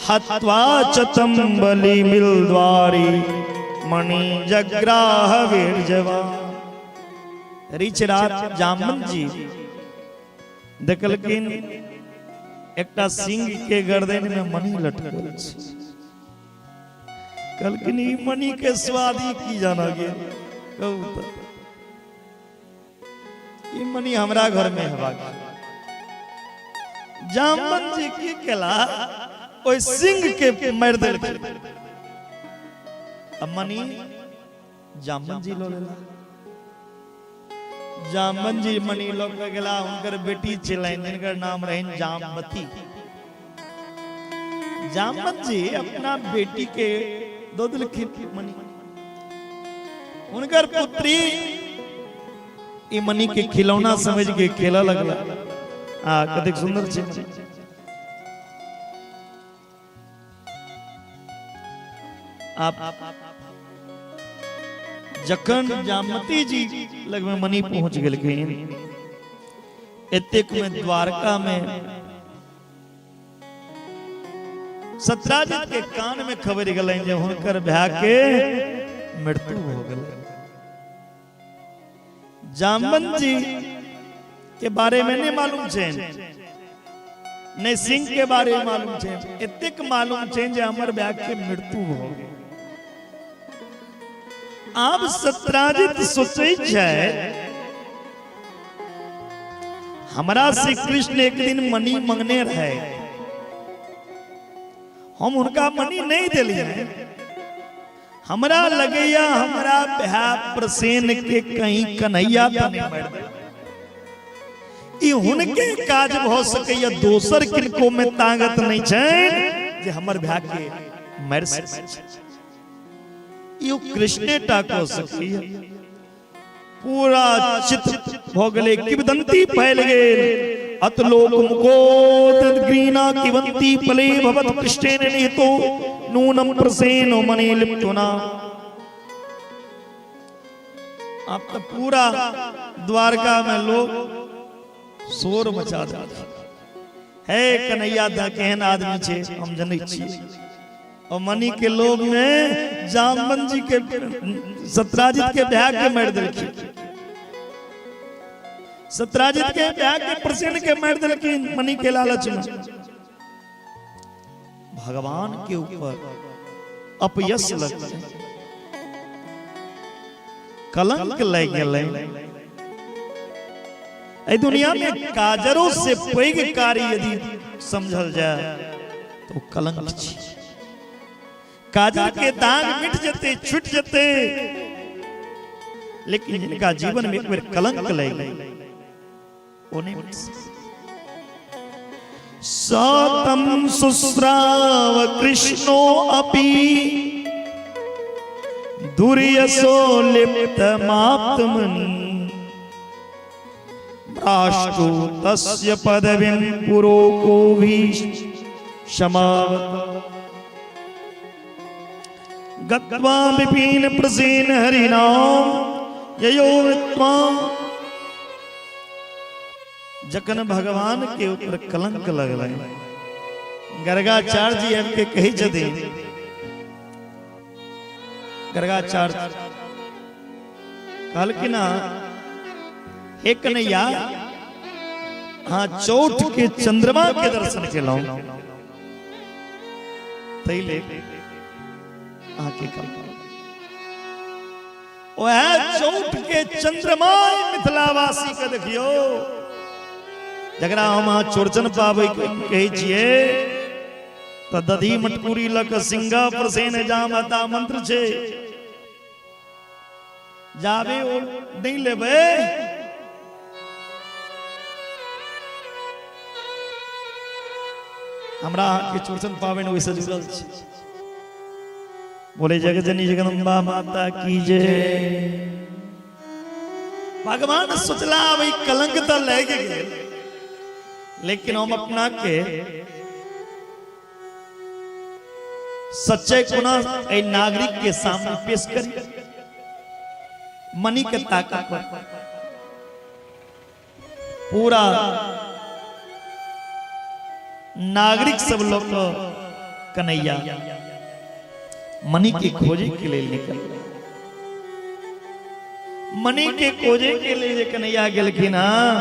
[SPEAKER 4] हत्वा च तं बलिमिल्द्वारि मणि जग्राह वीरजवा। ऋक्षराज जामवंत जी देखलखिन एकटा सिंह के गर्दन में मणि लटकल छै। कहलखिन ई मणि के स्वाद ई की जाना गेल, कहू तऽ ई मणि हमरा घर में हेबाक। जामवंत जी की केला, ओहि सिंह के मारि देलखिन आ मणि जामवंत जी लऽ लेला। जामवंत जी मणि लऽ के गेला, हुनकर बेटी छलनि जिनकर नाम रहनि जामवती। जामवंत जी अपना बेटी के दऽ देलखिन मणि। हुनकर पुत्री ई मणि के खिलौना समझ के खेलऽ लगला। आ कतेक सुंदर छै। आप जखन जामवती जी लग में मणि पहुंच गेलखिन, एतेक में द्वारका में सत्राजित के कान में खबर गेलनि जे हुनकर भाय के मृत्यु हो गेल। जामवंत जी के बारे में नहीं मालूम छै, नहीं सिंह के बारे में मालूम छै, एतेक मालूम छै जे हमर भाय के मृत्यु हो गेल। आब सत्राजित सोचै छै हमरा से कृष्ण एक दिन मणि मंगने रहे, हम हुनका मणि नहीं दिलियै, हमरा लगैया हमरा भाय प्रसेन के कहीं कन्हैया तऽ नहि मारि देलकै, ई हुनके काज भऽ सकैया, दोसर किनको में ताकत नहीं छै जे हमर भाय के मारि सकै छै, ई कृष्णे टा कऽ सकैया। पूरा चित भऽ गेलै, किवदंती फैल गेल। अतलोक मुकोद ग्रीना किवंती पले भवत कृष्णेन निहितो नूनम प्रसेनो मने लिप्तुना। अब तो पूरा द्वारका में लोग शोर मचा देलक, हे कन्हैया दा केहन आदमी छै हम जनै छी। और मणि के लोभ में जामवंत जी के सत्राजित के ब्याह के मारि देलखिन, सत्राजित के ब्याह के प्रसेन के मारि देलखिन मणि के लालच में। भगवान के ऊपर अपयश लगलै, कलंक लागि गेलै। एहि दुनिया में काजरो से पैघ कार्य यदि समझल जाय तो ओ कलंक छी। काजर के दाग मिट जेते, छूट जेते, लेकिन जिनका जीवन में एक बेर कलंक लागि गेल ओ नहीं मिट सकै। सतम शुश्राव कृष्णो अपि दुर्यसो लिप्तमाप्तमनि राष्ट्रो तस्य पदवीं पुरो कोभि क्षमावत। गत्वा विपिन प्रसेन हरिनाम ययो वित्वा। जखन भगवान के ऊपर कलंक लगलै, गर्गाचार्य जी आबि के कहै छथिन, गर्गाचार्य कहलखिन, हे कन्हैया, हाँ चौठ के चंद्रमा के दर्शन केलहुं, ताहि लेल अहाँके कलंक। वएह चौठ के चंद्रमा मिथिलावासी के देखियो, जकरा हम अहाँ चौरचन पाबै कहै छियै, तऽ दधी मटकुरी लऽ कऽ सिंगा प्रसेन जामता मंत्र छै, जाबे ओ नहि लेबै हमरा अहाँके चौरचन पाबनि ओहिसँ जुड़ल छै। बोले जगजनी जगदम्बा माता की जय। भगवान सोचला, अब ई कलंक तऽ लागि गेल, लेकिन हम अपना के सच्चे कोना एहि नागरिक के सामने पेश करी? मनी के ताकत पर पूरा नागरिक सब लोग कन्हैया मनी के खोजे के लिए निकल। मनी के खोजे के लिए जे कन्हैया गेलखिन, हाँ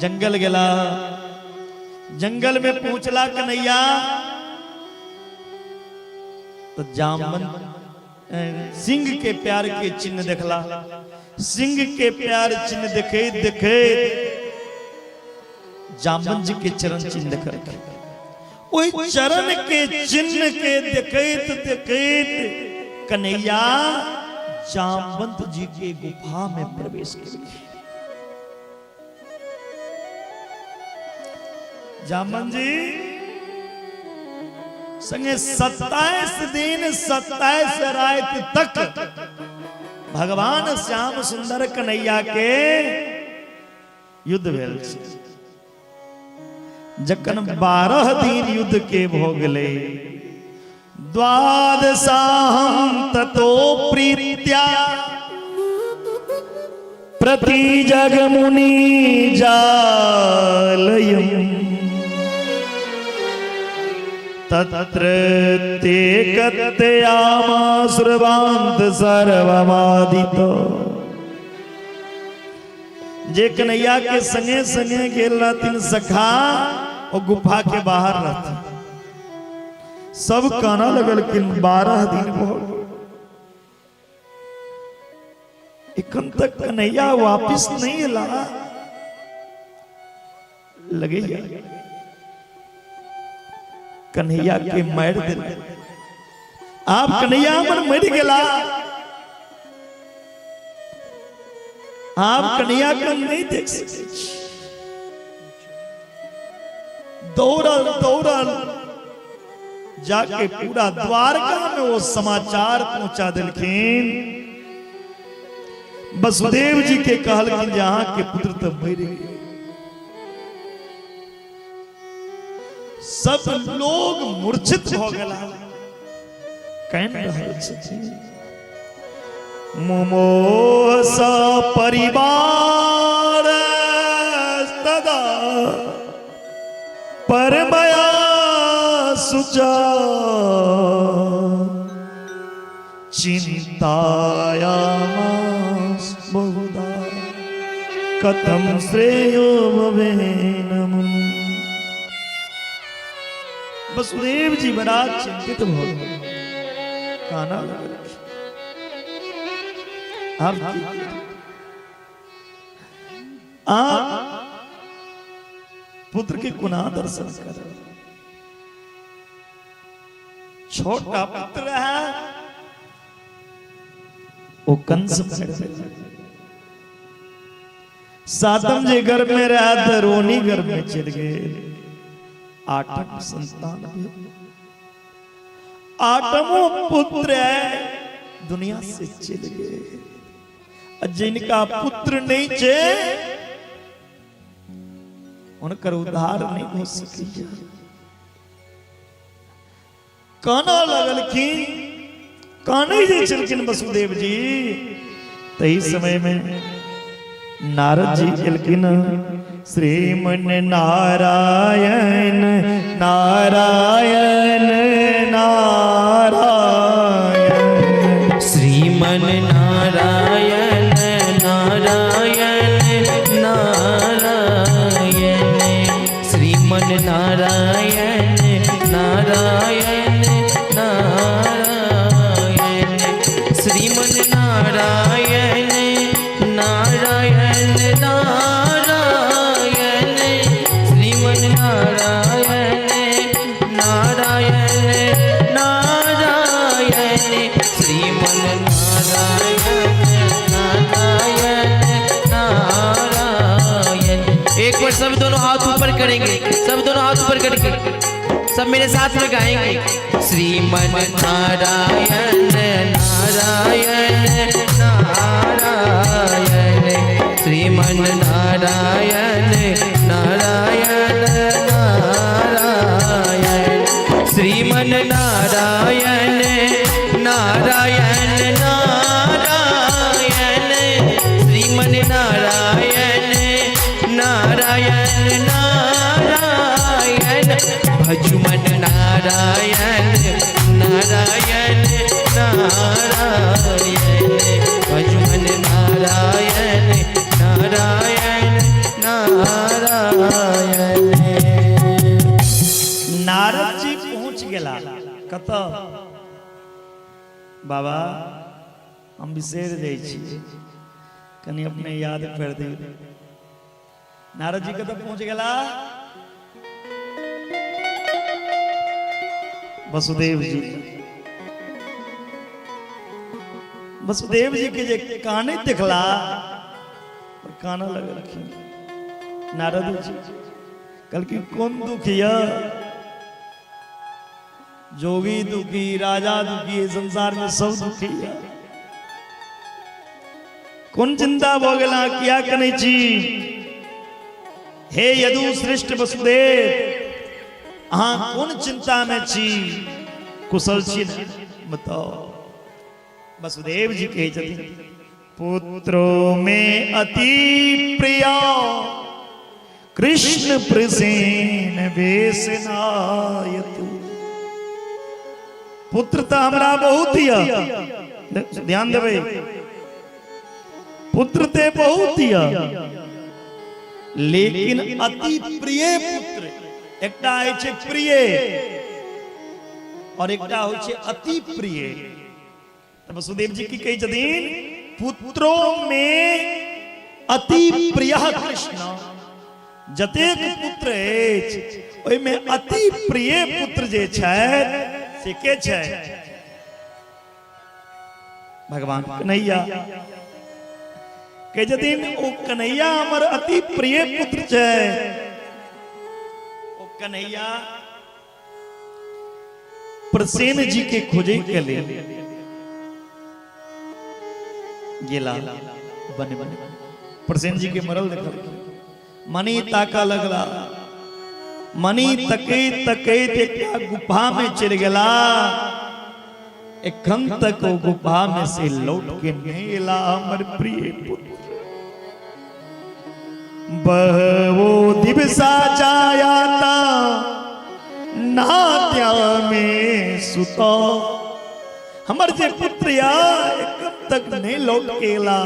[SPEAKER 4] जंगल गेला। जंगल में पहुंचला कन्हैया तो जामन सिंह के प्यार के चिन्ह देखला। सिंह के प्यार चिन्ह देखे देखे जामन जी के चरण चिन्ह देखल। ओहि चरण के चिन्ह के देखैत देखैत कन्हैया जामवंत जी के गुफा में प्रवेश केलखिन। जामन जी संगे 27 दिन 27 रात तक भगवान श्याम सुंदर कन्हैया के युद्ध भेल छै। जखन 12 दिन युद्ध के भऽ गेलै, द्वादशाहम ततो प्रीत्या प्रति जगमुनि जालयम तत्र ते कत्यामासुरवान्त सर्वमादित। जे कन्हैया के संगे संगे गेल रहथिन सखा, ओ गुफा के बाहर रहथिन। सब काना लगलखिन, 12 दिन भऽ गेल, एखन तक कन्हैया वापिस नहीं एला, लगैया कन्हैया के मारि देल। आब कन्हैया हमर मरि गेला, आब कन्हैया के नहीं देख सकै छी। दौड़ल दौड़ल जाके पूरा द्वारका में वो समाचार पहुंचा देलखिन। वसुदेव जी के कहलखिन जे अहाँ के पुत्र तऽ मरि गेल। सब लोग मूर्छित भऽ गेला, कानि रहल छथिन। मुमोह स परिवार तदा परमया सुचा चिन्तायामास बहुधा कथम श्रेयो भवेनम। वसुदेव जी बड़ा चिंतित भऽ गेल, काना लगल। आब की करी? आप पुत्र के कोना दर्शन कर? छोटा पुत्र है, ओ कंस मारि देलक। सातम जे गर्भ में रहा तऽ रोनी गर्भ में चलि गेल। आठम संतान भेल, आठमो पुत्र है दुनिया से चलि गेल। आ जिनका पुत्र नहीं छै, हुनकर उद्धार नहि भऽ सकैए। कानऽ लगलखिन, कानै जे छलखिन वसुदेव जी, तही समय में नारद जी एलखिन। श्रीमन नारायण नारायण नारायण,
[SPEAKER 3] श्रीमन नारायण नारायण नारायण, श्रीमन नारायण नारायण नारायण, श्रीमन नारायण नारायण नारायण, श्रीमन नारायण नारायण नारायण, श्रीमन नारायण नारायण नारायण। एक बार सब दोनों हाथ ऊपर करेंगे, सब दोनों हाथ ऊपर करके सब मेरे साथ में गाएंगे। श्रीमन नारायण नारायण नारायण, श्रीमन नारायण नारायण नारायण, श्रीमन नारायण नारायण नारायण, श्रीमन नारायण नारायण नारायण, भजुमन नारायण नारायण नारायण, भजुमन नारायण नारायण नारायण।
[SPEAKER 4] नारद जी पहुंच गेला कतऽ? बाबा, हम बिसरि जाइ छी, कनि अपने याद कर दियौ। नारद जी कतऽ पहुंच गेला? वसुदेव जी। वसुदेव जी के जे काने देखला, कानऽ लगलखिन नारद जी। कहलखिन, कोन दुख यऽ? जोगी दुखी, राजा दुखी, संसार में सब दुखी यऽ। कोन चिंता भऽ गेल? अहाँ किया कनै छी? हे यदु श्रेष्ठ वसुदेव, अहाँ कोन चिंता में छी? कुशल छी ने? बताओ। वसुदेव जी कहै छथिन, पुत्रो में अति प्रिया कृष्ण प्रसेन वेशनायत। पुत्र तऽ हमरा बहुत यऽ, ध्यान देबै, पुत्र ते बहुत यऽ, लेकिन अति प्रिय पुत्र एकटा होइ छै प्रिय और एकटा होइ छै अति प्रिय। तऽ वसुदेव जी की कहै छथिन? पुत्रो में अति प्रिय कृष्ण। जतेक पुत्र अछि, ओहिमे अति प्रिय पुत्र जे छथि से के छथि? भगवान कन्हैया। कहै छथिन, ओ कन्हैया हमर अति प्रिय पुत्र छै। ओ कन्हैया प्रसेन जी के खोजे के लेल गेला बने बने। प्रसेन जी के मरल देखल, मनी ताका लगला। मनी तकैत तकैत एकटा गुफा में चलि गेला। एखन तक ओ गुफा में से लौट के नहीं एला हमर प्रिय पुत्र। बहवो दिवसा जायाता नात्या में सुतो। हमर जे पुत्र या, एखन तक नहीं लौट के एला।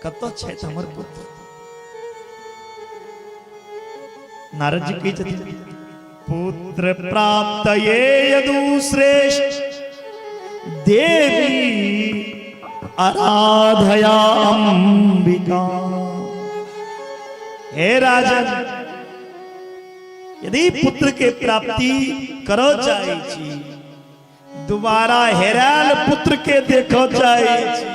[SPEAKER 4] कतऽ छथि हमर पुत्र? नारद जी कहै छथिन, पुत्र प्राप्त ये यदु श्रेष्ठ देवी आराधया अंबिका। हे राजन, यदि पुत्र के प्राप्ति करऽ चाहै छी, दोबारा हेरायल पुत्र के देखऽ चाहै छी,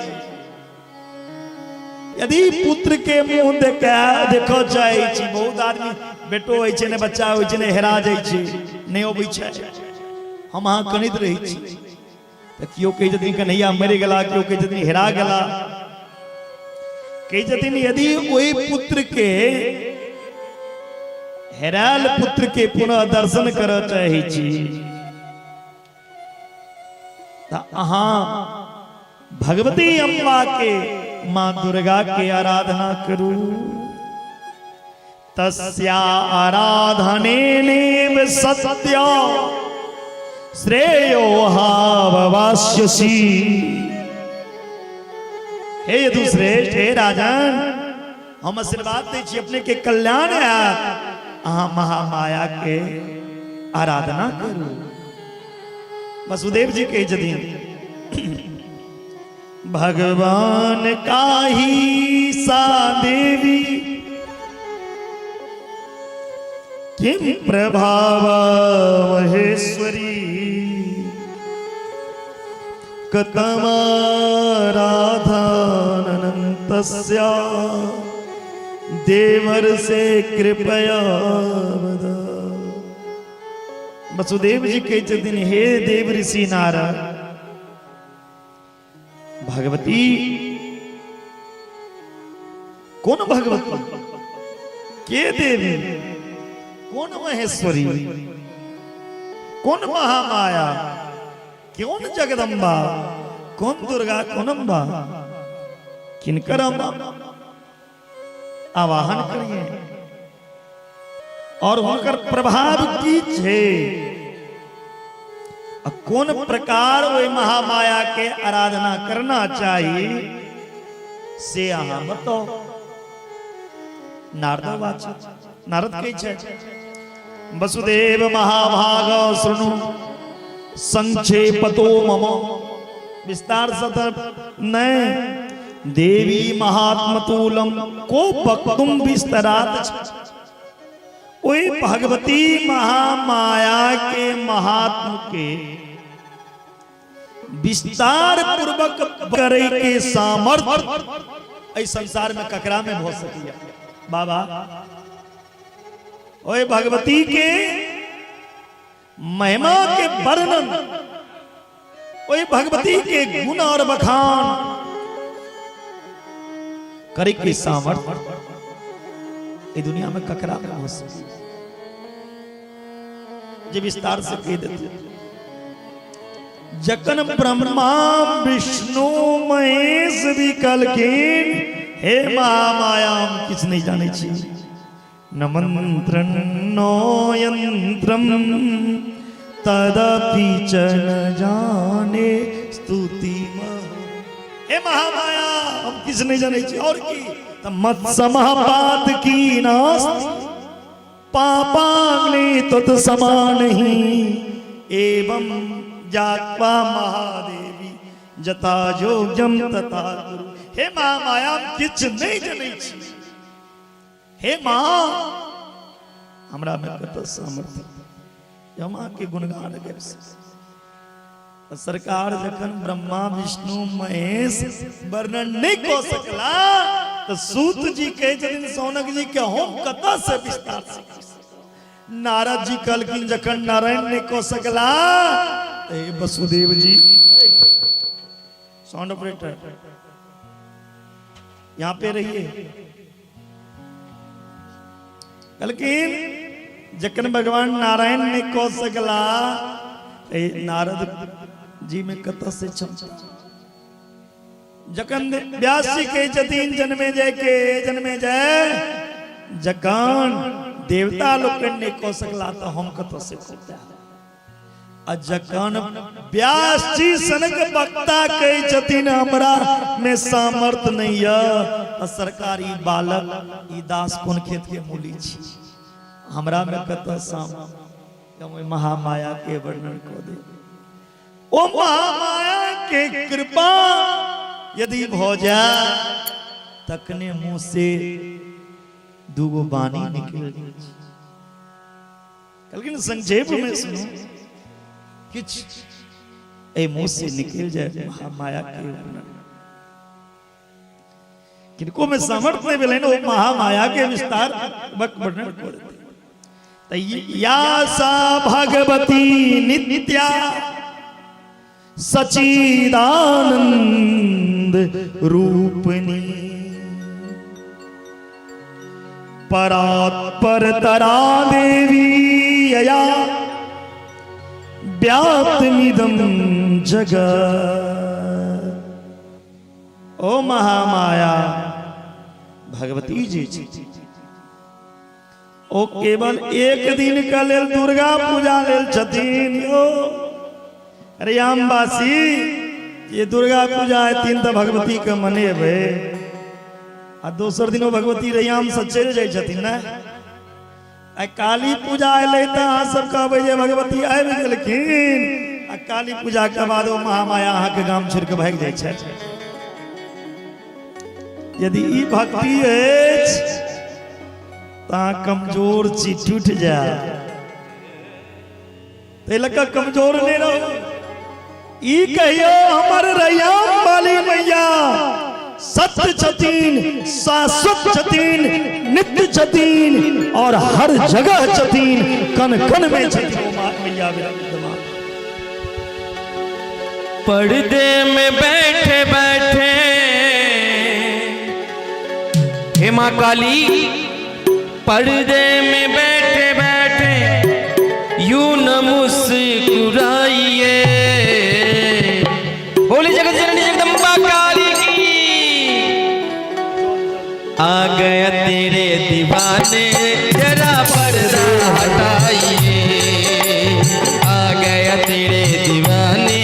[SPEAKER 4] यदि पुत्र के मुंह देखऽ चाहै छी, बहुत आदमी बेटो होइ छै ने, बच्चा होइ छै ने, हेरा जाइ छै, नहि अबै छै। हम अहाँ कनैत रहै छी तऽ केओ कहै छथिन कन्हैया मरि गेला, केओ कहै छथिन हेरा गेला। कहै छथिन, यदि ओहि पुत्र के हेरायल पुत्र के पुनः दर्शन करऽ चाहै छी तऽ अहाँ भगवती अम्बा के, माँ दुर्गा के आराधना करू। तस्या आराधनेनैव सत्य श्रेयो हाववास्यसि। हे यदुश्रेष्ठ, हे राजन, हम आशीर्वाद दै छी, अपने के कल्याण हैत, अहाँ महामाया के आराधना करू। वसुदेव जी कहै छथिन, भगवान काही सा देवी किम प्रभाव महेश्वरी कतमाराधानन्तस्य देवर से कृपया वद। वसुदेव जी कहै छथिन, हे देव ऋषि नारद, भगवती कोन, भगवती के देवी कोन, महेश्वरी कोन, महामाया कोन, जगदम्बा कोन, दुर्गा कोन, अम्बा किनकर हम आवाहन करिए और हुनकर प्रभाव की छै आ कोन प्रकार ओहि महामाया के आराधना करना चाही से अहाँ बताओ। नारद वाच, नारद कहै छै, वसुदेव महाभाग शृणु संक्षेपतो मम, विस्तार से तऽ नहि, देवी महात्मतूलम को वक्तुम विस्तरात। ओहि भगवती महामाया के महात्म के विस्तार पूर्वक करे के सामर्थ्य एहि संसार में ककरा में भऽ सकैया बाबा? ओहि भगवती के महिमा के वर्णन, ओहि भगवती के गुण और बखान करे के सामर्थ्य ई दुनिया में ककरा में हो सके जे विस्तार से कह देते? जखन ब्रह्मा विष्णु महेश भी कहलखिन, हे महामाया, हम किछु नहि जानै छी, न मंत्र नो यंत्रम तदपि च न जाने स्तुति। हे महामाया, हम किछु नहि जानै छी। और की त मत्समः पात की नास्ति पापाग्नि तत्समान ही एवं जात्वा महादेवी जता योग्यम तथा कुरु। हे महामाया, हम किछु नहि जनै छी। हे माँ, हमरा में कतऽ सामर्थ्य जे हम अहाँके गुणगान गाबि सकी? तऽ सरकार जखन ब्रह्मा विष्णु महेश वर्णन नहि कऽ सकला तऽ सूत जी कहै छथिन सौनक जी के, हम कतऽ से विस्तार से कहि सकब? नारद जी कहलखिन, जखन नारायण नहि कऽ सकला तऽ हे वसुदेव जी, साउंड ऑपरेटर यहाँ पे रहिए, कहलखिन जखन भगवान नारायण नहि कऽ सकला तऽ नारद जी में कतऽ से क्षमता? जखन व्यास जी कहै छथिन जन्मे जय के जन्मे जय, जखन देवता लोकनि नहि कऽ सकला तऽ हम कतऽ से कऽ पायब? आ जखन व्यास जी सनक वक्ता कहै छथिन हमरा में सामर्थ्य नहीं यऽ, तऽ सरकार ई बालक, ई दास कोन खेत के मूली छी? हमरा में कतऽ सामर्थ्य हम ओहि महामाया के वर्णन कऽ देब? ओ महामाया के कृपा यदि भऽ जाय तखने मुँह से दूगो बाणी निकलि जाइ छै। कहलखिन, संक्षेप में सुनू, किछु एहि मुंह से निकलि जाय महामाया के वर्णन। किनको में सामर्थ्य नहीं भेलनि ओ महामाया के विस्तार वर्णन कऽ देतै। तऽ या सा भगवती नित्या सचिदानंद रूपिणी परात्परतरा देवी यया व्याप्तमिदं जगत्। ओ महामाया भगवती जी छथिन, ओ केवल एक दिन के लेल दुर्गा पूजा लेल छथिन। यौ रैयामवासी, ये दुर्गा पूजा हेथिन तऽ भगवती के मनेबै, आ दोसर दिन ओ भगवती रैयाम से चलि जाइ छथिन ने। आ काली पूजा एलै तऽ अहाँ सब कहबै जे भगवती आबि गेलखिन, आ काली पूजा के बाद ओ महामाया अहाँके गाम छोड़ि कऽ भागि जाइ छथि। यदि ई भक्ति अछि तऽ अहाँ कमजोर छी, टूटि जायब। ताहि लऽ कऽ कमजोर नहि रहू। ई कहियो हमर रैयाम वाली मैया सत्य छथिन, शाश्वत छथिन, नित्य छथिन और हर जगह छथिन, कण कण में छथिन ओ मैया विद्यमान।
[SPEAKER 1] पर्दे में बैठे बैठे हे माँ काली, पर्दे में बैठे बैठे यूं न मुस्कुराइए। बोली जगत जननी जगदम्बा काली की। आ गया तेरे दीवाने, जरा पर्दा हटाइए। आ गया तेरे दीवाने,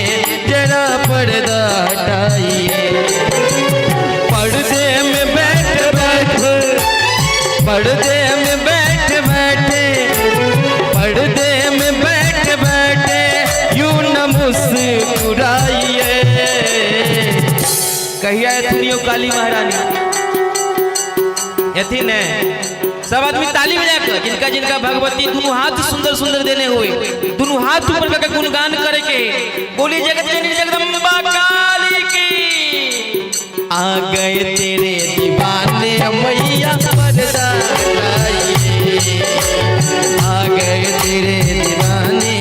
[SPEAKER 1] जरा पर्दा हटाइए। पर्दे में बैठ बैठे, पर्दे में बैठ बैठे, पर्दे में बैठ बैठे यूं न मुस्कुराइए। कहिया एथिन यौ काली महारानी? एथिन ने? सब आदमी ताली बजा कर, जिनका जिनका भगवती दोनों हाथ सुंदर सुंदर देने हुए, दोनों हाथ ऊपर करके गुणगान करे के बोली जगत जननी जगदम्बा काली की। आ गए तेरे दीवाने मैया पर्दा हटाइए। आ गए तेरे दीवाने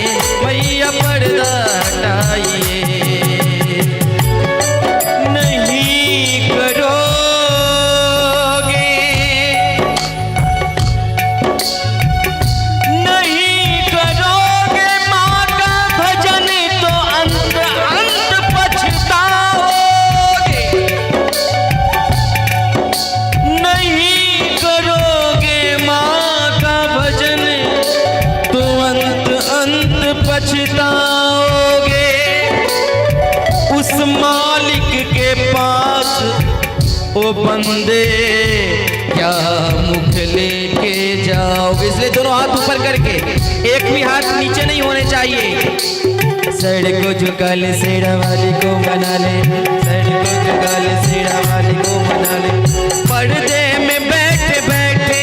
[SPEAKER 1] मैया पर्दा हटाइए। नहीं करोगे, नहीं करोगे माँ का भजन तो अंत अंत पछताओगे। नहीं करोगे माँ का भजन तो अंत अंत पछताओगे। उस मालिक के पास ओ बंदे क्या मुख लेके जाओगे। इसलिए दोनों हाथ ऊपर करके, एक भी हाथ नीचे नहीं होने चाहिए। सर को झुका ले, शेरा वाली को मना ले। सर को झुका ले, शेरा वाली को मना ले। पर्दे में बैठे बैठे,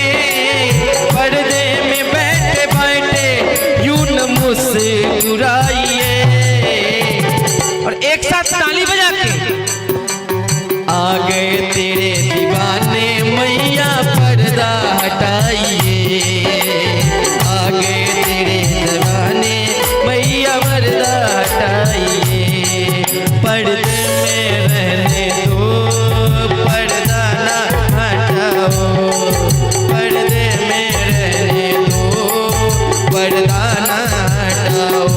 [SPEAKER 1] पर्दे में बैठे बैठे यूं न मुस्कुराइए। और एक साथ ताली बजा के, आ गए तेरे दीवाने मैया पर्दा हटाइए। आ गए तेरे दीवाने मैया पर्दा हटाइए। पर्दे में रहने दो, पर्दा ना हटाओ। पर्दे में रहने दो, पर्दा ना हटाओ।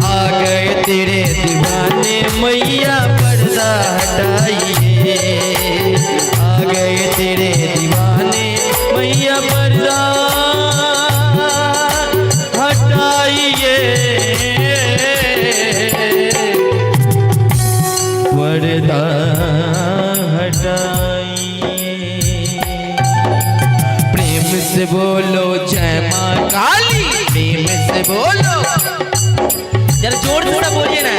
[SPEAKER 1] आ गए तेरे दीवाने मैया पर्दा हटाइए। आ गए तेरे दीवाने मैया पर्दा हटाइए। पर्दा हटाइए। प्रेम से बोलो जय माँ काली। प्रेम से बोलो, जरा जोर से सब बोलिए ना।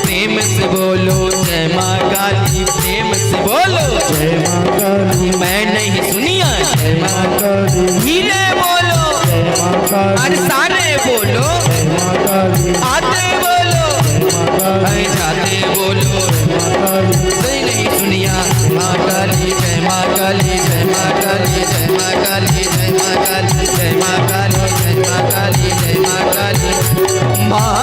[SPEAKER 1] प्रेम से बोलो जय माँ काली। प्रेम से बोलो
[SPEAKER 4] जय माँ काली।
[SPEAKER 1] मैं नहीं सुनिया। जय माँ
[SPEAKER 4] काली।
[SPEAKER 1] धीरे बोलो।
[SPEAKER 4] जय माँ काली।
[SPEAKER 1] अरे सारे बोलो।
[SPEAKER 4] जय माँ काली।
[SPEAKER 1] आते बोलो।
[SPEAKER 4] जय माँ काली।
[SPEAKER 1] अरे जाते बोलो।
[SPEAKER 4] माँ काली।
[SPEAKER 1] सही नहीं सुनिया। माँ काली जय माँ काली जय माँ काली जय माँ काली जय माँ काली जय माँ काली जय माँ काली जय माँ काली माँ।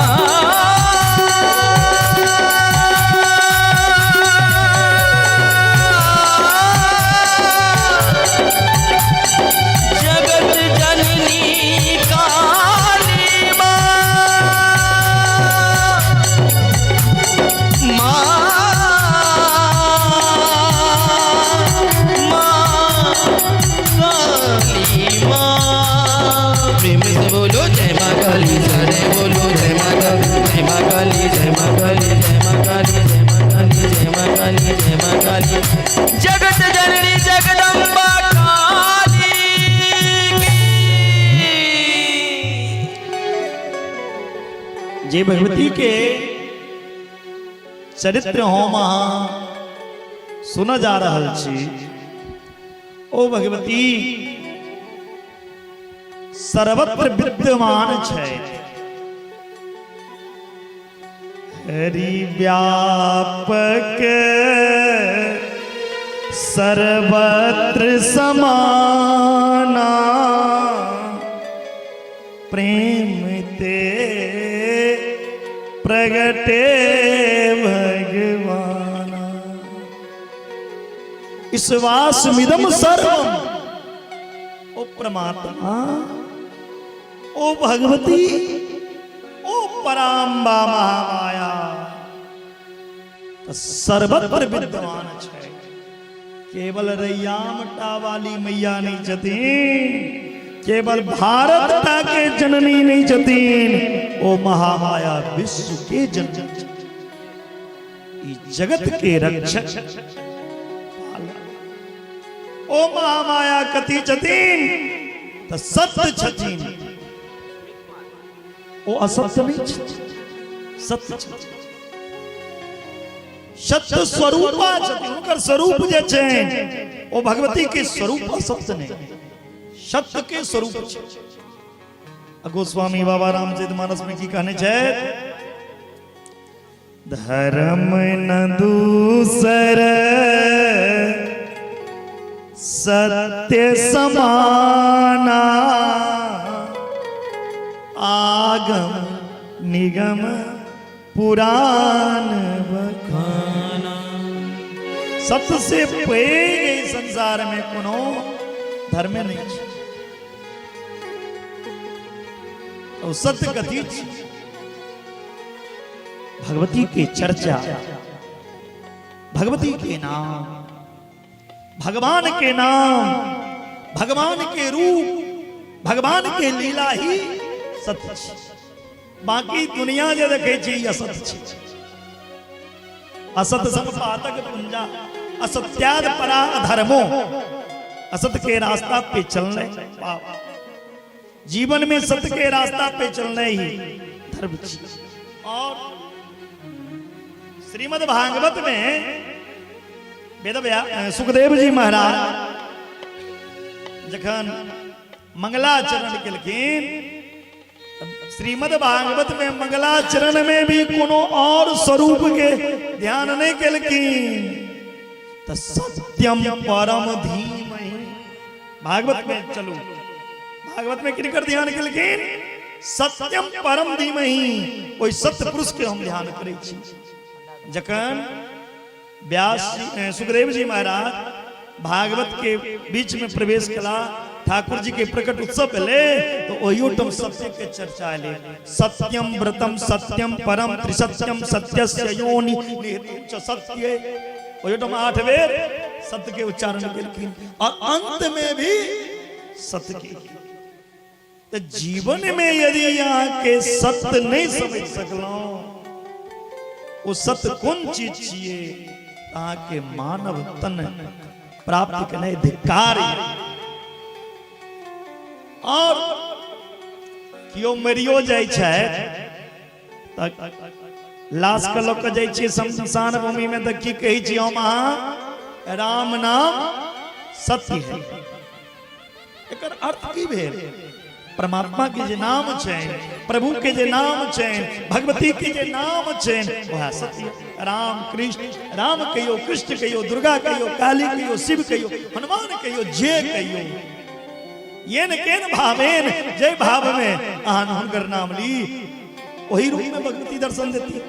[SPEAKER 4] जे भगवती के चरित्र हम अहाँ सुनऽ जा रहल छी, ओ भगवती सर्वत्र विद्यमान छै। हरि व्यापक सर्वत्र समाना, प्रेम ते प्रगटे भगवाना। विश्वासमिदम सर्वम, ओ परमात्मा, ओ भगवती, ओ पराम्बा महामाया सर्वत्र विद्यमान छै। केवल रैयाम टा वाली मैया नहीं छथिन, केवल भारत टा के जननी नहीं छथिन, ओ महामाया विश्व के जननी छथिन। ई जगत के रक्षक ओ महामाया कथी छथिन? तऽ सत्य छथिन। ओ असत्य नहीं छथिन, सत्य छथिन। सत्य स्वरूपा छथिन। हुनकर स्वरूप जे छनि, ओ भगवती के स्वरूप असत्य नहीं, सत्य के स्वरूप छै। आ गोस्वामी बाबा रामचरित मानस में की कहने छै? धर्म न दूसर सत्य समाना, आगम निगम पुराण बखाना। सबसे पैघ एहि संसार में कोनो धर्मे नहीं छै। ओ सत्य कथी छै? भगवती के चर्चा, भगवती के नाम, भगवान के नाम, भगवान के रूप, भगवान के लीला ही सत्य छै। बाकी दुनिया जे देखे छी, ई असत्य छै। असत संपातक पुंजा, असत्याद परा अधर्मो। असत्य के रास्ता पे चलने पाप, जीवन में सत्य के रास्ता पे चलने ही धर्म छी। और श्रीमद् भागवत में वेद सुखदेव जी महाराज जखन मंगलाचरण केलखिन, श्रीमद् भागवत में मंगलाचरण में भी कोनो और स्वरूप के ध्यान नहीं केलखिन, तो सत्यम परम धीमहि। भागवत में चलू, भागवत में किनकर ध्यान केलखिन? सत्यम परम धीमहि। ओहि सत्य पुरुष के हम ध्यान करै छी। जखन व्यास जी, सुखदेव जी महाराज भागवत के बीच में प्रवेश कला, ठाकुर जी के प्रकट उत्सव भेले, तो ओहियो ठाम सत्य के चर्चा एलै। सत्यम व्रतम सत्यम परम त्रिसत्यम सत्यस्य योनि निहितं च सत्ये। ओहियो ठाम 8 बेर सत्य के उच्चारण केलखिन और अंत में भी सत्य के। तो जीवन में यदि अहाँ के सत्य नहीं समझ सकलहुं, ओ सत्य कोन चीज छियै, अहाँ के मानव तन प्राप्त केनाइ धिक्कार यऽ। और केओ मरियो जाइ छै तऽ लाश के लऽ कऽ जाइ छियै शमशान भूमि में, तऽ की कहै छी हम अहाँ? राम नाम सत्य है। एकर अर्थ की भेल? परमात्मा के जे नाम छै, प्रभु के जे नाम छै, भगवती के जे नाम छै, वएह सत्य। राम कृष्ण, राम कहियो, कृष्ण कहियो, दुर्गा कहियो, काली कहियो, शिव कहियो, हनुमान कहियो, जे कहियो, येन केन भावेन, जय भाव में अहाँ हुनकर नाम ली, ओही रूप में भगवती दर्शन देती।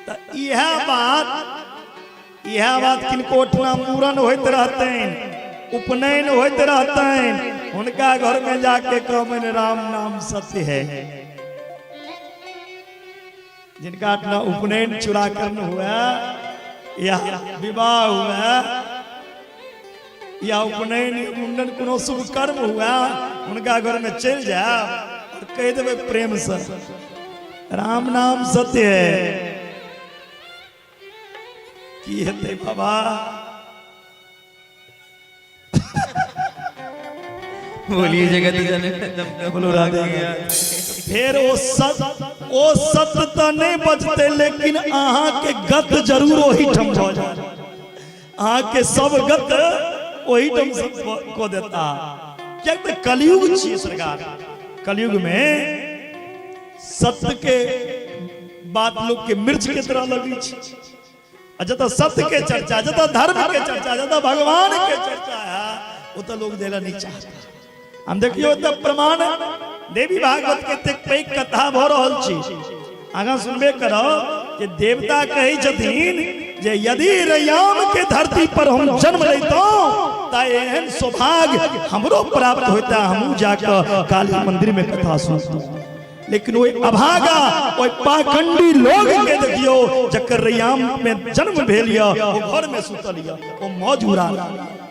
[SPEAKER 4] तऽ इएह बात किनको ओठना मूड़न होइत रहतनि, उपनयन होइत रहतनि, हुनका घर में जाके कहबनि राम नाम सत्य है। जिनका अपना उपनयन चूड़ाकरण हुआ या विवाह हुआ या उपनयन, मुंडन, कोनो शुभ कर्म हुआ, हुनका घर में चलि जायब और कहि देबै प्रेम से राम नाम सत्य है, की हेतै बाबा?
[SPEAKER 1] बोलिए जगत जन
[SPEAKER 4] बोलो राधे। फेर ओ सत, ओ सत तऽ नहि बचतै, लेकिन अहाँके गत जरूर ओहिठाम भऽ जायत। अहाँके सब गत ओहिठाम कऽ देता, किएक तऽ कलयुग छियै सरकार। कलयुग में सत्य के बात लोग के मिर्च के तरह लगै छै, आ जतऽ सत्य के चर्चा, जतऽ धर्म के चर्चा, जतऽ भगवान के चर्चा है, ओतऽ लोग देला नहीं चाहता। हम देखियो तऽ प्रमाण देवी भागवत के एतेक पैघ कथा भऽ रहल छी, आगाँ सुनबे करब जे देवता कहै छथिन जे यदि रयाम के धरती पर हम जन्म लैतहुँ तऽ एहन सौभाग्य हमरो प्राप्त होता, हमहूँ जाकऽ काली मंदिर में कथा सुनतहुँ। लेकिन ओहि अभागा, ओहि पाखंडी लोग के देखियो, जकर रैयाम में जन्म भेल यऽ, ओ घर में सुतल यऽ, ओ मौज उड़ा रहल यऽ।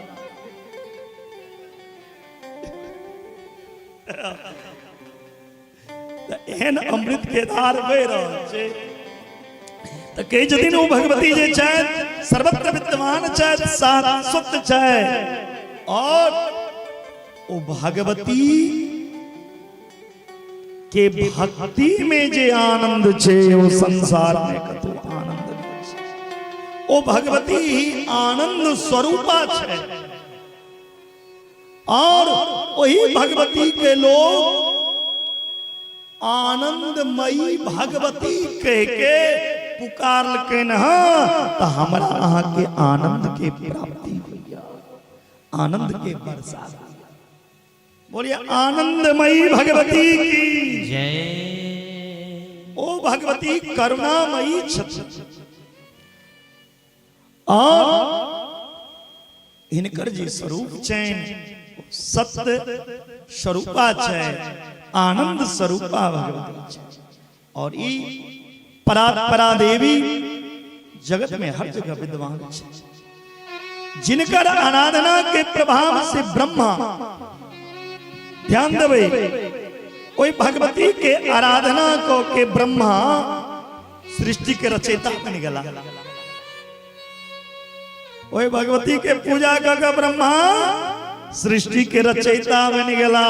[SPEAKER 4] तऽ एहन अमृत के धार बहि रहल छै। तऽ कहै छथिन ओ भगवती जे छथि, सर्वत्र विद्यमान छथि, शाश्वत छथि, और ओ भगवती के भक्ति में जे आनंद छै ओ संसार में कतौ आनंद नहीं छै। ओ भगवती ही आनंद स्वरूपा छै, और वही भगवती के लोग आनंदमयी भगवती कह के पुकारलकैन हँ, तऽ हमरा अहाँ के आनंद के प्राप्ति होइया, आनंद के वर्षा। बोलिए आनंदमयी भगवती की
[SPEAKER 3] जय।
[SPEAKER 4] ओ भगवती करुणामयी छथि, और हिनकर जे स्वरूप छनि सत्य स्वरूपा छै, आनंद स्वरूपा भगवती छै, और ई परात्परा देवी जगत में हर जगह विद्वान छै, जिनकर आराधना के प्रभाव से ब्रह्मा, ध्यान देबै, ओहि भगवती के आराधना क के ब्रह्मा सृष्टि के रचयिता बनि गेला। ओहि भगवती के पूजा क के ब्रह्मा सृष्टि के रचयिता बनि गेला।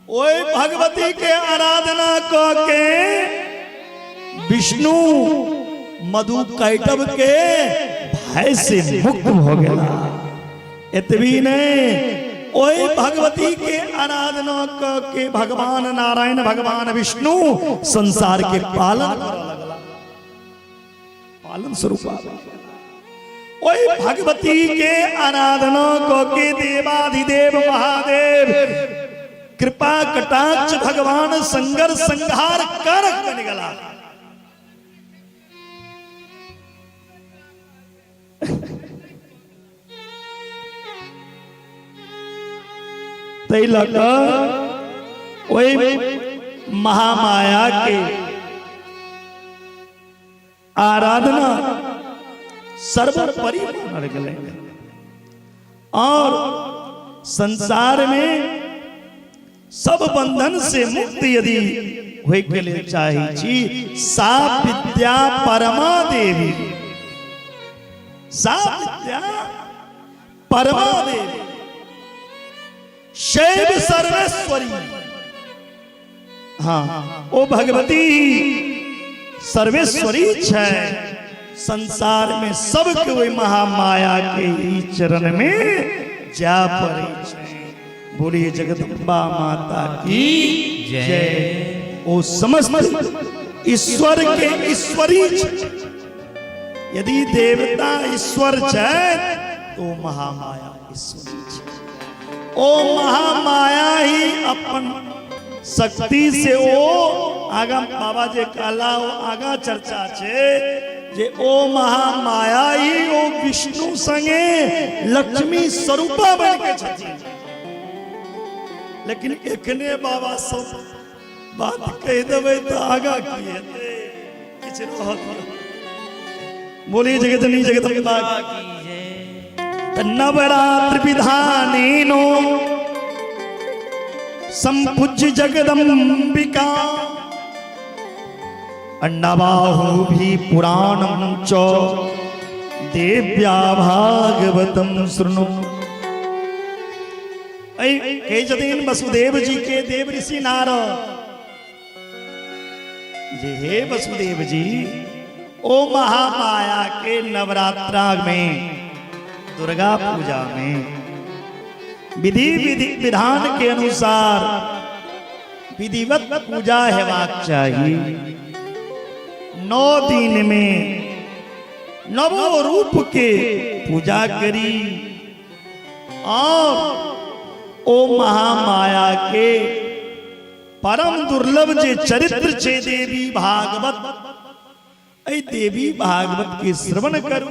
[SPEAKER 4] ओहि भगवती के आराधना क के विष्णु मधु कैटव के भय से मुक्त भ गेला। एतबी नहीं, ओहि भगवती के आराधना क के भगवान नारायण, भगवान विष्णु संसार के पालन करऽ लगला, पालन स्वरूप। ओहि भगवती के आराधना क के देवाधिदेव महादेव कृपा कटाक्ष भगवान संगर संहार कारक बन गला। ताहि लऽ कऽ ओहि महामाया के आराधना सर्वोपरि मानल गेलै, और संसार में सब बंधन से मुक्त यदि होय के लेल चाहे छी, सा विद्या परमा देवी, सा विद्या परमा देवी शैव सर्वेश्वरी। हाँ, ओ भगवती सर्वेश्वरी छै। संसार में सबके ओहि महामाया के ही चरण में जा पड़े छै। बोलिए जगदम्बा माता की जय। ओ समस्त ईश्वर के ईश्वरी छै। यदि देवता ईश्वर छै तो महामाया ईश्वरी छै। ओ महामाया ही अपन शक्ति से, ओ आगा बाबा जे कहला, ओ आगा चर्चा छै जे ओ महामाया ही ओ विष्णु संगे लक्ष्मी स्वरूपा बन के छथिन। लेकिन एखने बाबा सब बात कहि देबै तऽ आगा की हेतै, किछु रहत। बोलिए जगतनी जगदम्बा की। नवरात्र विधानेनो संपूज्य जगदम्बिका नवाहु भी पुराणम च देव्या भागवतम शृणु। कहै छथिन वसुदेव जी के देव ऋषि नारद जे हे वसुदेव जी, ओ महामाया के नवरात्रा में दुर्गा पूजा में विधि विधि विधान के अनुसार विधिवत पूजा हेबाक चाही। 9 दिन में नवो रूप के पूजा करी और ओ महामाया के परम दुर्लभ जे चरित्र छे देवी भागवत, एहि देवी भागवत के श्रवण करू।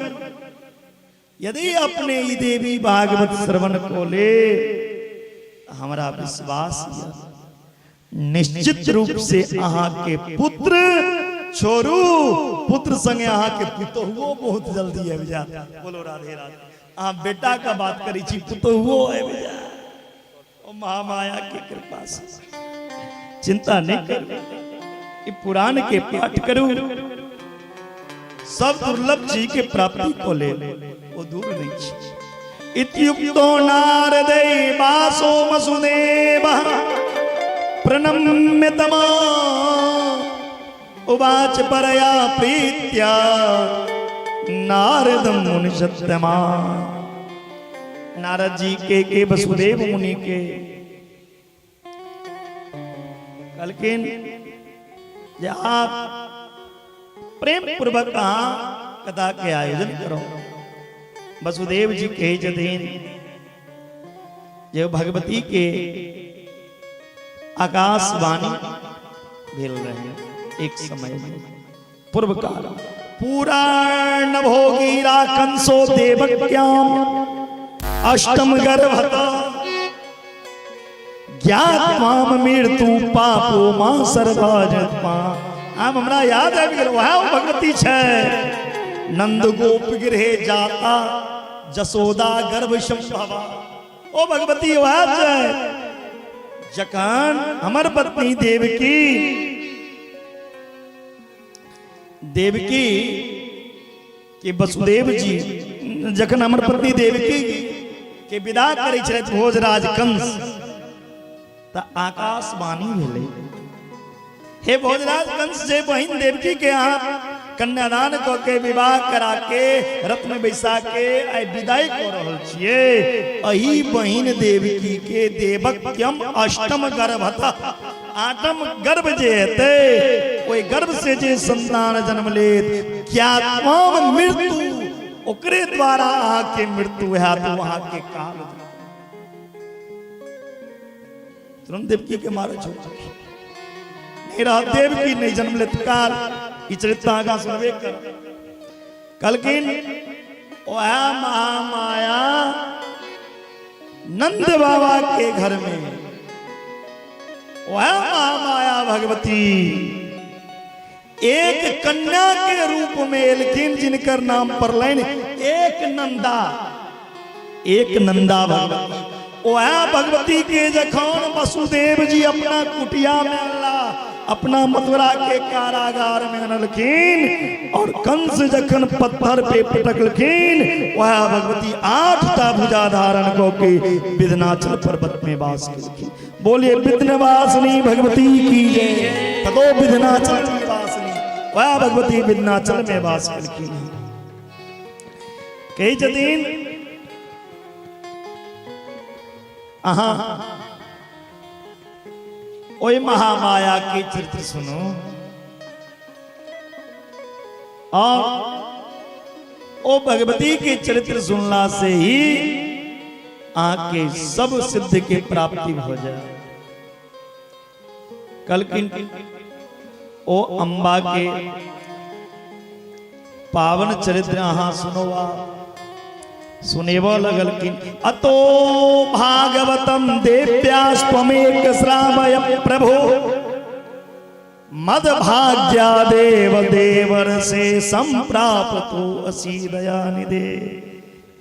[SPEAKER 4] यदि अपने ई देवी भागवत श्रवण को ले, हमरा विश्वास यऽ निश्चित रूप से अहाँ के पुत्र छोड़ू, पुत्र संगे अहाँ के पुतोहुओ बहुत जल्दी आबि जायत। बोलो राधे राधे। अहाँ बेटा का बात करै छी, पुतोहुओ आबि जायत ओ महामाया के कृपा से। चिंता नहीं करू, ई पुराण के पाठ करू, सब दुर्लभ चीज के प्राप्ति को ले वो दूर नहीं छी। इत्युक्तो नारदै वासो वसुदेव प्रणम्य तमा उवाच परया प्रीत्या नारदम मुनि सत्यमा। नारद जी के वसुदेव मुनि के कहलखिन जे आप प्रेम पूर्वक अहाँ कथा के आयोजन करो। वसुदेव जी कहै छथिन जे भगवती के आकाशवाणी भेल रहे एक समय में पूर्व काल पुराण भोगीरा कंसो देवक्याम अष्टम गर्भत ज्ञात्वाम मृत्यु पापो मां सर्वजत्मा। आब हमरा याद आबि गेल, वएह ओ भगवती छै। नंद गोप गृहे जाता जसोदा गर्भ संभवा, ओ भगवती वएह छै। जखन हमर पत्नी देवकी देवकी के वसुदेव जी जखन हमर पत्नी देवकी के विदा करै छलथि भोजराज कंस, तऽ आकाशवाणी भेलै, हे भोजराज कंस, जे बहिन देवकी के अहाँ कन्यादान कऽ के विवाह करा के रथ में बैसा के आइ विदाई कऽ रहल छियै, अही बहिन देवकी के देवक्यम अष्टम गर्भत, आठम गर्भ जे हेतै ओहि गर्भ से जे संतान जन्म लेत, ज्ञात्वाम मृत्यु, ओकरे द्वारा अहाँके मृत्यु हैत, अहाँके काल। तुरंत देवकी के मारे छोड़ नहीं रह, देवकी नहीं जन्म लेत काल। ई चरित्र आगा सुनबे कर। कहलखिन ओह महामाया नंद बाबा के घर में वह महामाया भगवती एक कन्या के रूप में एलखिन, जिनकर नाम पड़लनि एक नंदा, एक नंदा भगवती। वह भगवती के जखन वसुदेव जी अपना कुटिया में अनला, अपना मथुरा के कारागार में अनलखिन, और कंस जखन पत्थर पे पटकलखिन, वह भगवती 8टा भुजा धारण कऽ के विघ्नाचल पर्वत में वास केलखिन। बोलिए विघ्नवासिनी भगवती की जय। ततो विघ्नाचल निवासिनी, वह भगवती विघ्नाचल में वास केलखिन। कहै छथिन अहाँ ओहि महामाया के चरित्र सुनू और ओ भगवती के चरित्र सुनला से ही अहाँके सब सिद्ध के प्राप्ति हो जाए। कहलखिन ओ अम्बा के पावन चरित्र अहाँ सुनो। सुनेबऽ लगलखिन। अतो भागवतम देव्यास्त्वमेक श्रावय प्रभो मद भाग्या देव देवर से संप्राप्तो असी दया निधे।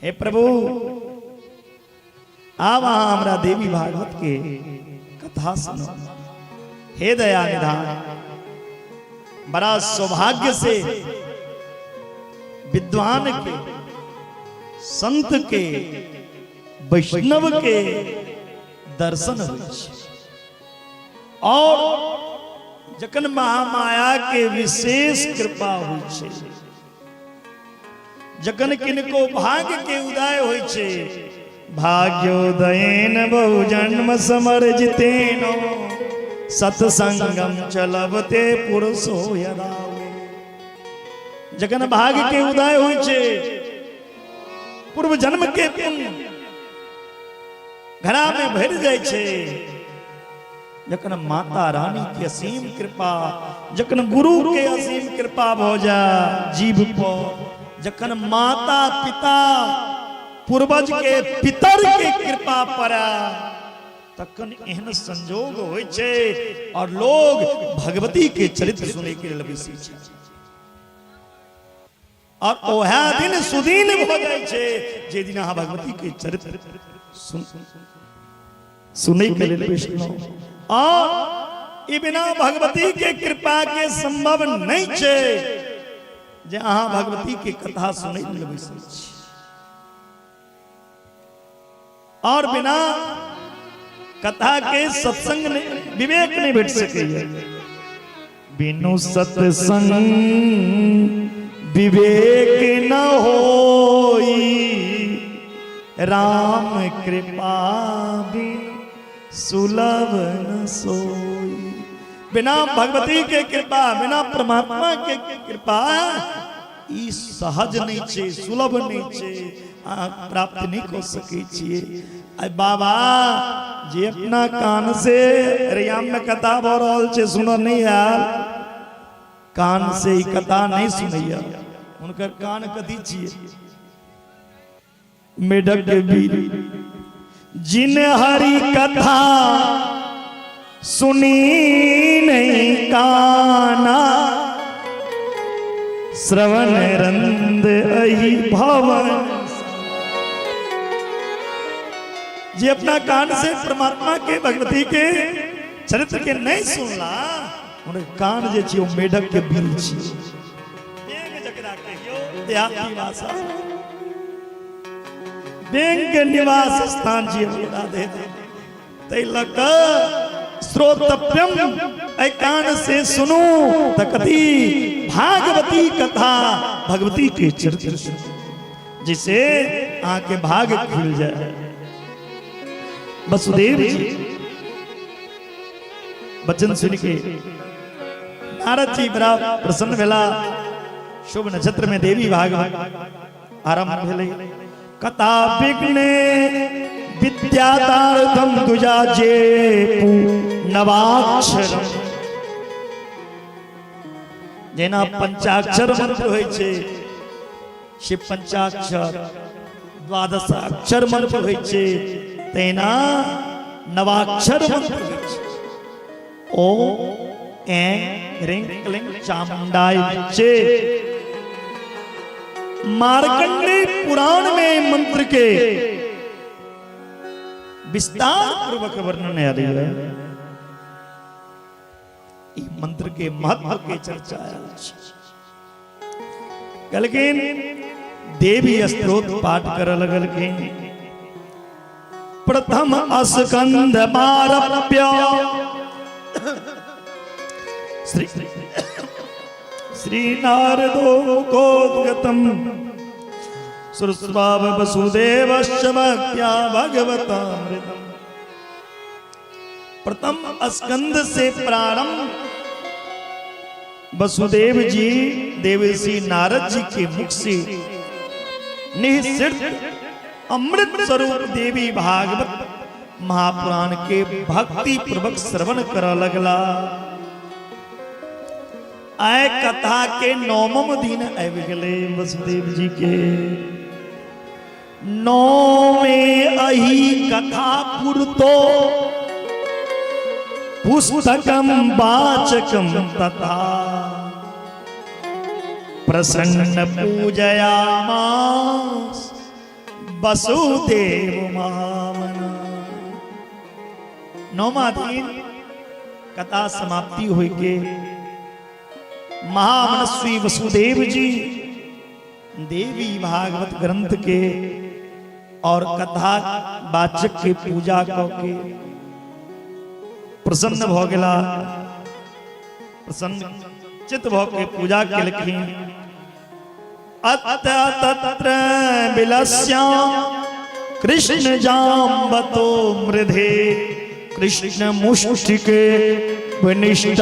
[SPEAKER 4] हे प्रभु, आब अहाँ हमरा देवी भागवत के कथा सुनो। हे दया निधान, बड़ा सौभाग्य से विद्वान के, संत के, वैष्णव के दर्शन होइ छै। और जखन महामाया के विशेष कृपा होइ छै, जखन किनको भाग्य के उदय होइ छै, भाग्योदयेन बहु जन्म समर्जितेन सत्संगम चलबते पुरुषो यदा। जखन भाग्य के उदय होइ छै, पूर्व जन्म के पुण्य घड़ा में भरि जाइ छै, जखन माता रानी के असीम कृपा, जखन गुरु के असीम कृपा भऽ जाय जीव पर, जखन माता पिता पूर्वज के पितर के कृपा पड़े, तखन एहन संजोग होइ छै और लोग भगवती के चरित्र सुनै के लेल बैसै छै और ओहे दिन सुदीन भऽ जाइ छै जे दिन अहाँ भगवती के चरित्र सुन सुनै के लेल बैसलहुँ। और ई बिना भगवती के कृपा के संभव नहि छै जे अहाँ भगवती के कथा सुनै लेल बैसै छी और बिना कथा के सत्संग नहीं, विवेक नहीं भेट सकैया। बिनु सत्संग विवेक न होई, राम कृपा बिन सुलभ न सोई। बिना भगवती के कृपा, बिना परमात्मा के कृपा ई सहज नहीं छे, सुलभ नहीं छे, अहाँ प्राप्त नहीं कर सकै छियै। आइ बाबा जे अपना कान से रैयाम में कथा भऽ रहल छै सुनऽ नहि आयल, कान से ई कथा नहीं सुनैया, हुनकर कान कथी छियै? मेढक के वीर। जिन हरि कथा सुनी नहीं काना, श्रवण रंद अहि भवन। जे अपना कान से परमात्मा के भगवती के चरित्र के नहीं सुनला, हुनकर कान जे छी ओ मेढक के बिल छी। बेंग जकरा कहियो देहाती भाषा, बेंग के निवास स्थान छी राधे। ताहि लऽ कऽ श्रोतव्यम, एहि कान से सुनू तऽ कथी? भागवती कथा, भगवती के चरित्र सुनू, जिसे अहाँके भाग्य खुलि जाए। वसुदेव जी वचन सुन के नारद जी बड़ा प्रसन्न भेला। शुभ नक्षत्र में देवी भागवत आरंभ भेलै। कथा विघ्ने विद्यादार्थम दुजा जे नवाक्षर, जेना पंचाक्षर मंत्र होइ छै, शिव पंचाक्षर द्वादशाक्षर मंत्र होइ छै, तहिना नवाक्षर मंत्र होइ छै। ओ एं ह्रीं क्लीं चामुंडाय विच्चे। मार्कंडेय पुराण में मंत्र के विस्तार पूर्वक वर्णन आयल है। ई मंत्र के महत्व के चर्चा आयल छै। कहलखिन देवी स्त्रोत पाठ कर लगलखिन। प्रथम स्कंध मारप्य श्री श्री नारदो मुखोद्गतम सुरस्वाव वसुदेवश्च भक्त्या भगवतामृतम। प्रथम स्कंध से प्रारंभ वसुदेव जी देवर्षि नारद जी के मुख से निःसृत अमृत स्वरूप देवी भागवत महापुराण के भक्ति पूर्वक श्रवण कर लगला। आय कथा के नौमम दिन आबि गेलै वसुदेव जी के। नौमे अही कथा पुरतो पुस्तकम वाचकम तथा प्रसन्न पूजयामास वसुदेव महामना। नौमा दिन कथा समाप्ति होई के महामनस्वी वसुदेव जी देवी भागवत ग्रंथ के और कथा वाचक के पूजा क के प्रसन्न भऽ गेला। प्रसन्न चित भऽ के पूजा केलखिन। अत तत्र विलस्या कृष्ण जाम्बतो मृधे कृष्ण मुष्टिके विनिष्ट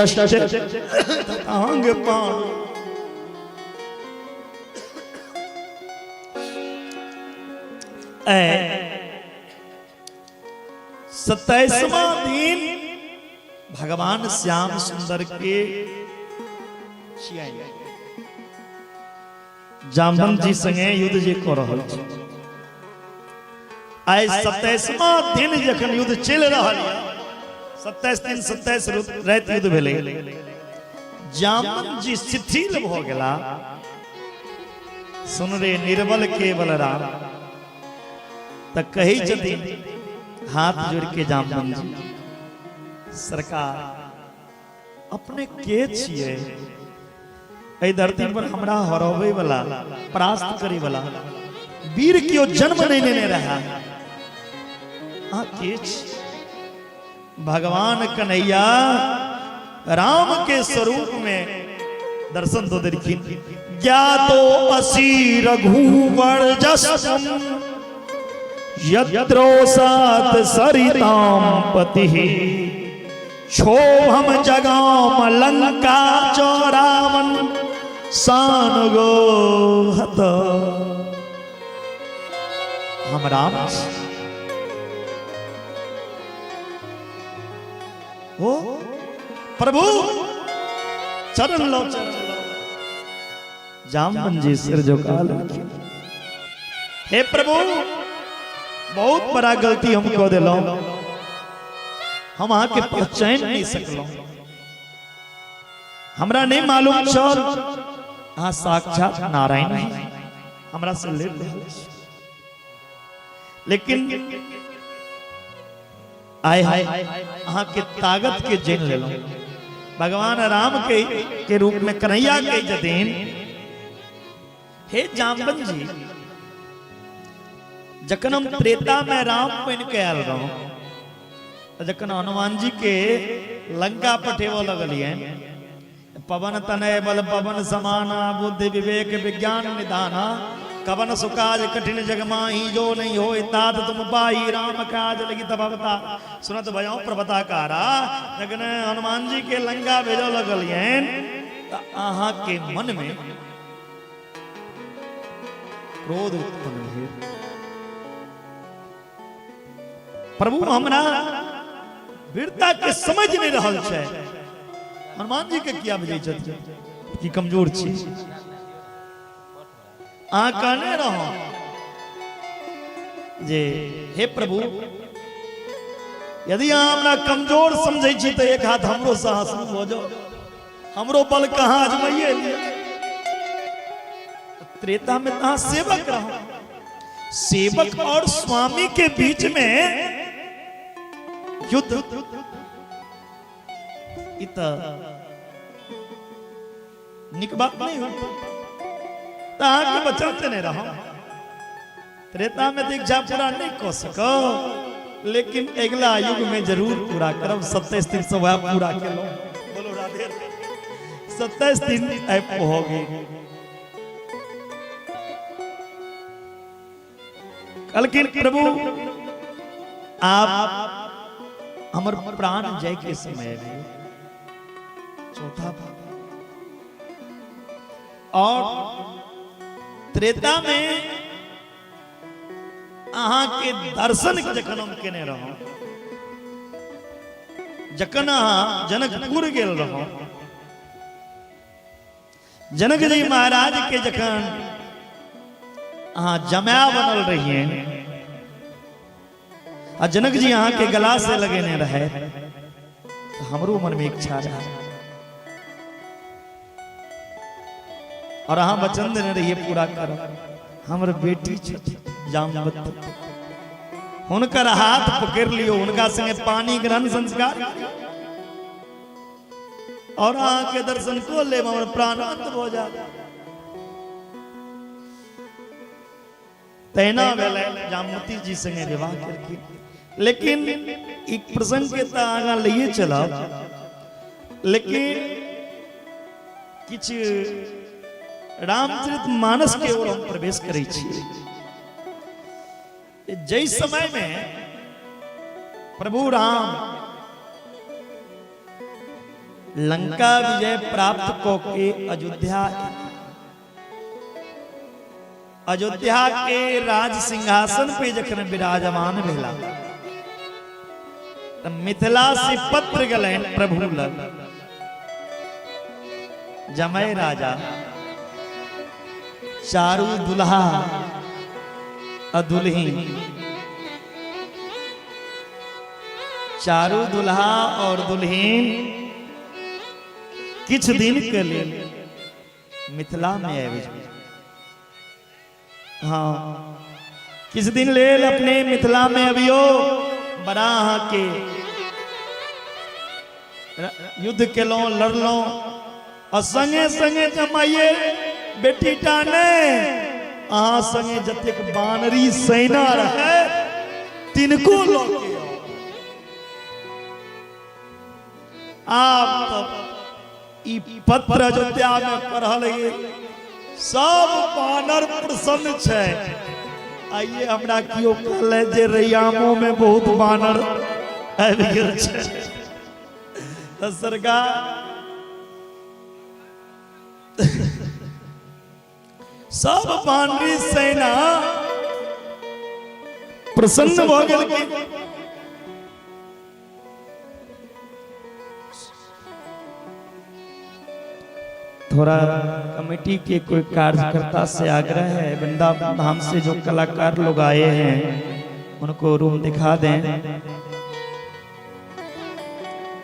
[SPEAKER 4] अंग पाण। 27वां दिन भगवान श्याम सुंदर के जामवंत जी संगे युद्ध जे कऽ रहल छै। आइ 27वां दिन जखन युद्ध चलि रहल यऽ, 27 दिन 27 राति युद्ध भेलै, जामवंत जी शिथिल भऽ गेला। सुन रे निर्बल के बलराम, तऽ कहै छथिन हाथ जोड़ के जामवंत जी, सरकार अपने के छियै? एहि धरती पर हमरा हरबै वाला, परास्त करे वाला वीर केओ जन्म नहीं लेने रहा, अहाँ के छी? भगवान कन्हैया राम के स्वरूप में दर्शन दो देलखिन। ज्ञातो असि रघुवर जसम यत्रो सात सरिताम पतिः क्षोभम जगाम लंका चौरावन सान गो हत। हम राम छी। ओ प्रभु चरण लो, चरण लो। जामवंत जी सिर झुका लेलखिन। हे प्रभु, बहुत बड़ा गलती हम कऽ देलहुं, हम अहाँके पहचानि नहि सकलहुं। हमरा नहि मालूम छल अहाँ साक्षात नारायण हैं, हमरा से लड़ि रहल छी। लेकिन आइ हम अहाँके ताकत के जानि लेलहुं। भगवान राम के रूप में कन्हैया के छथिन, हे जामवंत जी, जखन हम त्रेता में राम बनि के आयल रहूं, तऽ जखन हनुमान जी के लंका पठेबऽ लगलियनि, पवन तनय बल पवन समाना, बुद्धि विवेक विज्ञान निधाना, कवन सुकाज कठिन जग माही, जो नहीं होय तात तुम पाई, राम काज लगी तब अवतार, सुनत भयो प्रभता कारा। जखन हनुमान जी के लंका भेजऽ लगलियनि तऽ अहाँ के मन में क्रोध उत्पन्न भेल। प्रभु हमरा वीरता के समझ नहीं रहल छै, हनुमान जी के किया भेजै छथिन कि कमजोर छी? अहाँ कहने रहो जे हे प्रभु, यदि अहाँ हमरा कमजोर समझै छी तऽ एक हाथ हमरो से अहाँ शुरू भऽ जाउ, हमरो बल कहाँ अजमाइए लिअ। त्रेता में तहाँ सेवक रहो, सेवक और स्वामी के बीच में युद्ध, ई तऽ नीक बात नहीं होत। तऽ अहाँके वचन देने रहो, त्रेता में तऽ इच्छा पूरा नहीं कऽ सकब, लेकिन अगिला युग में जरूर पूरा करब। 27 दिन से वह पूरा केलहुँ। बोलो राधे। 27 दिन आबि भऽ गेल। कहलखिन प्रभु आप हमर प्राण जाय के समय आबि गेल। चौथा भाग और त्रेता में अहाँ के दर्शन जखन हम केने रहौं, जखन अहाँ जनकपुर गेल रहौं, जनक जी महाराज के जखन अहाँ जमाय बनल रहिए आ जनक जी अहाँ के गला से लगेने रहे, तो हमरो मन में इच्छा रहे और अहाँ वचन देने रहिए पूरा करब। हमर बेटी छथि जामवती, हुनकर हाथ पकड़ लियो, हुनका संगे पानी ग्रहण संस्कार और अहाँ के दर्शन को लेब, हमर प्राण अंत भऽ जायत। तहिना भेलै, जामवती जी संगे विवाह केलखिन, लेकिन एक प्रसंग के तऽ आगाँ लइए चलब, लेकिन किछु रामचरित मानस के ओर हम प्रवेश करै छी। जाहि समय में प्रभु राम लंका विजय प्राप्त क के अयोध्या अयोध्या के राज सिंहासन पे जखन विराजमान भेला त मिथिला से पत्र गेलनि प्रभु लग, जमय राजा चारू दुल्हा आ दुल्हिन, चारू दुल्हा और दुल्हिन किछु दिन के लेल मिथिला में आबि जाउ। हाँ, किछु दिन लेल अपने मिथिला में अबियो। बड़ा अहाँके युद्ध केलहुँ, लड़लहुँ, आ संगे संगे जमाइए बेटी टा नहि, अहाँ संगे जतेक बानरी सेना रहै तिनको लऽ के आउ। आब तऽ ई पत्र अयोध्या में पढ़ल गेल, सब बानर प्रसन्न छै। आइए हमरा केओ कहले जे रैयामो में बहुत बानर आबि गेल छै। तऽ सरकार सब बानरी सेना प्रसन्न भऽ गेलखिन। थोड़ा कमेटी के कोई कार्यकर्ता से आग्रह है, वृंदावन धाम से जो कलाकार लोग आए हैं उनको रूम दिखा दें।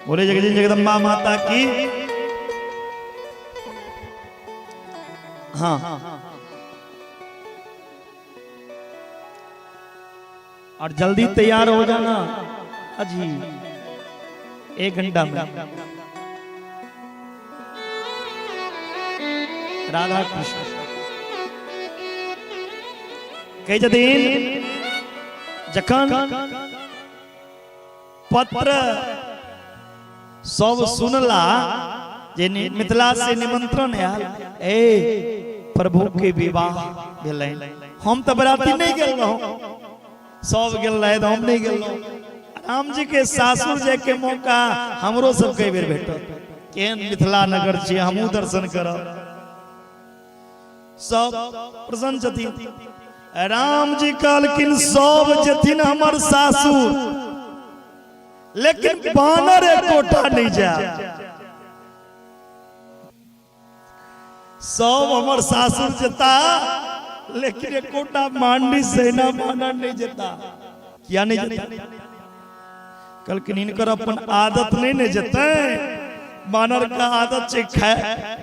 [SPEAKER 4] बोले जगदीश जगदम्बा माता की। हाँ, और जल्दी तैयार हो जाना अजी, 1 घंटा में। राधा कृष्ण कहै छथिन, जखन पत्र सब सुनला जे मिथिला से निमंत्रण आयल, ए प्रभु के विवाह भेलनि, हम तऽ बराती नहि गेल रहौं, सब गेल रहे तऽ हम नहि गेल रहौं। राम जी के सासुर जाय के मौका हमरो सब कई बेर भेटल, केहन मिथिला नगर छियै, हमहूँ दर्शन करब। सब प्रसन्न छथिन। राम जी कहलखिन सब जेथिन हमर सासुर, लेकिन बानर एकोटा नहीं जाए। सब हमर सासुर जेता, लेकिन एकोटा मांडी सेना बानर नहीं जेता। किया नहीं जेता? कहलखिन हिनकर अपन आदत नहीं ने जेतै। बानर के आदत छै खाय,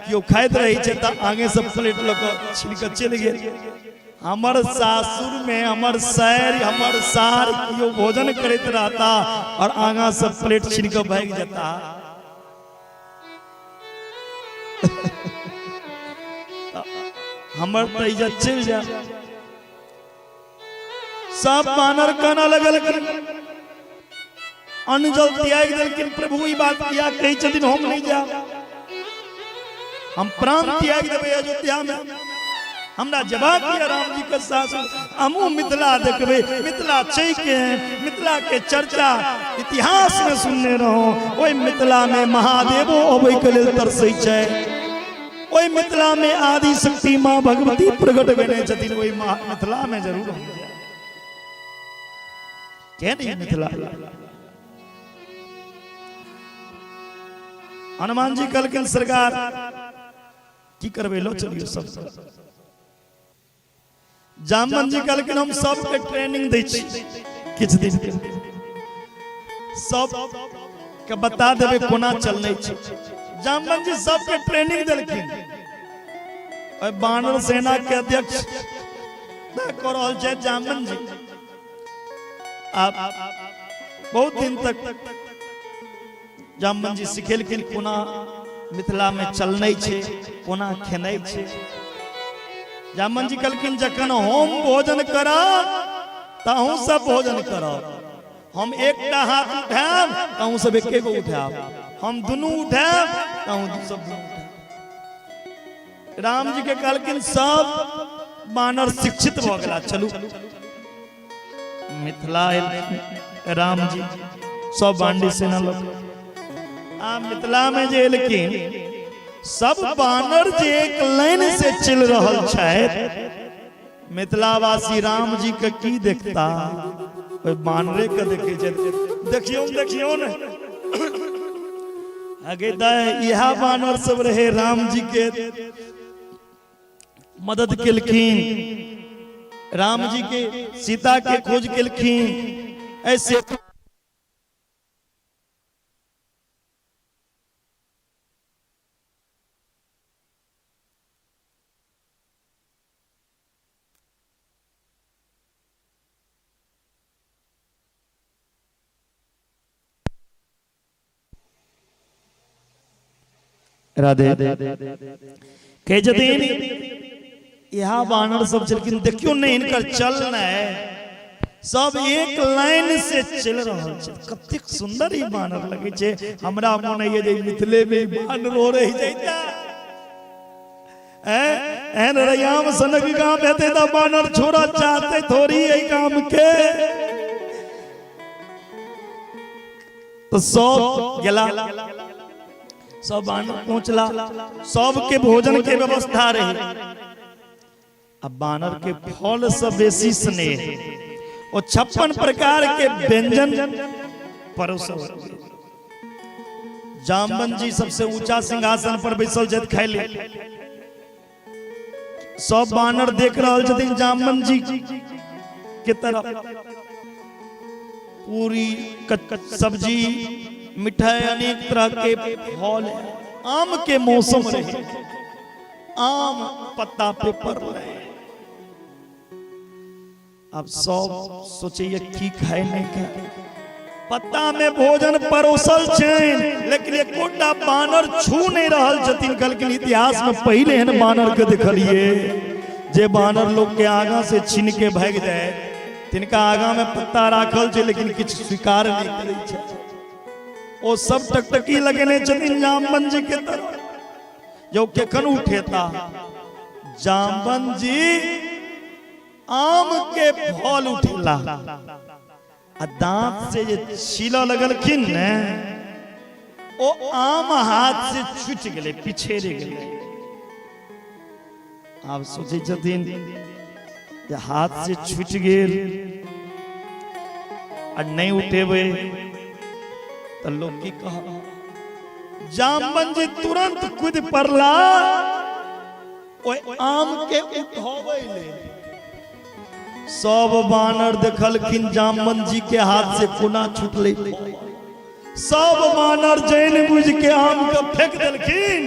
[SPEAKER 4] केओ खाइत रहै छै तऽ आगे से प्लेट लऽ कऽ छीन कऽ चलि गेल। हमर सासुर में हमर सैर हमर सार केओ भोजन करैत रहता और आगा से प्लेट छीन कऽ भागि जेता, हमर तऽ इज्जत चलि जाय। सब बानर कहना लगल, अन्न जल त्याग देलखिन। प्रभु ई बात किया कहै छथिन, हम नहीं जायब, हम प्राण त्याग देबै अयोध्या में, हमरा जबाक यऽ राम जी के सासुर, हमहूँ मिथिला देखबै, मिथिला छै के, मिथिला के चर्चा इतिहास में सुनने रहौं, ओहि मिथिला में महादेवो अबै के लेल तरसै छै, ओहि मिथिला में आदि शक्ति माँ भगवती प्रकट भेने छथिन, ओहि मिथिला में जरूर हम जायब। केहन ई मिथिला? हनुमान जी कहलखिन सरकार की करबै, लो चलियौ सब। जामन जी कहलखिन हम सबके ट्रेनिंग दै छी, किछु दिन के सब के बता देबै कोना चलने छै। जामन जी सबके ट्रेनिंग देलखिन। ओहि बानर सेना के अध्यक्ष कऽ रहल छै जामन जी। आप बहुत दिन तक जामन जी सिखेलखिन कोना मिथिला में चलने छै, कोना खेनाइ छै। जामन जी कहलखिन जखन हम भोजन करब तऽ अहूँ सब भोजन करब, हम एकटा हाथ उठायब तऽ अहूँ सब एके गो उठायब, हम दुनू उठायब तऽ अहूँ सब दुनू उठायब। राम जी के कहलखिन सब बानर शिक्षित भऽ गेला, चलू मिथिला एलखिन राम जी सब बांडी सेना लोग। आ मिथिला में जे एलखिन सब बानर जे एक लाइन से चलि रहल छथि, मिथिलावासी राम जी के की देखता, ओहि बानरे के देखे छै। देखियौ देखियौ ने अगे दाय, इएह बानर सब रहे राम जी के मदद केलखिन, राम जी के सीता के खोज केलखिन। ऐसे राधे कहै छथिन इएह बानर सब छलखिन, देखियौ ने हिनकर चलनाइ, सब एक लाइन से चलि रहल छै, कतेक सुंदर ई बानर लगै छै। हमरा मोन होइए जे मिथिले मे ई बानरो रहि जैता, एहन रैयाम सनक गाम हेतै तऽ बानर छोड़ऽ चाहतै थोड़ी एहि गाम के। तऽ सब गेला, सब बानर पहुँचला, सबके भोजन के व्यवस्था रही। आ बानर के फल से बेसी स्नेह, ओ 56 प्रकार के व्यंजन परोसल। जामवन जी सबसे ऊंचा सिंहासन पर बैसल छथि खाय लेल। सब बानर देख रहल छथिन जामवन जी के तरफ। पूरी, सब्जी, मिठाई, अनेक तरह के फल, आम के मौसम रहे, आम पत्ता पे पड़लै। अब सब सोचैया की खाए नहीं खाए। पत्ता में भोजन परोसल छनि, लेकिन एकोटा बानर छू नहीं रहल छथिन। कहलखिन इतिहास में पहिले एहन बानर के देखलिए जे बानर लोग के आगा से छीन के भागि जाए, तिनका आगा में पत्ता राखल छै लेकिन किछु स्वीकार नहीं करै छै। ओ सब टकटकी लगेने छथिन जामवन जी के तरफ, जो केखन उठेता। जामवन जी आम के फल उठेला आ दांत से जे छीलऽ लगलखिन ने, ओ आम हाथ से छूटि गेलै, पिछेरे गेलै। आब सोचै छथिन जे हाथ से छूटि गेल आ नहि उठेबै तऽ लोक की कह। जामवन जी तुरंत कूदि पड़ला ओहि आम के उठबै लेल। सब बानर देखलखिन जामवन जी के हाथ से कोना छुटलै। सब बानर जैन बुझ के आम के फेंक देलखिन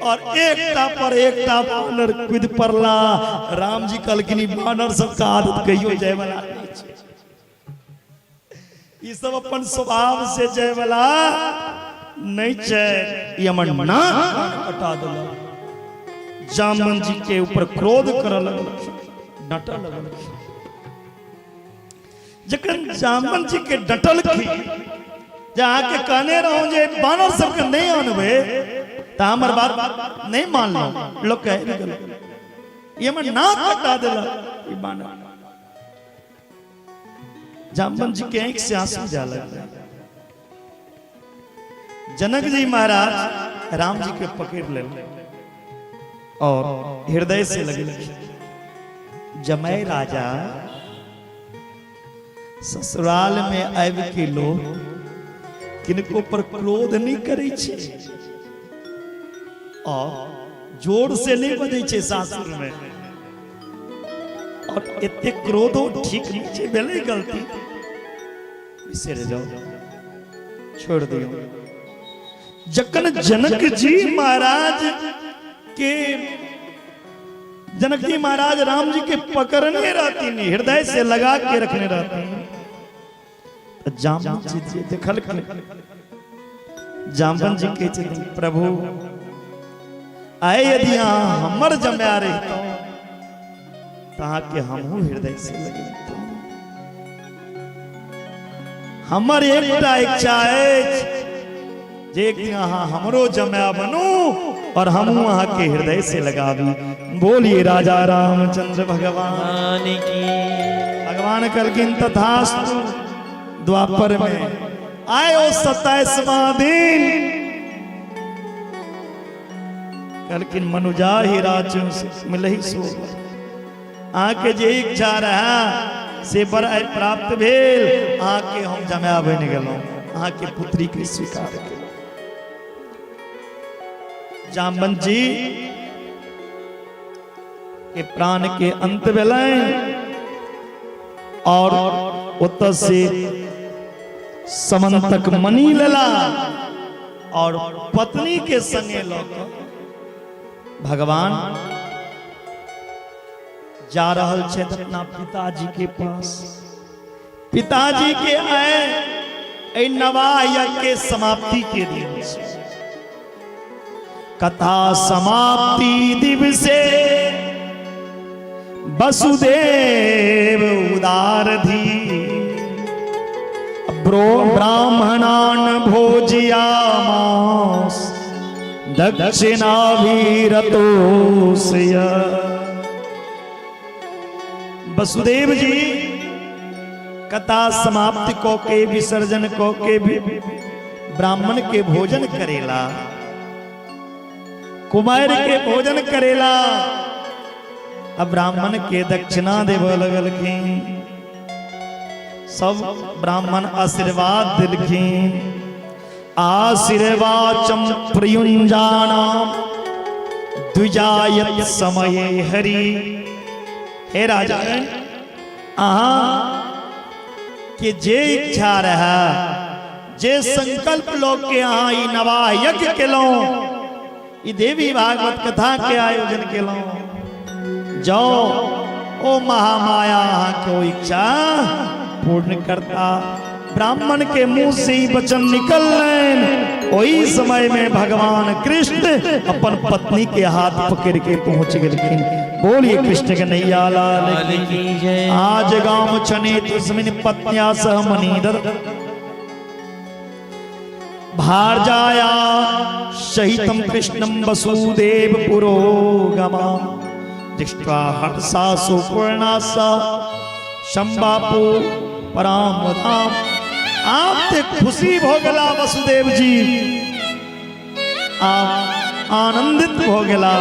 [SPEAKER 4] और एकटा पर एकटा बानर कूद पड़ला। राम जी कहलखिन ई बानर सबके आदत कहियो जाय वाला नहि छै, ई सब अपन स्वभाव से जाय वाला नहि छै। ई हमर नाक कटा देलक। जामन जी के ऊपर क्रोध करऽ लगलखिन, डटऽ लगलखिन। जखन जामन जी के डटलखिन जे अहाँके कहने रहूं जे बानर सबके नहि अनबै तऽ हमर बात नहि मानलहुँ, लोक कहि गेल ई हमर नाक कटा देलक ई बानर। जामवन जी के आंखि से आंसू जा लगल। जनक जी महाराज राम जी के पकड़ लेल और हृदय से लगे। जमय राजा ससुराल में आबि के लोग किनको पर क्रोध नहीं करै छै और जोर से नहीं बजै छै सासुर में, और एते क्रोधो ठीक नहीं छै, भेलै गलती बिसरि जाओ, छोड़ दियौ। जखन जनक जी महाराज के जनक जी महाराज राम जी के पकड़ने रहती नहीं, हृदय से लगा के रखने रहती तो जामवन जी जे देखलखिन, जामवन जी कहै छथिन प्रभु आइ यदि अहाँ हमर जमाय रहितहुँ तऽ अहाँके हमहूँ हृदय से लगेतहुँ। हमर एकटा इच्छा अछि जे एक दिन अहाँ हमरो जमाय बनू और हमहूँ अहाँके हृदय से लगाबी। बोलिए राजा रामचंद्र भगवान
[SPEAKER 3] की।
[SPEAKER 4] भगवान कहलखिन तथास्तु। द्वापर में आयो 27वां दिन, कहलखिन मनुजा ही राजू से मिलही सो, अहाँके जे इच्छा रहा से बर आइ प्राप्त भेल, अहाँके हम जमाय बनि गेलहुँ, अहाँके पुत्री के स्वीकार केलहुँ। जामवंत जी के प्राण के अंत भेलनि और ओतऽ से समन्तक मणि लेला और पत्नी के संगे लऽ कऽ भगवान जा रहल छथि अपना पिताजी के पास। पिताजी के आए एहि नवाह यज्ञ के समाप्ति के दिन छै। कथा समाप्ति दिवसे वसुदेव उदारधी ब्रो ब्राह्मणान भोजियामास दक्षिणाभिरतोषय। वसुदेव जी कथा समाप्ति को के विसर्जन को के ब्राह्मण के भोजन करेला, कुमार के भोजन करेला, अब ब्राह्मण के दक्षिणा देव लगलखिन। सब ब्राह्मण आशीर्वाद दिलखिन। आशीर्वाचम प्रयुंजानाम द्विजायत समय हरि। हे राजा, अहाँ के जे इच्छा रहे, जे संकल्प लोग के अहाँ ई नवाह यज्ञ केलहुँ, ई देवी भागवत कथा के आयोजन केलहुँ, जाओ ओ महामाया अहाँ के ओ इच्छा पूर्ण करता। ब्राह्मण के मुंह से ही वचन निकलनि, ओही समय में भगवान कृष्ण अपन पत्नी के हाथ पकड़ के पहुंच गेलखिन। बोलिए कृष्ण के नैया लाल
[SPEAKER 3] की जय।
[SPEAKER 4] आज गाम छने तुस्मिन पत्न्या सह मणिधर भारजाया सहितं कृष्णं वसुदेव पुरोगमा दृष्ट्वा हर्षा सुपर्णा सा शंबापो पराम धाम। आप ते खुशी भ गेला वसुदेव जी, आप आनंदित भ गेला।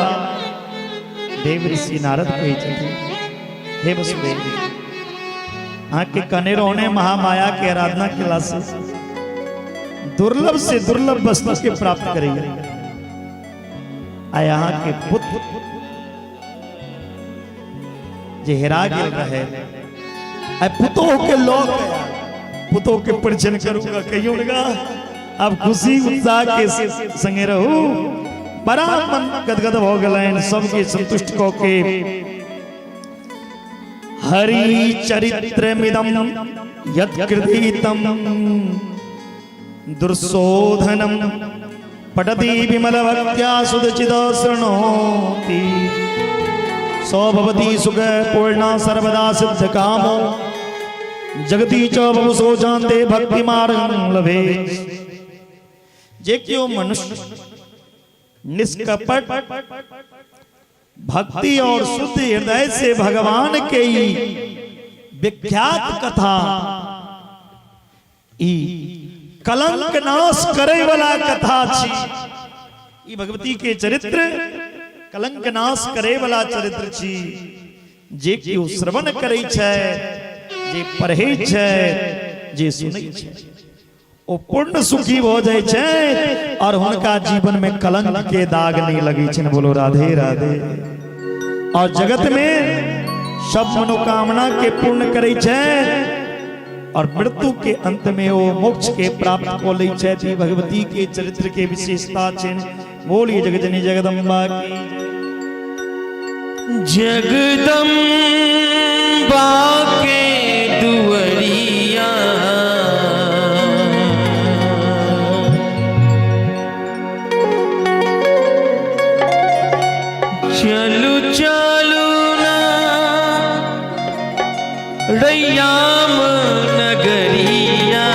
[SPEAKER 4] देव ऋषि नारद कहै छथिन, हे वसुदेव जी, अहाँके कने रहने महामाया के आराधना केला से दुर्लभ से दुर्लभ वस्तु के प्राप्त करैया। आ यहाँ के पुत्र जे हेरा गेल रहे, आ पुतोह के लऽ के पुतोह के परिचय करूंगा, कहियो गा अब खुशी उत्साह के संगे रहू। बड़ा मन गदगद भ गेलनि। सबके संतुष्ट कऽ के हरि चरित्रमिदं यत्कृतितं दुर्शोधनं पठति विमल भक्त्या सुदचित शृणोति सो भवति सुख पूर्णा सर्वदा सिद्ध कामो जगति च वपुषो जानते भक्ति मार्गं लभे। जे केओ मनुष्य निष्कपट भक्ति और शुद्ध हृदय से भगवान के ही विख्यात कथा, ई कलंक नाश करे वाला कथा छी। ई भगवती के चरित्र कलंक नाश करे वाला चरित्र छी। जे केओ श्रवण करै छै, जे पढ़ै छै, जे सुनै छै, ओ पूर्ण सुखी भ जाइ छै और हुनका जीवन में कलंक के दाग नहीं लगै छै। बोलो राधे राधे। और जगत में सब मनोकामना के पूर्ण करै छै और मृत्यु के अंत में वो मोक्ष के प्राप्त कऽ लै छथि। ई भगवती के चरित्र के विशेषता छनि। बोलिए जगजनी जगदम्बा की।
[SPEAKER 3] जगदम्बा के दुअरिया चलू चलू ना रैयाम नगरिया।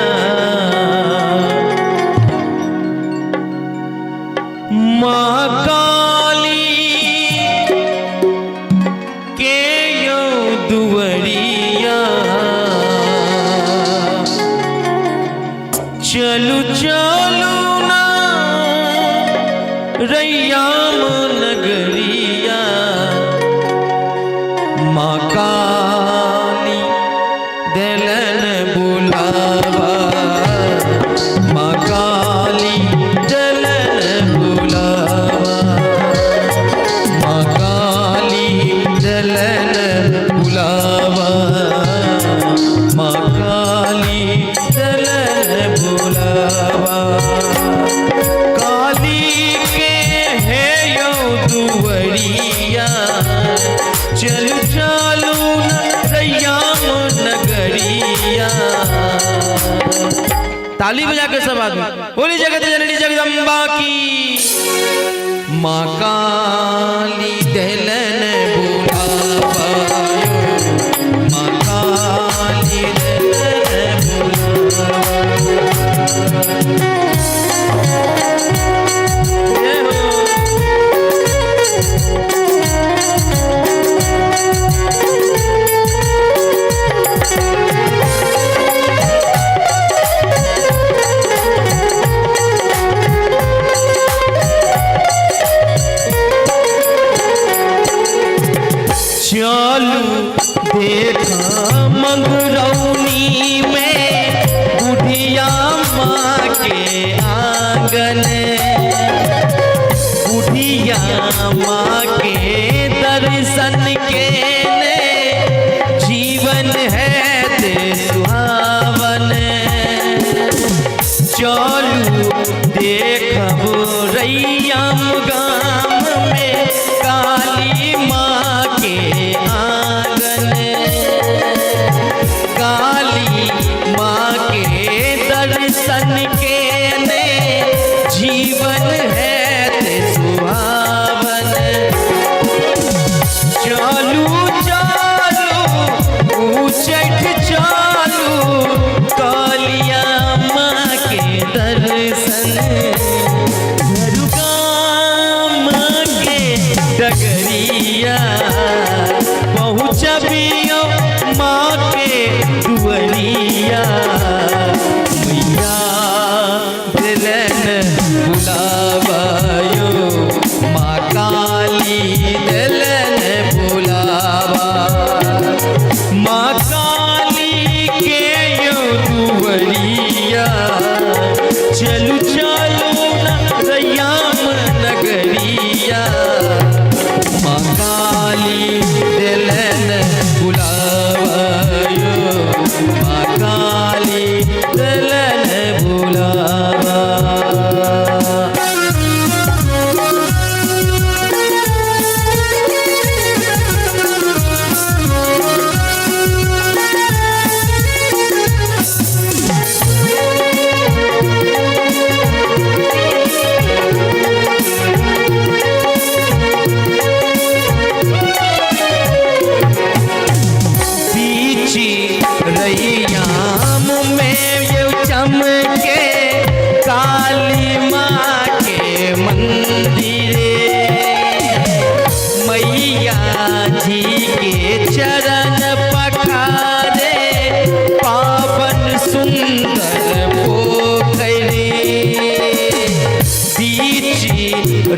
[SPEAKER 3] चलू चलू ना रैयाम नगरिया, माँ काली दिलन बुलावा, माँ काली दिलन बुलावा, माँ काली दिलन बुलावा, माँ काली दिलन बुलावा। काली के है यो दुवरिया, चलू चलू रैयाम नगरिया। ताली बजा के सब आदमी बोली जगत जननी जगदम्बा की। माँ काली दहलन बुलावा, माँ काली दहलन बुलावा। जय हो। चलू देखा मंगरौनी में बुढ़िया माँ के आंगन, बुढ़िया माँ के दर्शन के ने जीवन है ते सुहावन। चलू देखब रैयाम गाम में काली माँ के आंगन, काली माँ के दर्शन के ने जीवन है ते सुहावन। चलू चलू उचैठ चलू कालिया माँ के दर्शन, गाम के डगरिया पहुँचबियो माँ के दुअरिया। मैया दिलन बुलावायो, माँ काली दिलन बुलावा, माँ काली के यो दुअरिया। चलू चलू रैयाम नगरिया, माँ काली दिलन बुलावायो, माँ काली दिलन बुलावा। बीची रैयाम में ये चमके काली माँ के मंदिर, मैया जी के चरण पखारे पावन सुंदर पोखरे। बीची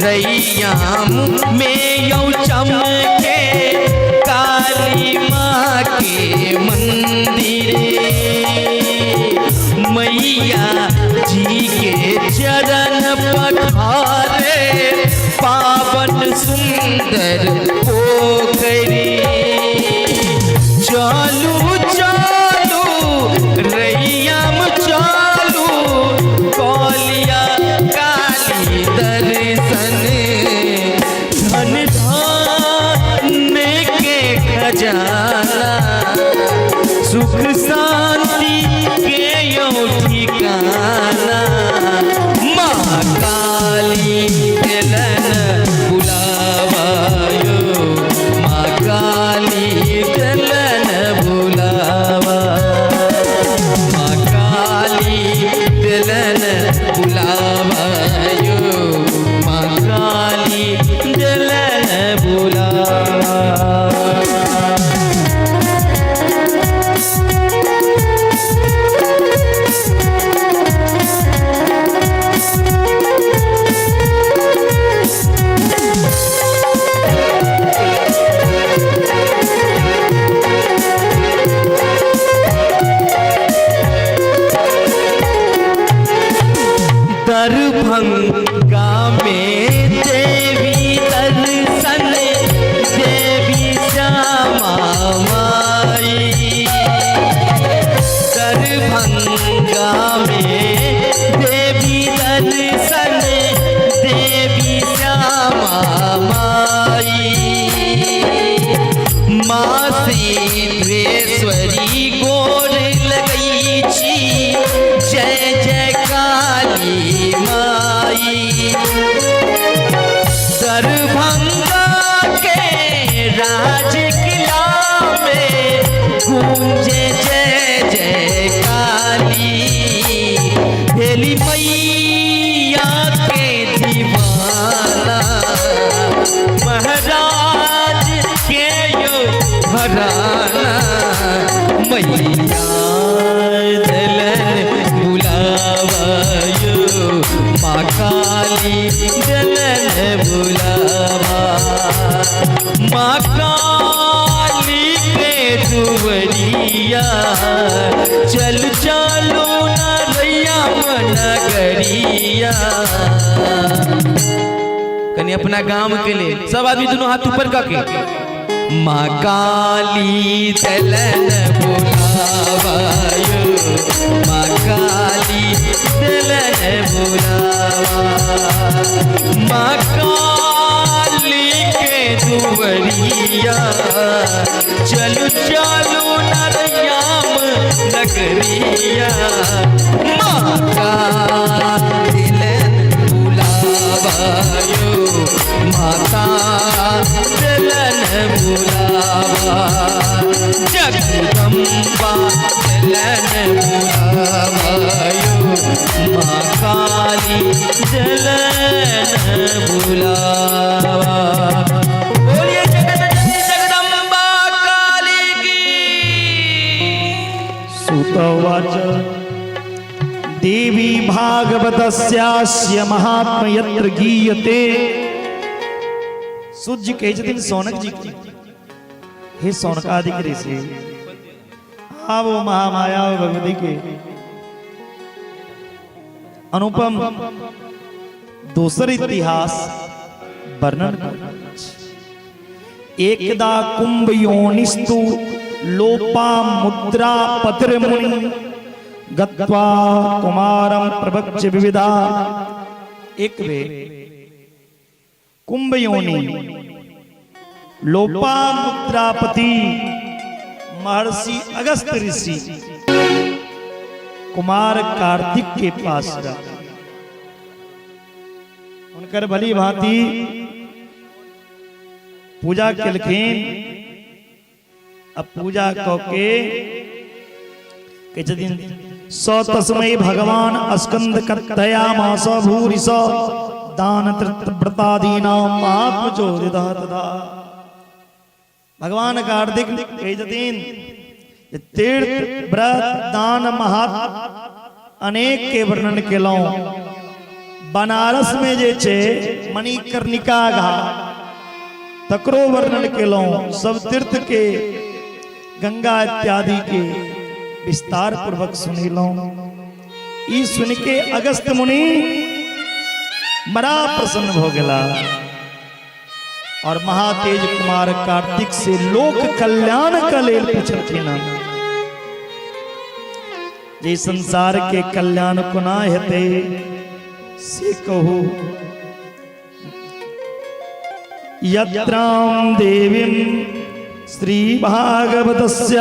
[SPEAKER 3] रैयाम में यो चमके काली माँ के मंदिर, मैया जी के चरण पखारे पावन सुंदर पोखरी। चलू चलू रैयाम चलू कौलिया काली दर्शन, धन धान के खजाना, सुख शांति के यो ठिकाना। माँ काली दिलन बुलावायो, माँ काली दरभंगा में देवी दर्शन देवी श्यामा माई। दरभंगा में देवी दर्शन देवी श्यामा माई। माँ सिद्धेश्वरी गोर लगै छी, जय जय काली माई। दरभंगा के राज किला में गूंजे जय जय काली। भेली मैया के दीवाना महाराज के यो घराना। मैया देलन बुलावा यो, माँ काली देलन बुलावा। माँ काली के दुवरिया चल चलो नरैया मनगरिया। कनी अपना गाम के लिए सब आदमी दोनों हाथ ऊपर करके, माँ काली देलन बुलावा यो, माँ काली देलन बुलावा। माँ काली के दुवरिया चलू चलू नरयाम नगरिया। माँ काली देलन बुलावा यो, माता देलन बुलावा। जगदम्बा देलन बुलावा यो, माँ काली देलन बुलावा। बोलिए जगत जननी जगदम्बा काली की।
[SPEAKER 4] सुतवाच देवी भागवतस्यास्य महात्म्य यत्र गीयते। सूत जी कहै छथिन सौनक जी के, हे सौनकादिक ऋषि, आवो महामाया भगवती के अनुपम दोसर इतिहास वर्णन कर। एकदा कुंभ योनिस्तु लोपा मुद्रा पतिर मुनि गत्वा कुमारम प्रवक्ष विविधा। एक बेर कुंभ योनि लोपा मुद्रापति महर्षि अगस्त ऋषि कुमार कार्तिक के पास जा उनकर भली भांति पूजा केलखिन। अब पूजा क के कहै छथिन स तस्मै भगवान स्कंद कथयामास भूरिश दान तीर्थ व्रतादीनां महात्म चोदितः तथा। भगवान कार्तिक कहै छथिन जे तीर्थ व्रत दान महात्म अनेक के वर्णन केलहुं। बनारस में जे छै मणिकर्णिका घाट तकरो वर्णन केलहुं। सब तीर्थ के गंगा इत्यादि के विस्तार पूर्वक सुनेलहुं। ई सुन के अगस्त मुनि बड़ा प्रसन्न भ गेला और महातेज कुमार कार्तिक से लोक कल्याण का लेल पूछलखिन जे संसार के कल्याण कोना हेतै से कहू। यत्रां देवीं श्री भागवतस्य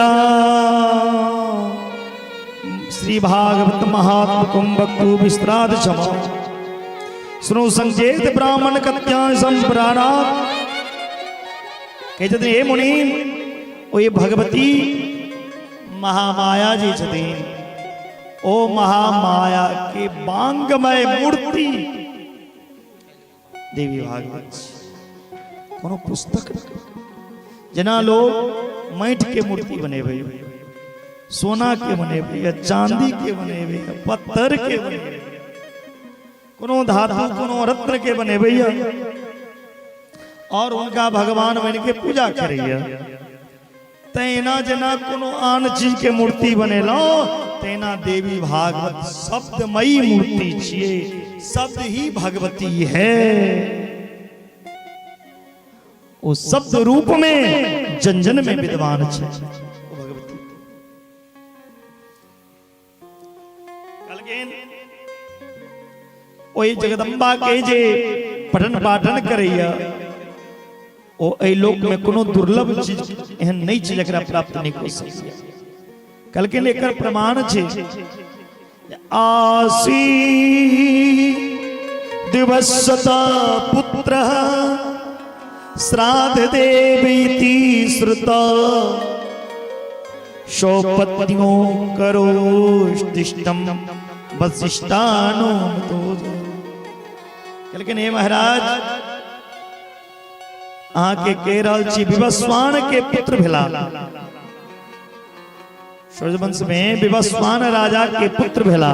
[SPEAKER 4] श्री भागवत महात्म कुंभक्तु विस्तार क्षमा सुनो संकेत ब्राह्मण कत्यान संप्राणात। कहै छथिन हे मुनि, ओ ये भगवती महामाया जी छथिन, ओ महामाया के बांगमय मूर्ति देवी भागवत कोनो पुस्तक जेना लोग माटि के मूर्ति बनेबै, सोना के बनेबै, चांदी के बनेबै, पत्थर के बनेबै, कोनो धातु कोनो रत्न के बनेबै और उनका भगवान बन के पूजा करैया, तहिना जेना कोनो आन चीज के मूर्ति बनेलहुँ तेना देवी भागवत शब्दमयी मूर्ति छियै, शब्द ही भगवती है। ओ शब्द रूप में जन जन में विद्वान छै ओ भगवती। कहलखिन ओहि जगदम्बा के जे पठन पाठन करैया ओ एहि लोक में कोनो दुर्लभ चीज एहन नहीं छै जकरा प्राप्त नहीं कऽ सकैया। कहलखिन एकर प्रमाण छै आसी दिवसता पुत्र श्राद्ध देव इति श्रुता सौपत्न्यो करोष्टिष्टम वशिष्ठानुमतो। कहलखिन हे महाराज, अहाँके कहि रहल छी विवस्वान के पुत्र भेला, सूर्यवंश में विवस्वान राजा के पुत्र भेला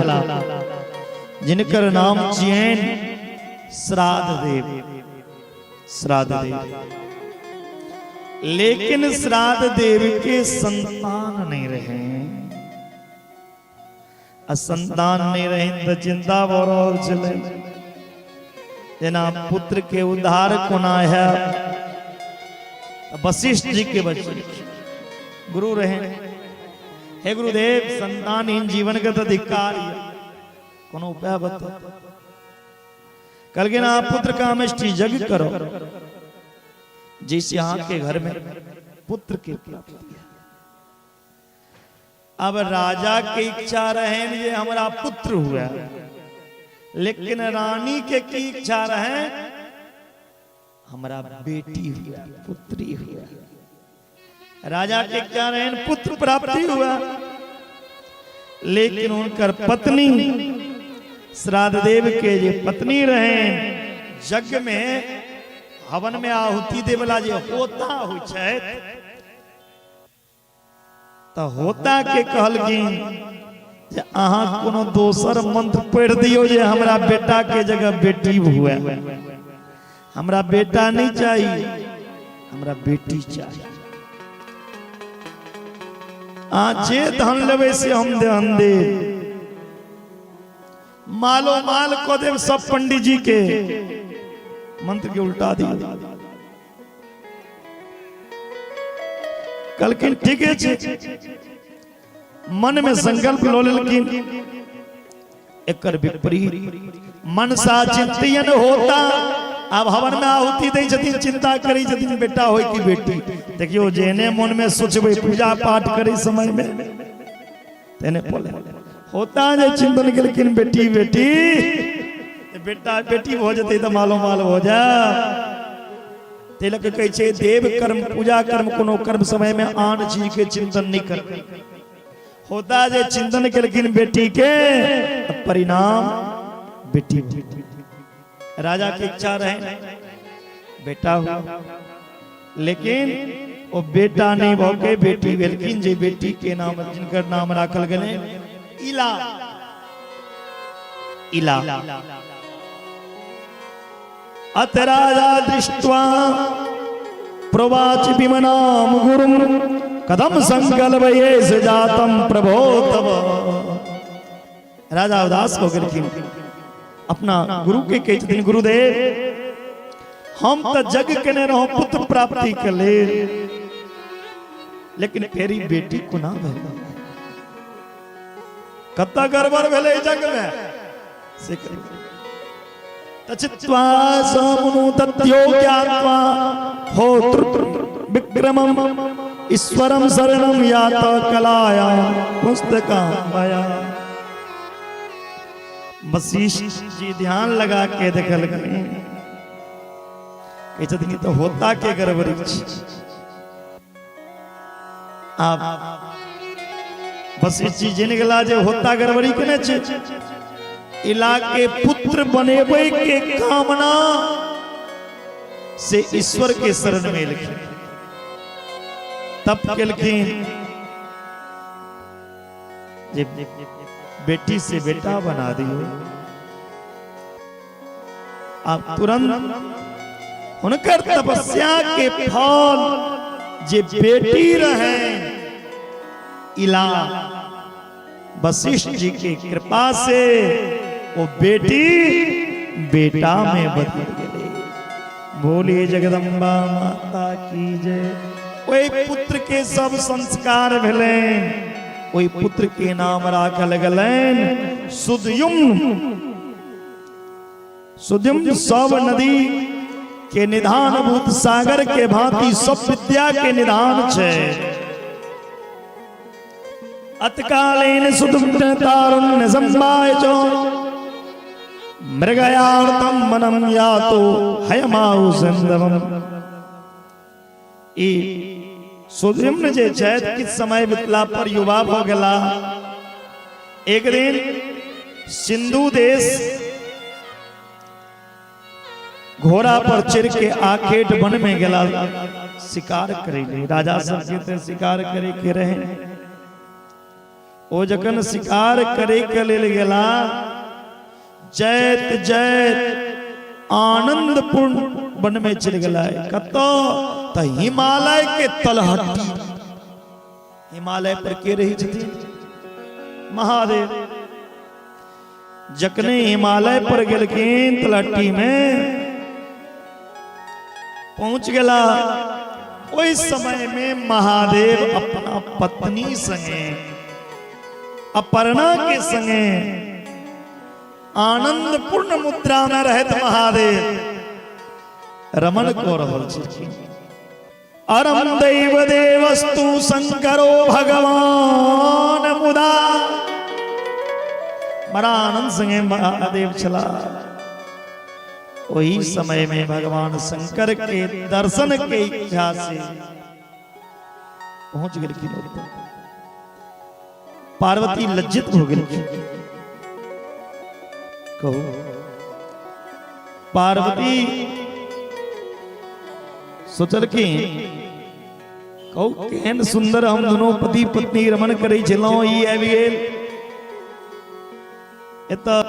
[SPEAKER 4] जिनकर नाम छियनि श्राद्ध देव। श्राद्ध देव, लेकिन श्राद्ध देव के संतान नहीं रहे। आ संतान नहीं रहे तो चिंता भऽ रहल छलै जेना पुत्र के उद्धार कोना है। वशिष्ठ जी के बच्चे गुरु रहे। हे गुरुदेव, संतानहीन जीवन के तो धिक्कार यऽ, कोनो उपाय बताउ। कहलखिन आप पुत्र कामेष्टि यज्ञ करो जैसे अहाँ के घर में पुत्र के प्राप्ति है। अब राजा के इच्छा रहे जे हमरा पुत्र हुए, लेकिन रानी के की इच्छा रहे, हमरा बेटी हुए, पुत्री हुए। राजा के क्या रहे, पुत्र प्राप्ति हुआ, लेकिन उनकर पत्नी श्राद्ध देव के जे पत्नी रहे, यज्ञ में हवन में आहुति देवला जे होता होइ छै, तऽ होता के कहलखिन जे अहाँ कोनो दोसर मंत्र पढ़ि दियौ जे हमरा बेटा के जगह बेटी हुए, हमरा बेटा नहीं चाहिए, हमरा बेटी चाहिए। अहाँ जे धन लेबै से हम धन देब, मालो माल कऽ देब सब पंडित जी के, मंत्र के उल्टा दियौ। कहलखिन ठीके छै। मन में संकल्प लऽ लेलखिन एकर विपरीत। मनसा चिंतयन होता, आब हवन में आहुति दै छथिन, चिंता करै छथिन बेटा होय कि बेटी। देखियौ जेहने मन में सोचबै पूजा पाठ करै समय में तेने बोले होता जे चिंतन केलखिन बेटी बेटी, बेटा बेटी भऽ जेतै तऽ मालो माल भऽ जाय। ताहि लऽ कऽ कहै छै देव कर्म पूजा कर्म कोनो कर्म समय में आन चीज के चिंतन नहीं करबै। होता जे चिंतन केलखिन बेटी के, परिणाम बेटी। राजा के इच्छा रहे बेटा हुआ, लेकिन ओ बेटा नहीं भऽ के बेटी भेलखिन, जे बेटी के नाम जिनकर नाम राखल गेलै इला। इला अत राजा दृष्ट्वा प्रवाच विमनाम गुरुम कदम संकल्प ये जातम प्रभो तव। राजा उदास हो गेलखिन, अपना गुरु के कहै छथिन गुरुदेव हम तऽ यज्ञ केने रहौं पुत्र प्राप्ति के लेल, लेकिन फेर ई बेटी कोना भेल, कतऽ गड़बड़ भेलै यज्ञ में से करू। तचित्वा समुनु तत्यो ज्ञात्वा होतृ विक्रमम ईश्वरम शरणम यात कलाया पुस्तकामया। वशिष्ठ जी ध्यान लगा के देखलखिन, कहै छथिन तऽ होता के गड़बड़ी छै। आब वशिष्ठ जी जानि गेला जे होता गड़बड़ी केने छै, इला के पुत्र बनेबै के कामना से ईश्वर के शरण में एलखिन, तप केलखिन जे बेटी से बेटा बना दियो। आब तुरंत हुनकर तपस्या के फल जे बेटी रहे इला, वशिष्ठ जी के कृपा से वो बेटी बेटा में बदल गए। बोलिए जगदम्बा माता की जय। ओहि पुत्र के सब संस्कार भेलनि, ओहि पुत्र के नाम राखल गेलनि सुद्युम्न। सुद्युम्न सब नदी के निधान भूत सागर के भांति सब विद्या के निधान छै। अतकालीन सुद्युम्न तारुण्य संभाय चो मृगयार्थम मनम यातो हयमाउ सिंधवम। ई सुद्युम्न जे छथि किछु समय बितला पर युवा भऽ गेला। एक दिन सिंधु देश घोड़ा पर चढ़ के आखेट वन में गेला शिकार करे ले। राजा सब के ते शिकार करे के रहे। ओ जखन शिकार करे के लेल गेला, जैत जैत आनंदपूर्ण वन में चल गेला। कतौ त हिमालय के तलहटी। हिमालय पर के रही छथिन? महादेव। जखने हिमालय पर गेलखिन, तलहटी में पहुंच गेला, ओहि समय में महादेव अपना पत्नी संगे, अपर्णा के संगे आनंद पूर्ण मुद्रा में रहत महादेव रमन कऽ रहल छलखिन। अरम दैव देवस्तु शंकरो भगवान मुदा। बड़ा आनंद संगे महादेव छला। वही समय में भगवान शंकर के दर्शन के इच्छा से पहुंच गेलखिन ओतऽ। पार्वती लज्जित हो गेलखिन। कहू, पार्वती सोचलखिन, कहू केहन सुंदर हम दोनों पति पत्नी रमण करै छलहुँ, ई आबि गेल एतऽ,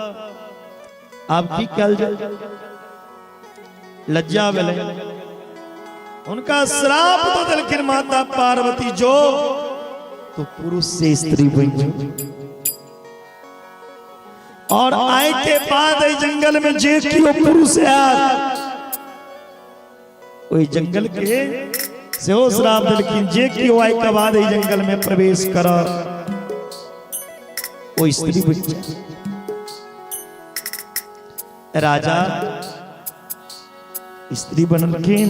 [SPEAKER 4] आब की कयल जाय? लज्जा भेलै। हुनका श्राप दऽ देलखिन माता पार्वती, जो तो पुरुष से स्त्री बनि जो और आय के बाद एहि जंगल में जे केओ पुरुष आयत, ओहि जंगल के सेहो श्राप देलखिन, जे केओ आय के बाद एहि जंगल में प्रवेश करत ओ स्त्री बनि जायत। राजा स्त्री बनलखिन।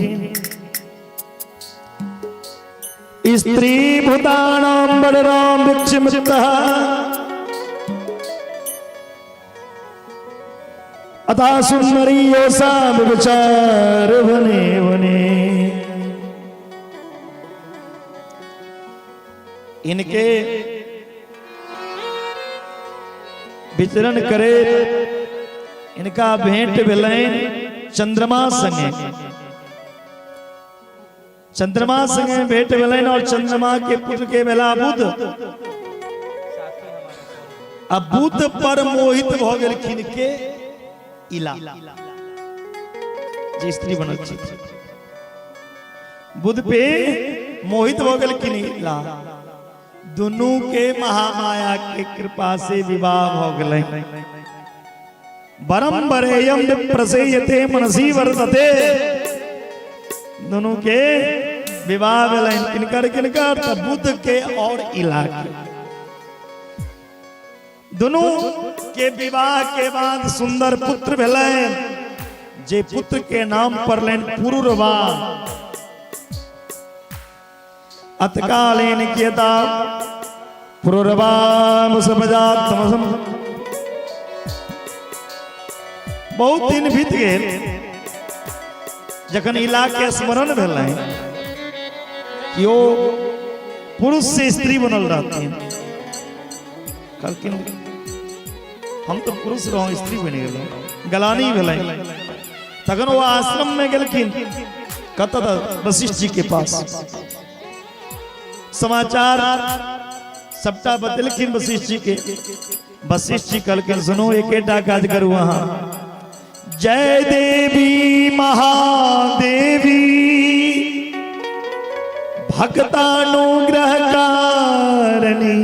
[SPEAKER 4] स्त्री भूतानाम बलराम वृक्षमितः अथा सुंदरी योसा विचार वने वने। इनके विचरण करे इनका भेंट भेलनि चंद्रमा संगे। चंद्रमा संगे भेंट भेलनि और चंद्रमा के पुत्र के भेला बुध। आ बुध पर मोहित भऽ गेलखिन के? इला, जे स्त्री बनल छथि। बुध पे मोहित भऽ गेलखिन इला। दुनू के महामाया के कृपा से विवाह भऽ गेलै। बरम बरेयम विप्रसेयते मनसी वर्तते। दुनू के विवाह भेलनि। किनकर किनकर? तऽ बुद्ध के और इला के। दुनू के विवाह के बाद सुंदर पुत्र भेलनि, जे पुत्र के नाम पड़लनि पुरुरवा। अतकालीन कियता पुरुरवा सपजातमसम। बहुत दिन बीत गेल। जखन इला के स्मरण भेलनि कि ओ पुरुष से स्त्री बनल रहथिन, कहलखिन, हम तो पुरुष रहूं, स्त्री बनि गेलहुँ, गलानी भेलै। तखन ओ आश्रम में गेलखिन। कतऽ? तऽ वशिष्ठ जी के पास। समाचार सबटा बतेलखिन वशिष्ठ जी के। वशिष्ठ जी कहलखिन, सुनू, एकेटा काज करू अहाँ। जय देवी महादेवी भक्तानुग्रह कारणी।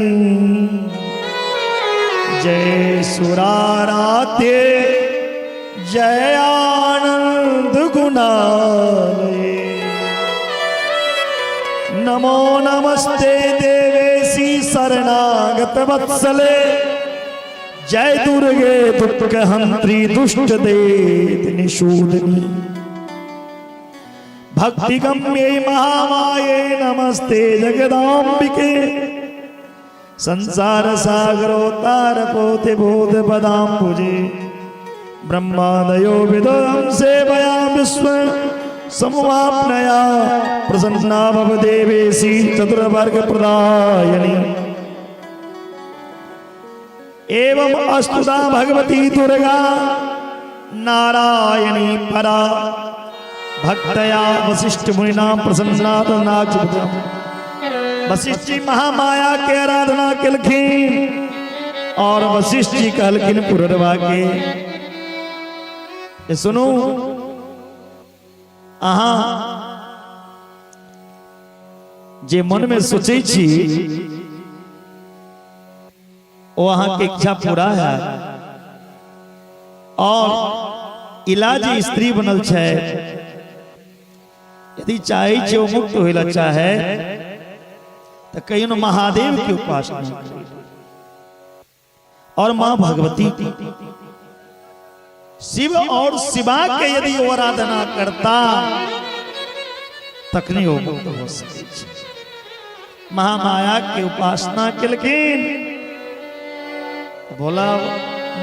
[SPEAKER 4] सुराराध्य जय आनंद गुणालये। नमो नमस्ते देवेशी शरणागत वत्सले, जय दुर्गे दुःख हंत्री दुष्ट देत निषूदनी। भक्ति गम्ये महामाये नमस्ते जगदाम्बिके, संसार सागरोत्तार पोते बोध पदाम्बुजे। ब्रह्मादयो विदं सेवया विश्व समुपापनया, प्रसन्ना भव देवेशी चतुर्वर्ग प्रदायिनी। एवं अस्तुता भगवती दुर्गा नारायणी परा, भक्तया वशिष्ठ मुनिना प्रसन्ना। वशिष्ठ जी महामाया के आराधना केलखिन और वशिष्ठ जी कहलखिन पुररवा के, ये सुनू, अहाँ जे मन में सोचै छी ओ अहाँके इच्छा पूरा है। और इलाज स्त्री बनल छै, यदि चाहे छै ओ मुक्त होय ला चाहे तऽ कहियो ने महादेव के उपासना करी और मां भगवती की, शिव और शिवा के यदि ओ आराधना करता तखने ओ मुक्त हो सकै छै। महामाया के उपासना केलखिन, भोला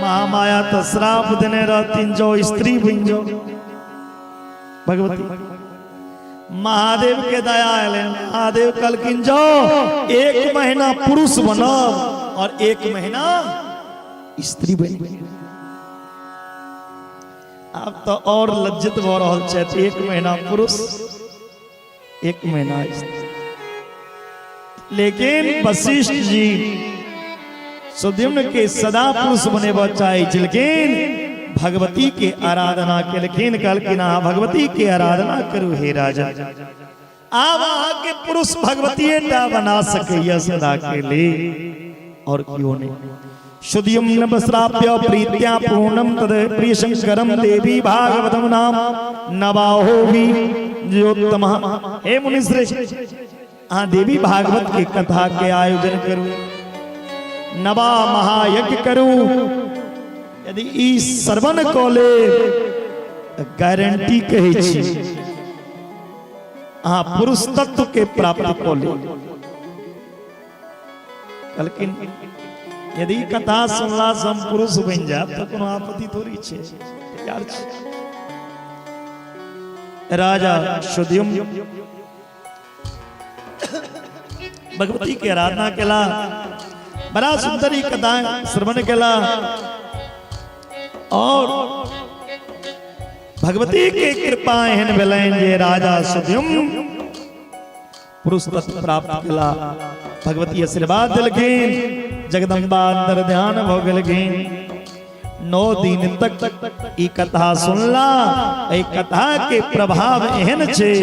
[SPEAKER 4] महामाया तो श्राप देने रहतीन, जो स्त्री बन जो। भगवती महादेव के दया आयल, महादेव कहलखिन जो एक महीना पुरुष बनब और एक महीना स्त्री बन। आब तो और लज्जित भऽ रहल छथि, एक महीना पुरुष एक महीना स्त्री। लेकिन वशिष्ठ जी सुद्युम्न के सदा पुरुष बनेबा चाहे छलखिन, भगवती के आराधना केलखिन, कहलखिन अहाँ भगवती के आराधना करू हे राजा, आब अहाँके पुरुष भगवतीये टा बना सकैया सदा के लिए और क्यों नहीं। सुद्युम्न वस्त्राप्य प्रीत्या पूर्णम तद प्रियशंकरम देवी भागवतम नाम नवाहो भी ज्योत्तम। हे मुनिश्रेष्ठ, अहाँ देवी भागवत के कथा के आयोजन करू, नवा महायज्ञ करू। यदि ई श्रवण कऽ लेब तऽ गारंटी कहै छी अहाँ पुरुष तत्व के प्राप्त कऽ लेब। कहलखिन यदि कथा सुनला से हम पुरुष बनि जायब तऽ कोनो आपत्ति थोड़ी छै, तैयार छी। राजा सुद्युम्न भगवती के आराधना केला, बड़ा सुंदर ई कथा श्रवण केला और भगवती के कृपा एहन भेलनि जे राजा सुद्युम्न पुरुष तत्व प्राप्त केला। भगवती आशीर्वाद देलखिन, जगदम्बा अंदर ध्यान भऽ गेलखिन। 9 दिन तक ई कथा सुनला, एहि कथा के प्रभाव एहन छै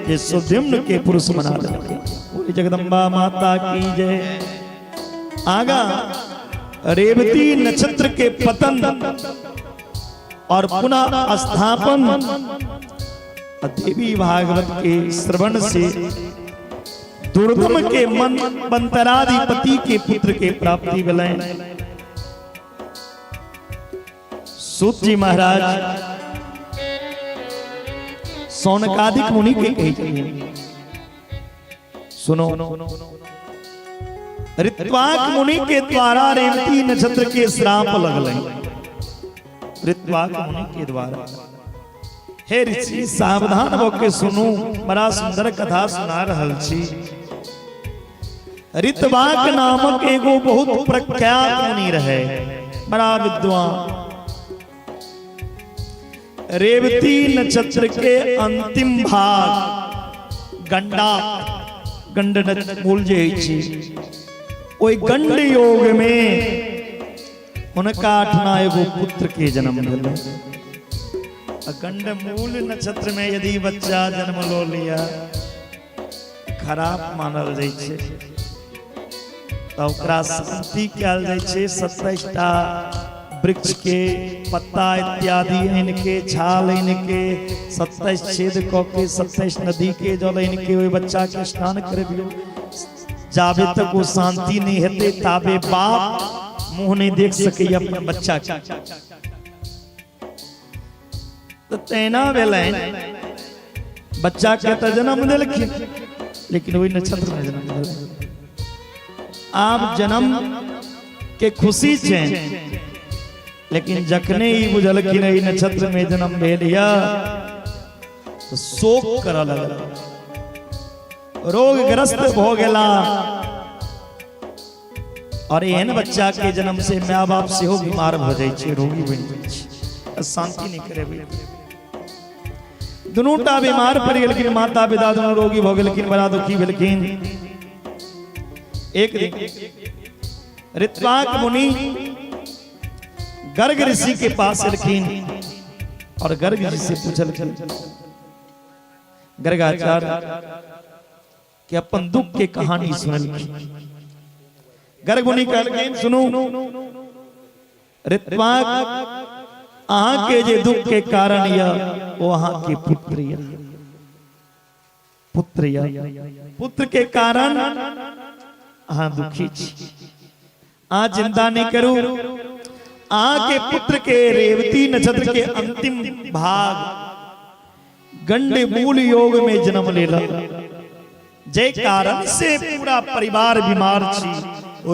[SPEAKER 4] जे सुद्युम्न के पुरुष बना देलखिन। बोली जगदम्बा माता की जय। आगा रेवती नक्षत्र के पतन और पुनः स्थापन देवी भागवत के श्रवण से दुर्दम के मन बंतराधिपति के पुत्र के प्राप्ति भेलनि। सूत जी महाराज सौनकादिक मुनि के कहै छथिन, सुनो, ऋत्वाक मुनि के द्वारा रेवती नक्षत्र के श्राप लगल। ऋत्वाक मुनि के द्वारा। हे ऋषि, सावधान भऽ के सुनू, बड़ा सुंदर कथा सुना रहल छी। ऋतवाक नामक एगो बहुत प्रख्यात मुनि रहे, बड़ा विद्वान। रेवती नक्षत्र के अंतिम भाग गंडा, गंड मूल जे अछि, ओहि गंड योग में हुनका अठना एगो पुत्र के जन्म भेलै। आ गंड मूल नक्षत्र में यदि बच्चा जन्म लो लिया, खराब मानल जाइ छै, तऽ ओकरा शांति कयल जाइ छै, 27 टा वृक्ष के पत्ता इत्यादि आनि के, छाल आनि के, 27 छेद कऽ के 27 नदी के जल आनि के ओहि बच्चा के स्नान करबियौ। जाबे तक ओ शांति नहीं हेतै ताबे बाप मुंह नहीं देख सकैया अपन बच्चा के। तऽ तेना भेलनि, बच्चा के तऽ जन्म देलखिन, लेकिन ओहि नक्षत्र में जन्म देलखिन। आब जन्म के खुशी छै, लेकिन जखने ई बुझलखिन एहि नक्षत्र में जन्म भेल यऽ, तऽ शोक करऽ लगल, रोगग्रस्त भऽ गेला। और एहन बच्चा के जन्म से माय बाप सेहो बीमार भऽ जाइ छै, रोगी बनि जाइ छै, शांति नहि करेबै। दुनूटा बीमार पड़ि गेलखिन, माता पिता दुनू रोगी भऽ गेलखिन, बड़ा दुखी भेलखिन। एक दिन ऋत्वाक मुनि गर्ग ऋषि के पास एलखिन और गर्ग जी से पूछलखिन, गर्गाचार्य के अपन दुख के कहानी सुनलखिन। गर्ग मुनि कहलखिन, सुनू ऋत्वाक, अहाँ के जे दुख के कारण यह वो अहाँ के पुत्र यह, पुत्र यह, पुत्र के कारण अहाँ दुखी छी, अहाँ चिंता नहीं करू। अहाँ के पुत्र के रेवती नक्षत्र के अंतिम भाग गंडमूल योग में जन्म लेला, जय कारण से पूरा परिवार बीमार छी,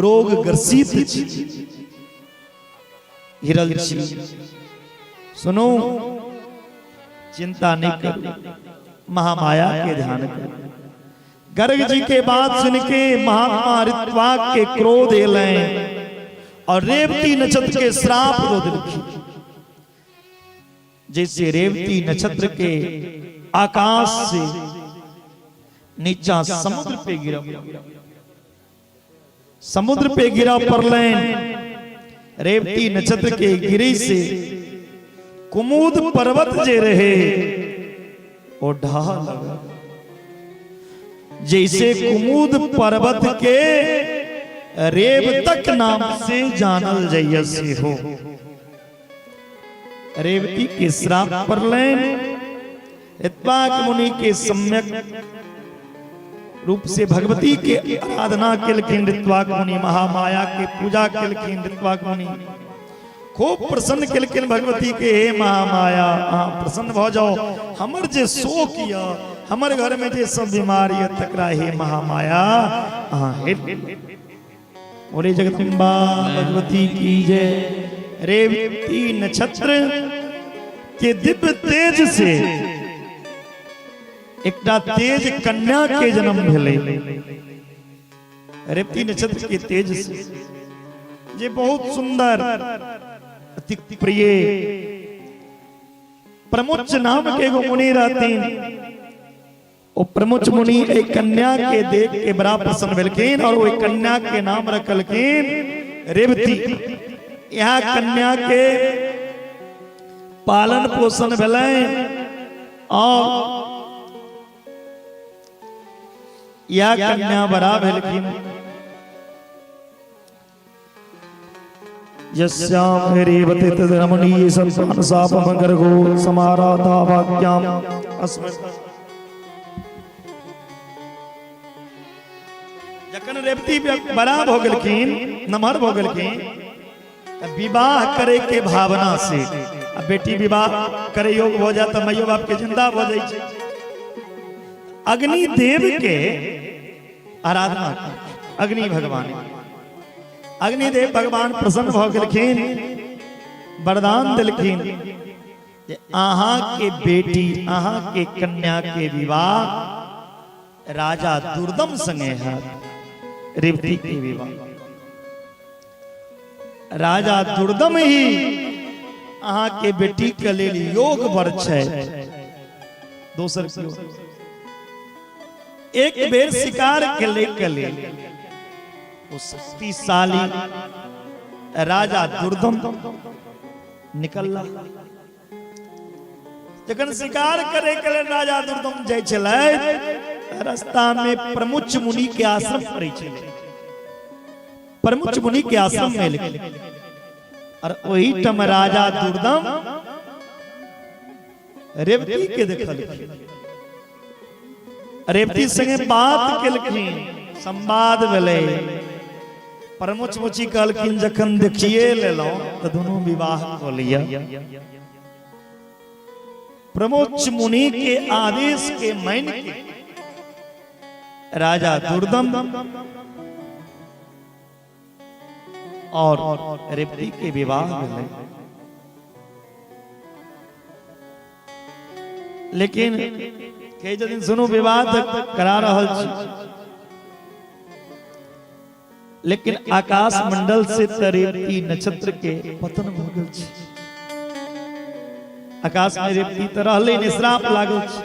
[SPEAKER 4] रोग ग्रसित छी, घिरल छी। सुनू, चिंता नहीं करू, महामाया के ध्यान करू। गर्ग जी के बात सुन के महात्मा ऋत्वाक के क्रोध एलनि और रेवती नक्षत्र के श्राप दो देलखिन, जैसे रेवती नक्षत्र के आकाश से नीचा समुद्र पे गिरा, समुद्र पे गिरा पड़लनि। रेवती नक्षत्र के गिरी से कुमुद पर्वत जे रहे ओ ढहा लगा, जैसे कुमुद पर्वत के रेवतक नाम से जानल जाइए से हो। रेवती के श्राप पड़लनि। ऋत्वाक मुनि के सम्यक रूप से भगवती के आराधना केलखिन ऋत्वाक मुनि, महामाया के पूजा केलखिन ऋत्वाक मुनि, खूब प्रसन्न केलखिन भगवती के। हे महामाया, अहाँ प्रसन्न भऽ जाओ, हमर जे शोक यऽ, हमर घर में जे सब बीमार यऽ, तकरा हे महामाया अहाँ हे। बोले जगदम्बा भगवती की जय। रेवती नक्षत्र के दिव्य तेज से एकटा तेज कन्या के जन्म भेलै। रेवती नक्षत्र के तेज से जे बहुत सुंदर, अति प्रिय, प्रमुच नाम के एगो मुनि रहथिन। ओ प्रमुच मुनि एक कन्या के देख के बड़ा प्रसन्न भेलखिन और ओहि कन्या के नाम रखलखिन रेवती। यहाँ कन्या के पालन पोषण भेलनि और यह कन्या बड़ा भेलखिन। यस्याम रेवती तद्रमणीय संतान सापम गर्गो समाराधा वाक्याम अस्मृत। जखन रेवती बड़ा भऽ गेलखिन, नमहर भऽ गेलखिन, तऽ विवाह करे के भावना से, आ बेटी विवाह करे योग्य भऽ जाए तऽ माइयो बाप के जिंदा भऽ जाइ छै, अग्निदेव के आराधना, अग्नि भगवान, अग्निदेव भगवान प्रसन्न भऽ गेलखिन, वरदान देलखिन जे अहाँ के बेटी, अहाँ के कन्या के विवाह राजा दुर्दम संगे हैत। रेवती के विवाह राजा दुर्दम ही अहाँ के बेटी के लेल योग वर छै, दोसर केओ। एक बेर शिकार खेले के लेल ओ शक्तिशाली राजा दुर्दम निकलला। जखन शिकार करे के लेल राजा दुर्दम जाइ छलै, रास्ता में प्रमुच मुनि के आश्रम पड़ै छलै। प्रमुच मुनि के आश्रम में एलखिन। और ओही टाइम राजा दुर्दम रेवती के देखलखिन, रेवती संगे बात केलखिन, संवाद भेलै। परमोच मुची कहलखिन जखन देखिए लेलहुँ तऽ दुनू विवाह कऽ लिअ। प्रमोच मुनि के आदेश के मान के राजा दुर्दम और रेवती के विवाह भेलै। लेकिन कहै छथिन सुनू, विवाह तऽ करा रहल छी, लेकिन आकाश मंडल से तऽ रेवती नक्षत्र के पतन भऽ गेल छै। आकाश में रेवती तऽ रहलै नहि, श्राप लागल छै,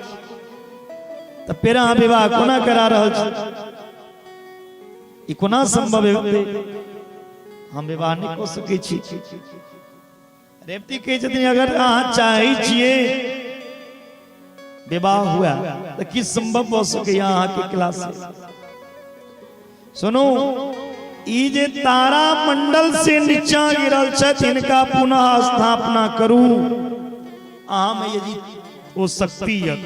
[SPEAKER 4] तऽ फेर अहाँ विवाह कोना करा रहल छी? ई कोना संभव हेतै? हम विवाह नहि कऽ सकै छी। रेवती कहै छथिन अगर अहाँ चाहै छियै विवाह हुआ तऽ की संभव भऽ सकैए अहाँके क्लास से? सुनू, ई जे तारा मंडल से नीचा गिरल छथि, हिनका पुनः स्थापना करू। अहाँ में यदि ओ शक्ति यऽ,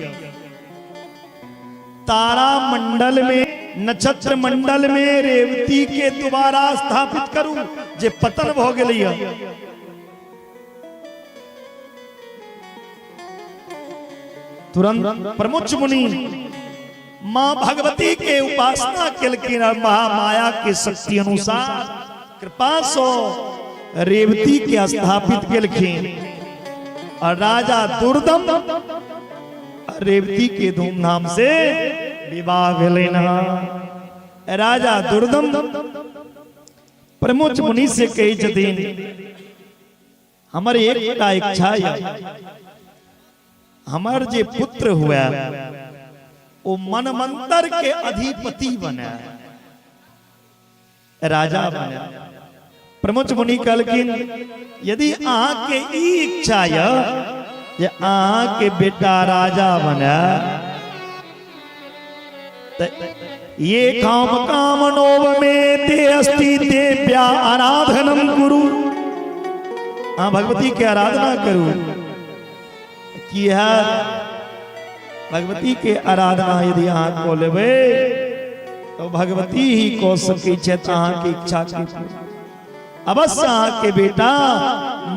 [SPEAKER 4] तारा मंडल में, नक्षत्र मंडल में रेवती के दोबारा स्थापित करू जे पतन भऽ गेलैया। तुरंत प्रमुख मुनि मां भगवती के उपासना केलखिन और महामाया के शक्ति अनुसार कृपा सो रेवती के स्थापित केलखिन और राजा दुर्दम रेवती के धूमधाम से विवाह भेलनि। राजा दुर्दम प्रमुख मुनि से कहै छथिन हमर एकटा इच्छा यऽ, हमर जे पुत्र हुए ओ मनमंतर के अधिपति बने, राजा बने। प्रमुख मुनि कहलखिन यदि अहाँके ई इच्छा यऽ जे अहाँके बेटा राजा बने तऽ ये काम कामनोव में ते अस्ति ते प्या आराधनम कुरु, अहाँ भगवती के आराधना करू। की है भगवती के आराधना यदि अहाँ कऽ लेबै तो भगवती ही कऽ सकै छथि अहाँके इच्छा के। अवश्य अहाँके बेटा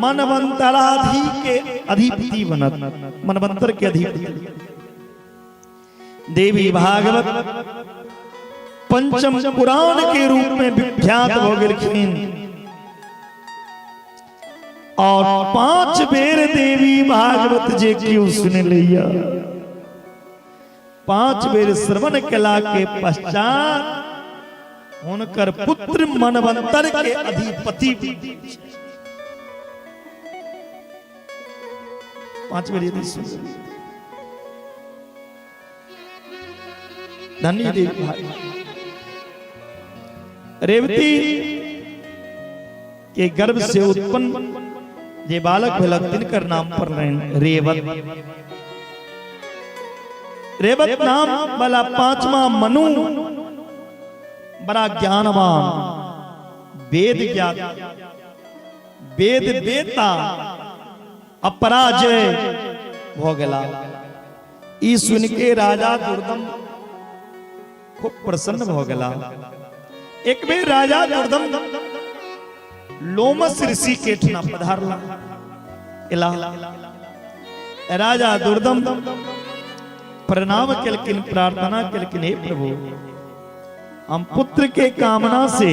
[SPEAKER 4] मनवंतराधि के अधिपति बनत, मनवंतर के अधिपति। देवी भागवत पंचम पुराण के रूप में विख्यात हो गेलखिन और 5 बेर देवी भागवत जे क्यों सुन लिया, 5 बेर श्रवण केला के पश्चात हुनकर पुत्र मनवंतर के अधिपति। 5 बेर यदि सुन, धन्य देवी भाई। रेवती के गर्भ से उत्पन्न जे बालक भेलक तिनकर नाम पड़लनि रेवत। रेवत नाम वाला 5वां मनु बड़ा ज्ञानवान, वेद ज्ञात, वेद वेता, अपराजय भ गेला। ई सुन के राजा दुर्दम खूब प्रसन्न भ गेला। एक बेर राजा दुर्दम लोमस ऋषि के ठिना पधारला। एला राजा दुर्दम प्रणाम केलखिन, प्रार्थना केलखिन, हे प्रभु, हम पुत्र के कामना से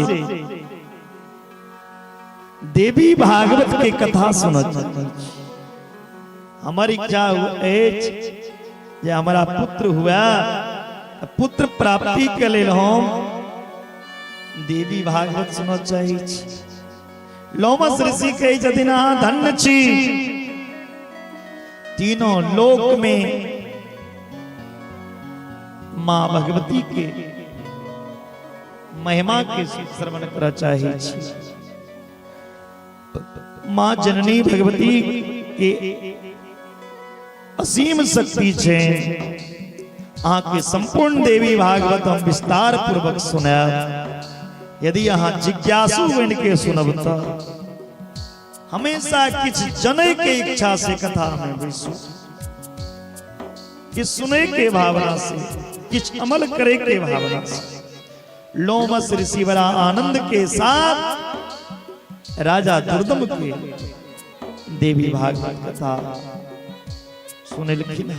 [SPEAKER 4] देवी भागवत के कथा सुनत। हमर इच्छा अछि जे हमारा पुत्र हुआ, पुत्र प्राप्ति के लेल हम देवी भागवत सुनऽ चाहै छी। लोमस ऋषि कहै छथिन अहाँ धन्य छी, तीनों लोक में माँ भगवती के महिमा के श्रवण करऽ चाहै छी। माँ जननी भगवती के असीम शक्ति छै, अहाँके संपूर्ण देवी भागवत हम विस्तार पूर्वक सुनायब यदि अहाँ जिज्ञासु बनि के सुनब तऽ। हमेशा किछु जनै के इच्छा से कथा में बैसू, कि सुनै के भावना से, किछु अमल करे के भावना से। लोमस ऋषि बड़ा आनंद के साथ राजा दुर्दम के देवी भागवत कथा सुनेलखिन।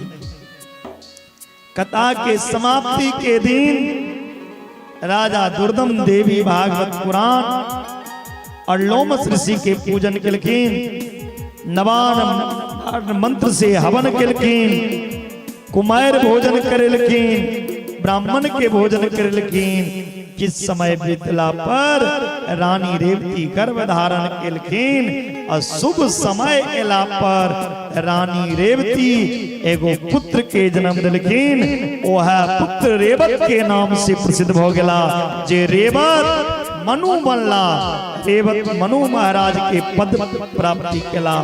[SPEAKER 4] कथा के समाप्ति के दिन राजा दुर्दम देवी भागवत पुराण और लोमस ऋषि के पूजन केलखिन, नवान मंत्र से हवन केलखिन, कुमार भोजन करेलखिन, ब्राह्मण के भोजन करेलखिन। किस समय बीतला पर रानी रेवती गर्भ धारण केलखिन और शुभ समय एला पर रानी रेवती एगो पुत्र के जन्म देलखिन। वह पुत्र रेवत के नाम से प्रसिद्ध भ गेला, जे रेवत मनु बनला। रेवत मनु महाराज के पद प्राप्ति केला,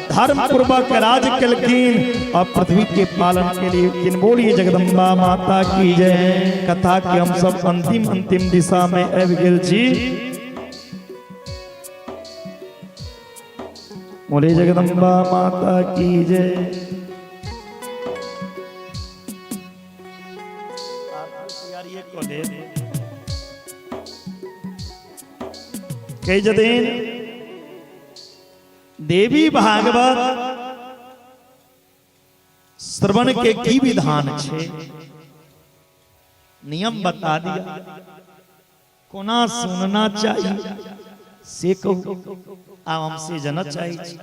[SPEAKER 4] धर्म पूर्वक राज केलखिन और पृथ्वी के पालन के लिए किन। बोलिए जगदम्बा माता की जय। कथा के हम सब अंतिम अंतिम दिशा में आबि गेल छी। बोले जगदम्बा माता की जय। कहै छथिन देवी भागवत श्रवण के की विधान छै, नियम बता दिया, कोना सुनना चाहिए से कहू। आब हम से जानऽ चाहै छी।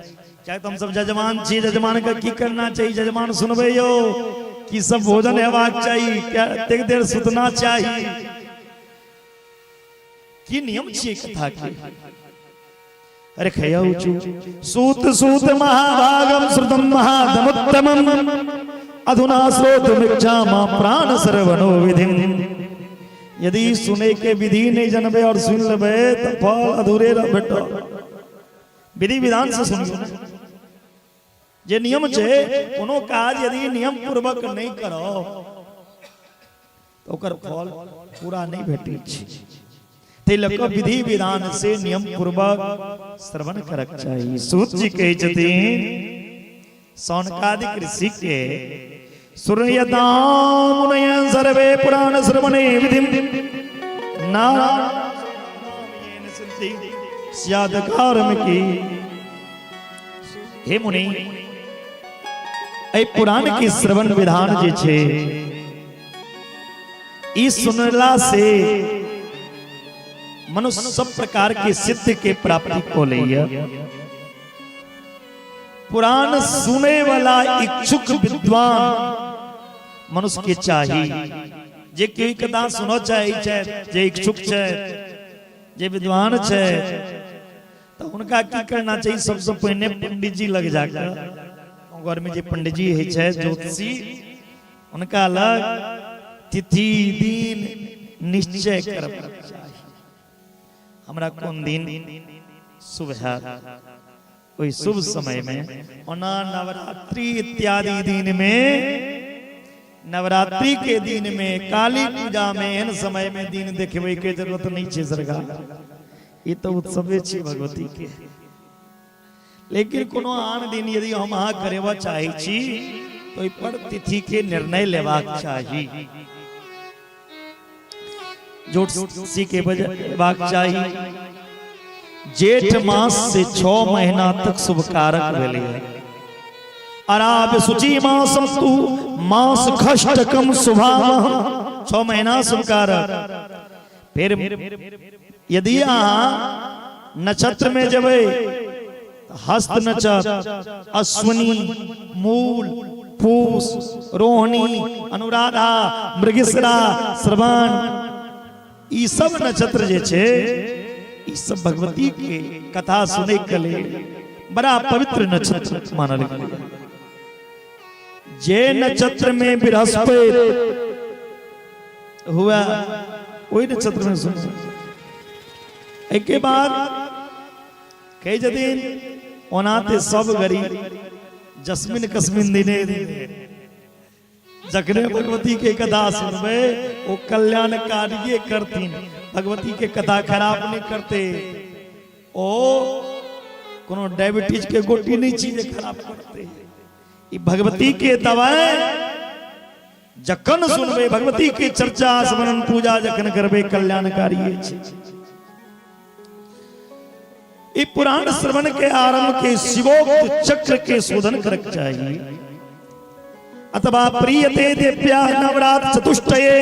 [SPEAKER 4] चाहे तो हम सब जजमान छी, जजमान के की करना चाहिए? जजमान सुनबै यौ, की सब भोजन हेबाक चाही, कतेक देर सुतना चाही, की नियम छियै कथा के? अरे खयौचु सूत सूत महाभागम श्रुतम महादमुत्तमम अधुना श्रोतुमिच्छा मा प्राण सर्वनो विधिम। यदि सुने के विधि नहीं जनबे और सुन लेबे तो फल अधूरे रह भेटत। विधि विधान से सुनियो ने। जे नियम छै, कोनो काज यदि नियम पूर्वक नहीं करो तो ओकर फल पूरा नहीं भेटै छै। ताहि लऽ कऽ विधि विधान से नियम पूर्वक श्रवण करक चाही। सूत जी कहै छथिन सौनकादिक ऋषि के, सुरयताम मुनय सर्वे पुराण श्रवणे विधिम नारायण स्याद की। हे मुनि, एहि पुराण के श्रवण विधान जे छै, ई सुनला से मनुष्य सब प्रकार के सिद्ध के प्राप्ति को लैया। पुराण सुने वाला इच्छुक विद्वान मनुष्य के चाही। जे केओ कथा सुनऽ चाहै छै, जे इच्छुक छै, जे विद्वान छै, तऽ हुनका की करना चाही? सबसँ पहिने पंडित जी लग जाकर, घर में जे पंडित जी होइ छै, ज्योतिषी, हुनका लग तिथि दिन निश्चय करबाक चाही। हमरा कोन दिन शुभ हैत, ओहि शुभ समय में। ओना नवरात्रि इत्यादि दिन में, नवरात्रि के दिन में, काली पूजा में, एहन समय में दिन देखबै के जरूरत नहीं छै सरकार, ई तऽ उत्सवे छै भगवती के। लेकिन कोनो आन दिन यदि हम अहाँ करेबा चाहै छी तो ओहि पर तिथि के निर्णय लेबाक चाही, ज्योतिषी के बजेबाक चाही। जेठ मास से 6 महीना तक शुभ कारक भेलै। अराब शुचि मासम तू मास खष्टकम शुभावह, 6 महीना शुभ कारक। फिर यदि अहाँ नक्षत्र में जेबै, हस्त नक्षत्र, अश्विनी, मूल, पूष, रोहिणी, अनुराधा, मृगशिरा, श्रवण, ई सब नक्षत्र जे छै, ई सब भगवती के कथा सुनै के लेल बड़ा पवित्र नक्षत्र मानल गेल। जे नक्षत्र में बृहस्पति हुआ, ओहि नक्षत्र में सुन। एहिके बाद कहै छथिन, ओना ते सब गरी जस्मिन कस्मिन दिने दिने, जखने भगवती के कथा सुनबै ओ कल्याणकारिये करथिन, भगवती के कथा खराब नहीं करते। ओ कोनो डायबिटीज के गोटी नहि छी जे खराब करतै। ई भगवती के दवाई जखन सुनबै, भगवती के चर्चा स्मरण पूजा जखन करबै, कल्याणकारी छै। ई पुराण श्रवण के आरंभ के शिवोक्त चक्र के शोधन करक चाहिए। अथवा प्रियते देव्या नवरात्र चतुष्टये,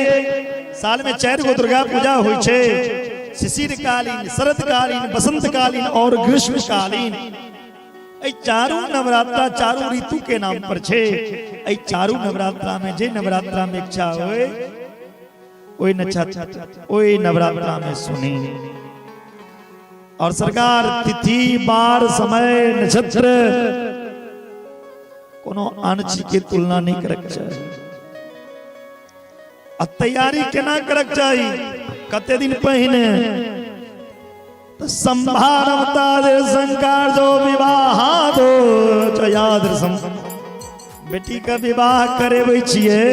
[SPEAKER 4] साल में 4 गो दुर्गा पूजा होइ छै, शिशिरकालीन, शरदकालीन, बसंतकालीन और ग्रीष्मकालीन। एहि चारू नवरात्रा चारू ऋतु के नाम पर छै। एहि चारू नवरात्रा में जे नवरात्रा में इच्छा होय ओहि नक्षत्र ओहि नवरात्रा में सुनी। और सरकार तिथि बार समय नक्षत्र कोनो आन चीज के तुलना नहीं करक चाही। आ तैयारी केना करक चाही, कते दिन पहिने तऽ संभारवता जो विवाह दो यादृशम। बेटी के विवाह करेबै छियै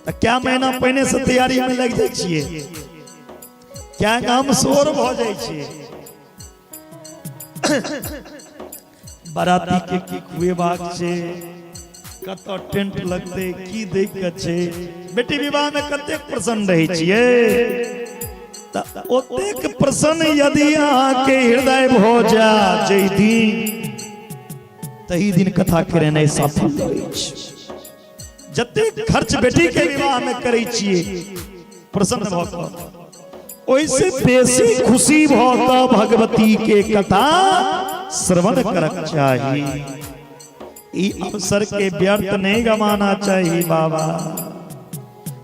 [SPEAKER 4] तऽ क्या महीना पहिने से तैयारी में लागि जाइ छियै, क्या गाम शोर भऽ जाइ छै, बाराती के की खुएबाक छै, कतऽ टेंट लगतै, की दै के छै। बेटी विवाह में कतेक प्रसन्न रहै छियै, तऽ ओतेक प्रसन्न यदि अहाँके हृदय भऽ जाय जाहि दिन, तही दिन कथा करेनाइ सफल अछि। जतेक खर्च बेटी के विवाह में करै छियै प्रसन्न भऽ कऽ, ओहिसे बेसी खुशी भऽ कऽ भगवती के कथा श्रवण करक चाही। ई अवसर के व्यर्थ नहीं गवाना चाहिए बाबा।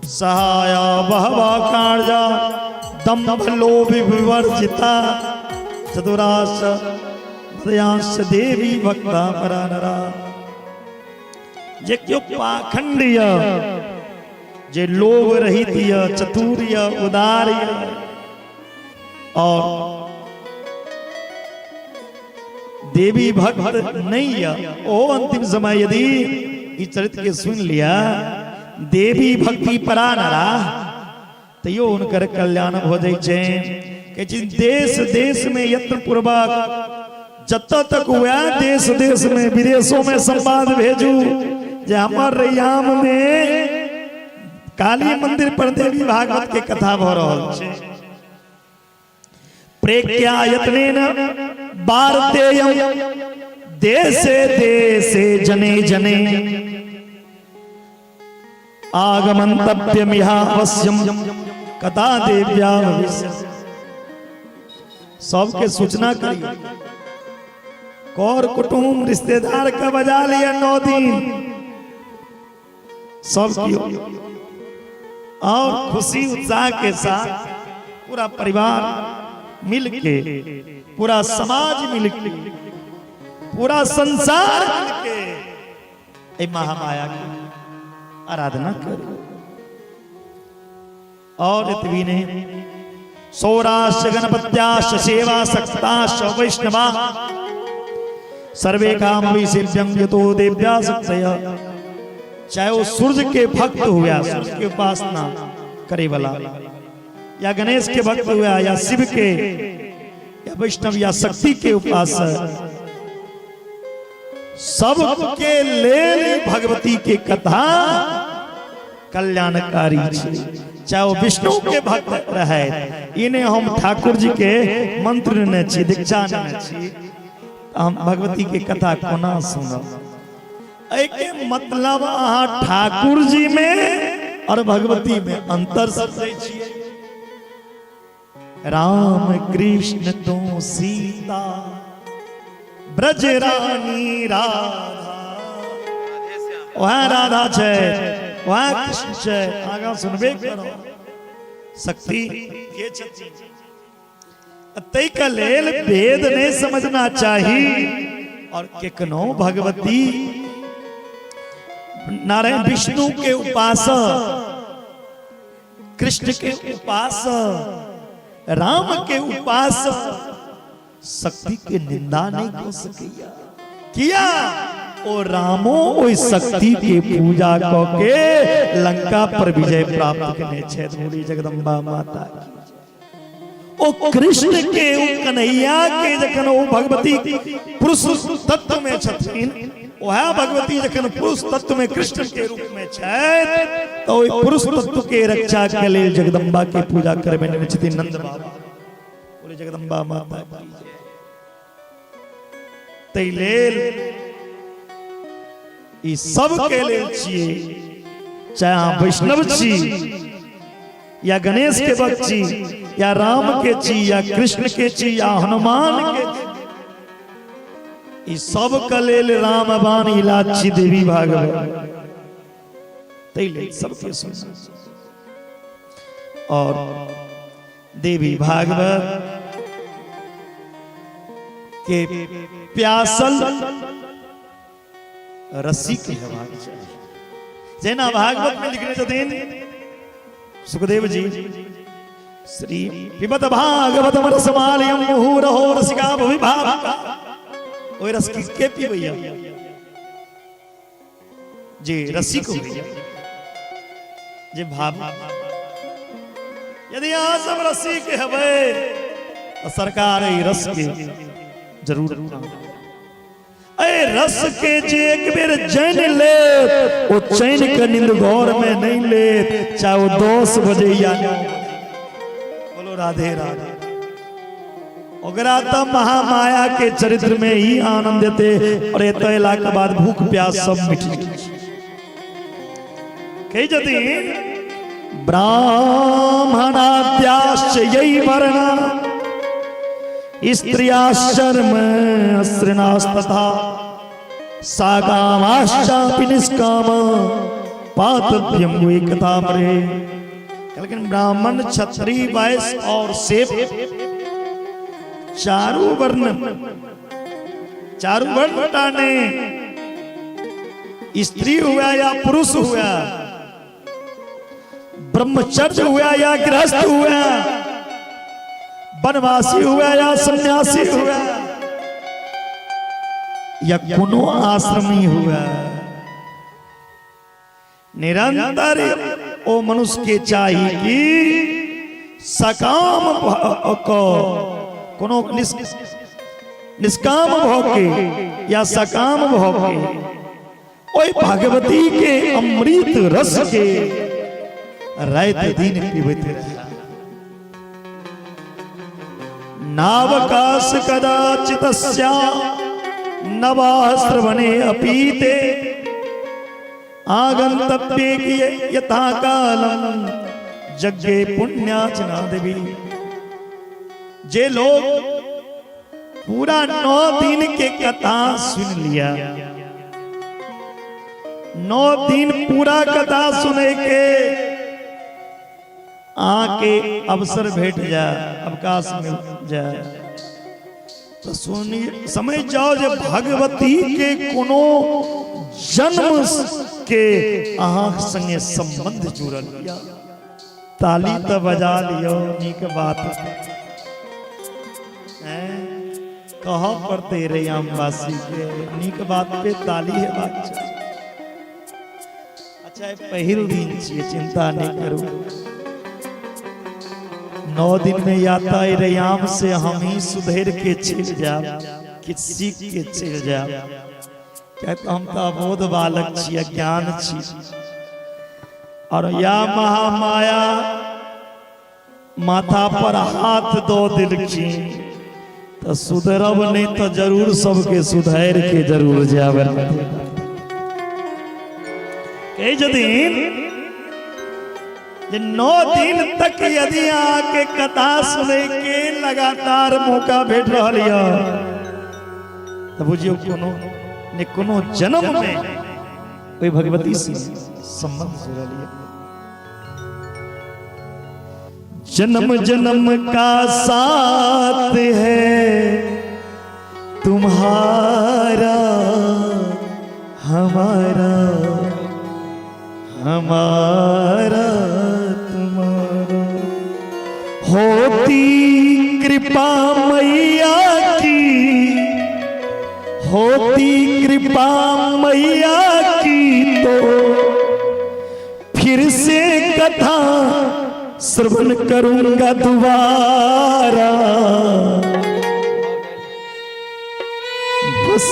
[SPEAKER 4] सहाया बहवा कार्या दंभ लोभ विवर्जिता चतुराश हृदयांश देवी भक्ता परा नरा। जे केओ पाखंड यऽ, जे लोभ रहित यऽ, चतुर यऽ, उदार यऽ और देवी भक्त नहीं यऽ, ओ अंतिम समय यदि ई चरित्र के सुन लिया, देवी भक्ति परा नरा, तैयो हुनकर कल्याण भऽ जाइ छै। कहै छै देश देश में यत्न पूर्वक जतऽ तक वएह देश देश में विदेशों में संवाद भेजू जे हमर रैयाम में काली मंदिर पर देवी भागवत के कथा भऽ रहल छै। प्रेक्या यत्नेन वार्तेयम देशे देशे जने जने आगमंतव्यमिहावश्यम कथा देव्या भविष्य। सबके सूचना करिए, कर कुटुम्ब रिश्तेदार के बजा लिया 9 दिन सब कियो, और खुशी उत्साह के साथ पूरा परिवार मिलके, पूरा समाज मिलके, पूरा संसार मिलके एहि महामाया के आराधना करू। और एतबी नहीं, सौराष्ट्र गणपत्याश्च सेवा सक्ताश्च वैष्णवा सर्वे काम सेव्यं यतो देव्या शक्तय। चाहे वो सूर्य के भक्त हुआ, सूर्य के उपासना करे वाला, या गणेश के भक्त हुआ, या शिव के, या वैष्णव या शक्ति के उपासक, सबके लेल भगवती के कथा कल्याणकारी छै। चाहे वो विष्णु के भक्त रहे, इन्हें हम ठाकुर जी के मंत्र ने छी, दीक्षा ने छी, हम भगवती के कथा कोना सुनब? एहिके मतलब अहाँ ठाकुर जी में और भगवती में अंतर समझै छियै। राम कृष्ण तो सीता ब्रज रानी राधा, वह राधा छै, वह कृष्ण छै। आगा सुनबे करो शक्ति के छथिन। तै के लेल भेद नहीं समझना चाही। और केकनो भगवती नारायण विष्णु के उपासक, कृष्ण के उपासक, राम के उपासक शक्ति के निंदा नहीं कर सकैया। किया ओ रामो ओहि शक्ति के पूजा क के लंका पर विजय प्राप्त केने छथि। बोली जगदम्बा माता की। ओ कृष्ण के, ओ कन्हैया के जखन ओ भगवती पुरुष तत्व में छथिन, वएह भगवती जखन पुरुष तत्व में कृष्ण के रूप में छथि, तऽ ओहि पुरुष तत्व के रक्षा के लेल जगदम्बा के पूजा करबेने छथिन नंद बाबा। बोले जगदम्बा माता की जय। ताहि लेल ई सबके लेल छियै, चाहे अहाँ वैष्णव छी या गणेश के भक्त छी या राम के छी या कृष्ण के छी या हनुमान के छी, ई सबके लेल रामबाण इलाज छी देवी भागवत। ताहि लेल सबके सुनना। और देवी भागवत के प्यासल रसिक हेबाक चाही। जेना भागवत में लिखने छथिन सुखदेव जी, श्री पिबत भागवत रसमालयम मुहुरहो रसिका भुवि भावुका। ओहि रस के पीबैया जे रसिक होइया, जे भाव। यदि अहाँ सब रसिक हेबै तऽ सरकार एहि रस के जरूर, एहि रस के जे एक बेर जानि लेत, ओ चैन के नींद घर में नहीं लेत, चाहे वो 10 बजे या 9 बजे। बोलो राधे राधे। ओकरा तऽ महामाया के चरित्र में ही आनंद देते और एतऽ अयला के बाद भूख प्यास सब मिट जाइ छै। कहै छथिन ब्राह्मणाद्याश्च यै वर्णा स्त्रियाश्चर्म स्त्रीणास्तथा साकामाश्चापि निष्काम पातव्यम एकता मरे। लेकिन ब्राह्मण, क्षत्रिय, वैश्य और सेव, चारू वर्ण, चारू वर्ण टा ने, स्त्री हुआ या पुरुष हुआ, ब्रह्मचर्य हुआ या गृहस्थ हुआ, वनवासी हुआ या सन्यासी हुआ या कोनो आश्रमी हुआ, निरंतर ओ मनुष्य के चाही कि सकाम क कोनो निष्काम भऽ के या सकाम भऽ के ओहि भगवती के अमृत रस के राति दिन पीबैत रहला। नावकाश कदाचित नवाश्रवणे अपीते आगंतव्ये की यथा कालम जज्ञे पुण्याचना देवी। जे लोग पूरा 9 दिन के कथा सुन लिया, 9 दिन पूरा कथा सुने के अहाँके अवसर भेट जाय, अवकाश मिल जाय, तऽ सुनी समझ जाओ जे भगवती के कोनो जन्म के अहाँ संगे संबंध जुड़ल यऽ। ताली तऽ बजा लियौ, नीक बात कहऽ पड़तै रैयामवासी के, नीक बात पे ताली हेबाक चाही। अच्छा, पहिल दिन छियै, चिंता नहीं करू। 9 दिन में यात्रा रैयाम से हम ही सुधर के चलि जायब, किछु सीख के चलि जायब, किया तऽ हम तऽ अबोध बालक छी, अज्ञान छी। और या महामाया माथा पर हाथ दऽ देलखिन तऽ सुधरब नहि तऽ जरूर सबके सुधारि के जरूर जायब। कहै छथिन जे 9 दिन तक यदि अहाँके कथा सुनै के लगातार मौका भेट रहल यऽ तऽ बुझियौ कोनो ने कोनो जन्म में ओहि भगवती से संबंध जुड़ल यऽ। जन्म जन्म का साथ है तुम्हारा हमारा, हमारा तुम्हारा। होती कृपा मैया की, होती कृपा मैया की तो फिर से कथा श्रवण करूंगा दोबारा। बस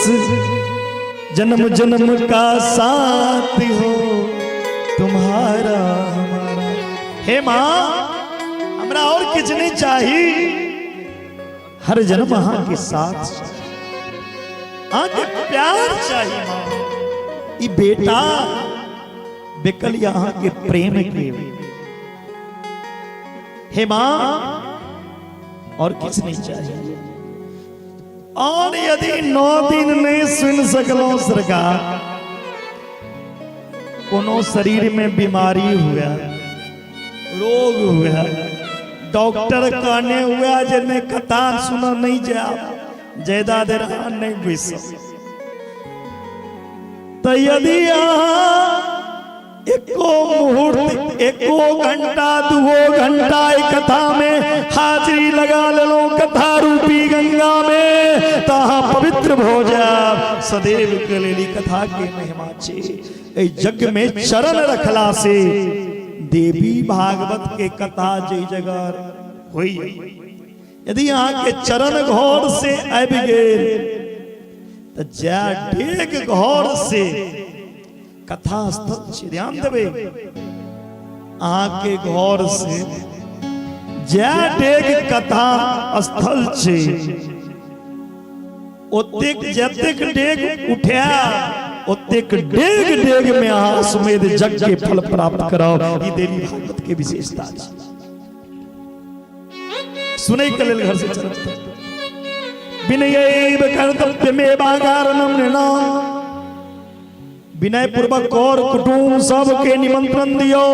[SPEAKER 4] जन्म जन्म का साथ हो तुम्हारा हमारा। हे माँ, हमरा और किछ नहीं चाहिए, हर जन्म अहाँ के साथ अहाँ के प्यार चाहिए माँ। ई बेटा बिकल अहाँ के प्रेम के। हे माँ, और किछ नहीं चाहिए। और यदि 9 दिन नहीं सुन सकलो सरकार, कोनो शरीर में बीमारी हुआ, रोग हुआ, डॉक्टर कहने हुआ जे नहीं कथा सुन नहीं जाए, ज्यादा देर अहाँ नहीं बैस, तो यदि अहाँ एको मुहूर्त, एको घंटा, दुओ घंटा एक कथा में हाजिरी लगा लेलो कथा रूपी गंगा में, तो अहाँ पवित्र भो जायब सदैव के लेल। ई कथा के महिमा छै। एहि यज्ञ में चरण रखला से देवी भागवत के कथा जे जगह होई, यदि अहाँ के चरण घर से आबि गेल तऽ जै डेग घर से कथा स्थल छै, ध्यान देबै, अहाँ के घर से जै डेग कथा स्थल छै, ओतेक जतेक डेग उठा ओतेक डेग डेग में अहाँ अश्वमेध यज्ञ के फल प्राप्त करब। ई देवी भागवत के विशेषता छै। सुनै के लेल घर से चलत विनयैव कर्तव्यमेवाकारणं नृणाम। विनय पूर्वक कर कुटुम सबके निमंत्रण दियो,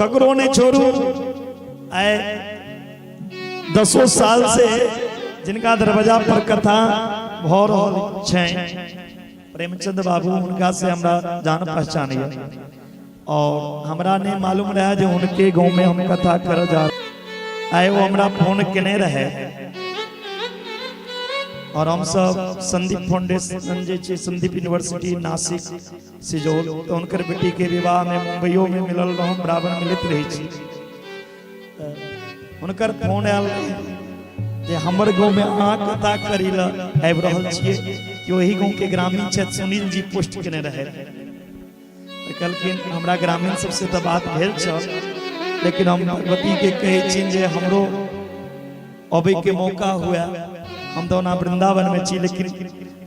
[SPEAKER 4] ककरो नहीं छोड़ू। आए दसों साल से जिनका दरवाजा पर कथा भ रहल छै, प्रेमचंद बाबू, उनका से हमरा जान पहचान है और हमरा नहीं मालूम रहा जो उनके गांव में हम कथा कर जा। आए वो हमरा फोन केने रहे और हम सब संदीप फाउंडेशन जे छै, संदीप यूनिवर्सिटी नासिक सिजौल, तो उनकर बेटी के विवाह में मुंबईओ में मिलल रहूँ, बराबर मिलत रही छी। हुनकर फोन आयल जे हमर गाँव में अहाँ कथा करी ल आबि रहल छियै कि ओही गाँव के ग्रामीण छथि सुनील जी, पोस्ट केने रहे। तऽ कहलखिन हमरा ग्रामीण सबसे तऽ बात भेल छल, लेकिन हम भगवती के कहै छियनि जे हमरो अबै के मौका हुआ। हम तऽ ओना वृंदावन में छी, लेकिन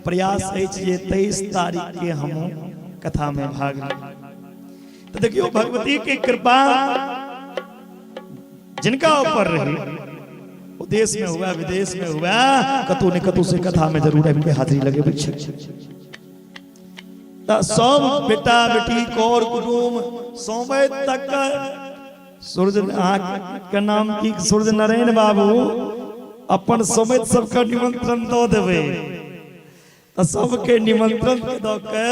[SPEAKER 4] प्रयास अछि जे 23 तारीख के हम कथा में भाग ली। तऽ देखियौ, भगवती के कृपा जिनका ऊपर रही, वो देश में हुआ, विदेश में हुआ, कतौ ने कतौ से कथा में जरूर आबि के हाजिरी लगेबै छै। तऽ सब बेटा बेटी कर कुटुम समय तक सूर्य अहाँके नाम की, सूर्य नारायण बाबू, अपन समेत सबके निमंत्रण दऽ देबै। तऽ सबके निमंत्रण दऽ के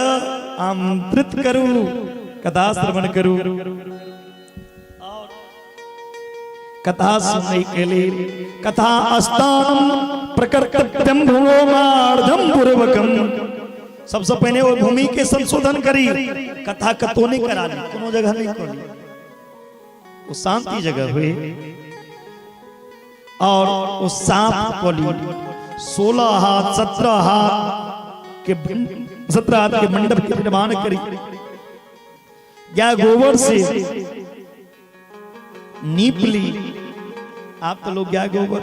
[SPEAKER 4] आमंत्रित करू, कथा श्रवण करू। कथा सुनै के लेल कथा स्थानम प्रकर्तव्यम भूमोमार्धम पूर्वकम। सबसे पहिने ओ भूमि के संशोधन करी। कथा कतो नहीं करा ली, कोनो जगह नहीं करी, वो शांति जगह हुई और वो साफ कऽ ली। 16 हाथ, 17 हाथ के, 17 हाथ के मंडप के निर्माण करी, या गोबर से नीप ली। आप तो लोग गाय गोबर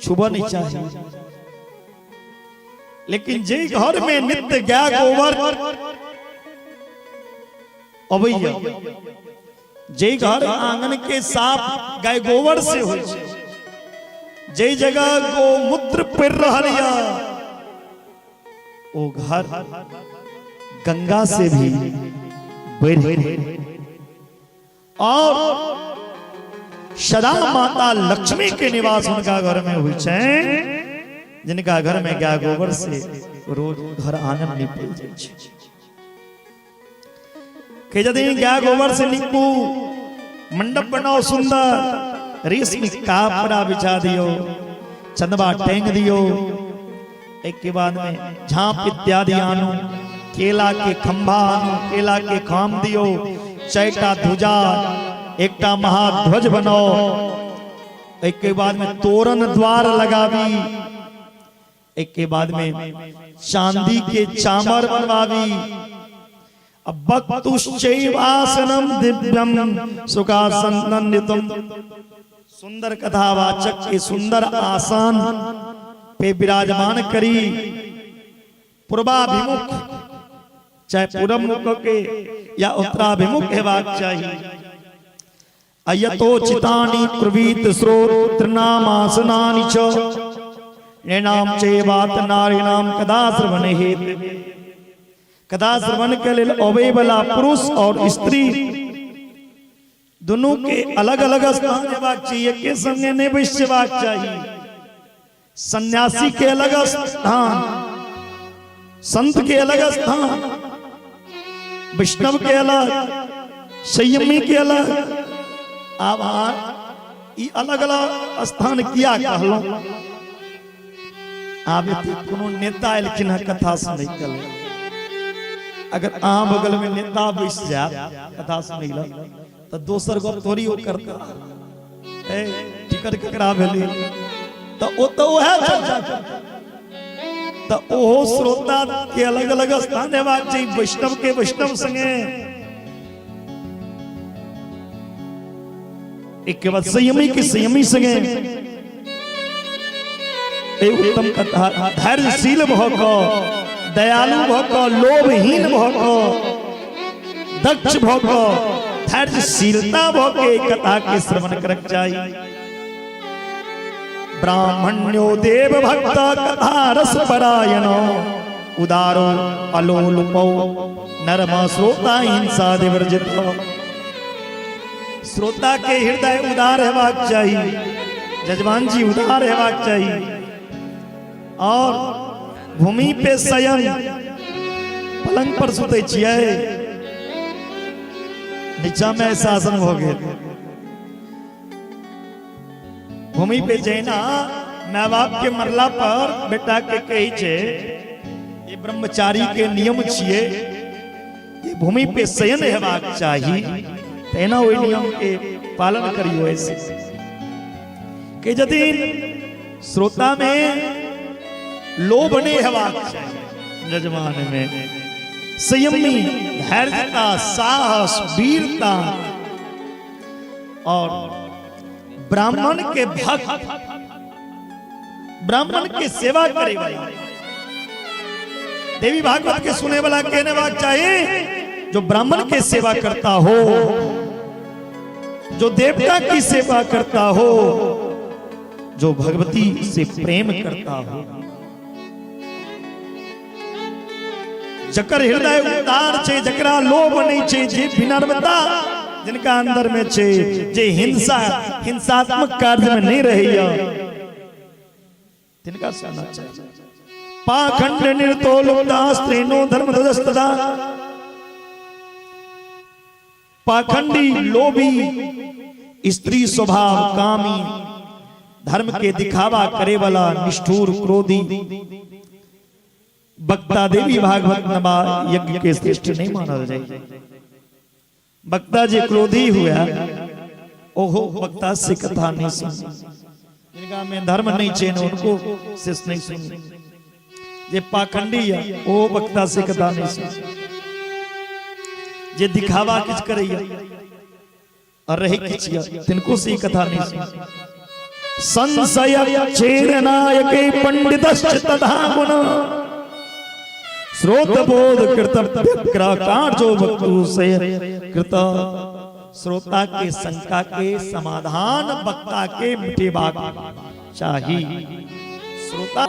[SPEAKER 4] छुबा नहीं चाहिए, लेकिन जे घर में नित्य गाय गोबर अबैया, जे घर आंगन के साफ गाय गोबर से होइ छै, जे जगह गोमूत्र पड़ रहल या, ओ घर गंगा से भी बढ़ और सदा माता लक्ष्मी के निवास उनका घर में हुई छै, जिनका घर में गाय गोबर से रोज घर आंगन निपल जाइ छै। के यदि गाय गोबर से निपू, मंडप बनाओ सुंदर, रेशमी कापड़ा बिछा दियो, चंदवा टेंग दियो, एक के बाद में झांप इत्यादि आनू, केला के खंभा आनू, केला के खाम दियो, चैटा धुजा एकटा महाध्वज बनाओ, एहिके बाद में तोरण द्वार लगाबी, एहिके बाद में चांदी के चामर बनवाबी। अब वक्तुश्चैवासनम दिव्यम सुखासनन्वितम, सुंदर कथावाचक के सुंदर आसन पे विराजमान करी, पूर्वाभिमुख, चाहे पूरब मुख के या उत्तराभिमुख हेबाक चाही। अयतोचितानि कुर्वीत श्रोत्रनामासनानि च नृणाम चैवात नारीणाम कदा श्रवण हेतु। कदा श्रवण के लेल अबै वाला पुरुष और स्त्री दुनू के अलग अलग स्थान हेबाक चाहिए, एके संगे नहीं बैस जेबाक चाही। सन्यासी के अलग स्थान, संत के अलग स्थान, वैष्णव के अलग, संयमी के अलग। आब अहाँ ई अलग अलग स्थान किया कहलहुँ? आब एते कोनो नेता एलखिन हँ कथा सुनै के लेल, अगर अहाँ बगल में नेता बैस जायत कथा सुनै लए तऽ दोसर गप थोड़ी ओ करता, ए टिकट ककरा भेलै, तऽ ओ तऽ उएह चर्चा करता। तऽ ओहो श्रोता के अलग अलग स्थान हेबाक चाही, वैष्णव के वैष्णव संगे, एक के बाद संयमी के संयमी संगे। ए उत्तम कथा धैर्यशील भऽ कऽ, दयालु भऽ कऽ, लोभहीन भऽ कऽ, दक्ष भऽ कऽ, धैर्यशीलता भऽ के कथा के श्रवण करक चाही। ब्राह्मण्यो देव भक्त कथा रस परायण उदारो अलोलुपौ नरम श्रोता हिंसा दिवर्जित। श्रोता के हृदय उदार हेबाक चाही जजमान जी, उदार हेबाक चाही। और भूमि पे शयन, पलंग पर सुतै छियै, नीचा में ऐसा आसन भऽ गेल। भूमि पे जहिना माय बाप के मरला पर बेटा के कहै छै, ये ब्रह्मचारी के नियम छियै, ये भूमि पे शयन हेबाक चाही, तहिना ओहि नियम के पालन करियो। ऐसे के यदि श्रोता में लोभ नहीं हेबाक चाही, जजमान में संयमी, धैर्यता, साहस, वीरता और ब्राह्मण के भक्त, ब्राह्मण के सेवा करे वाला, देवी भागवत के सुने वाला कहने बात चाहिए जो ब्राह्मण के सेवा करता हो, जो देवता की सेवा करता हो, जो भगवती से प्रेम करता हो, जकर हृदय उदार छे, जकरा लोभ नहीं छे, जे विनम्रता जिनका अंदर में छे, जे हिंसा हिंसात्मक कार्य में नहीं रहैया, तिनका सुनना चाहिए। पाखंड निरतो लुप्ता स्त्रीनो धर्म ध्वजस्तदा। पाखंडी, लोभी, स्त्री स्वभाव कामी, धर्म के दिखावा करे वाला, निष्ठुर, क्रोधी वक्ता देवी भागवत नवा यज्ञ के श्रेष्ठ नहीं मानल जाए। वक्ता जे क्रोधी हुआ, ओहो वक्ता से कथा नहीं सुन। जिनका में धर्म नहीं चेन, उनको शेष नहीं सुन। जे पाखंडी है ओ वक्ता से कथा नहीं सुन। जे दिखावा किछ करैया और रहे किछ तिनको से कथा नहीं सुन। संशय छेदनायके पंडितश्च तथा गुण स्रोत बोध कृतव्य कार्यो वक्तु से कृत। श्रोता के शंका के समाधान वक्ता के मिटेबाक चाही। श्रोता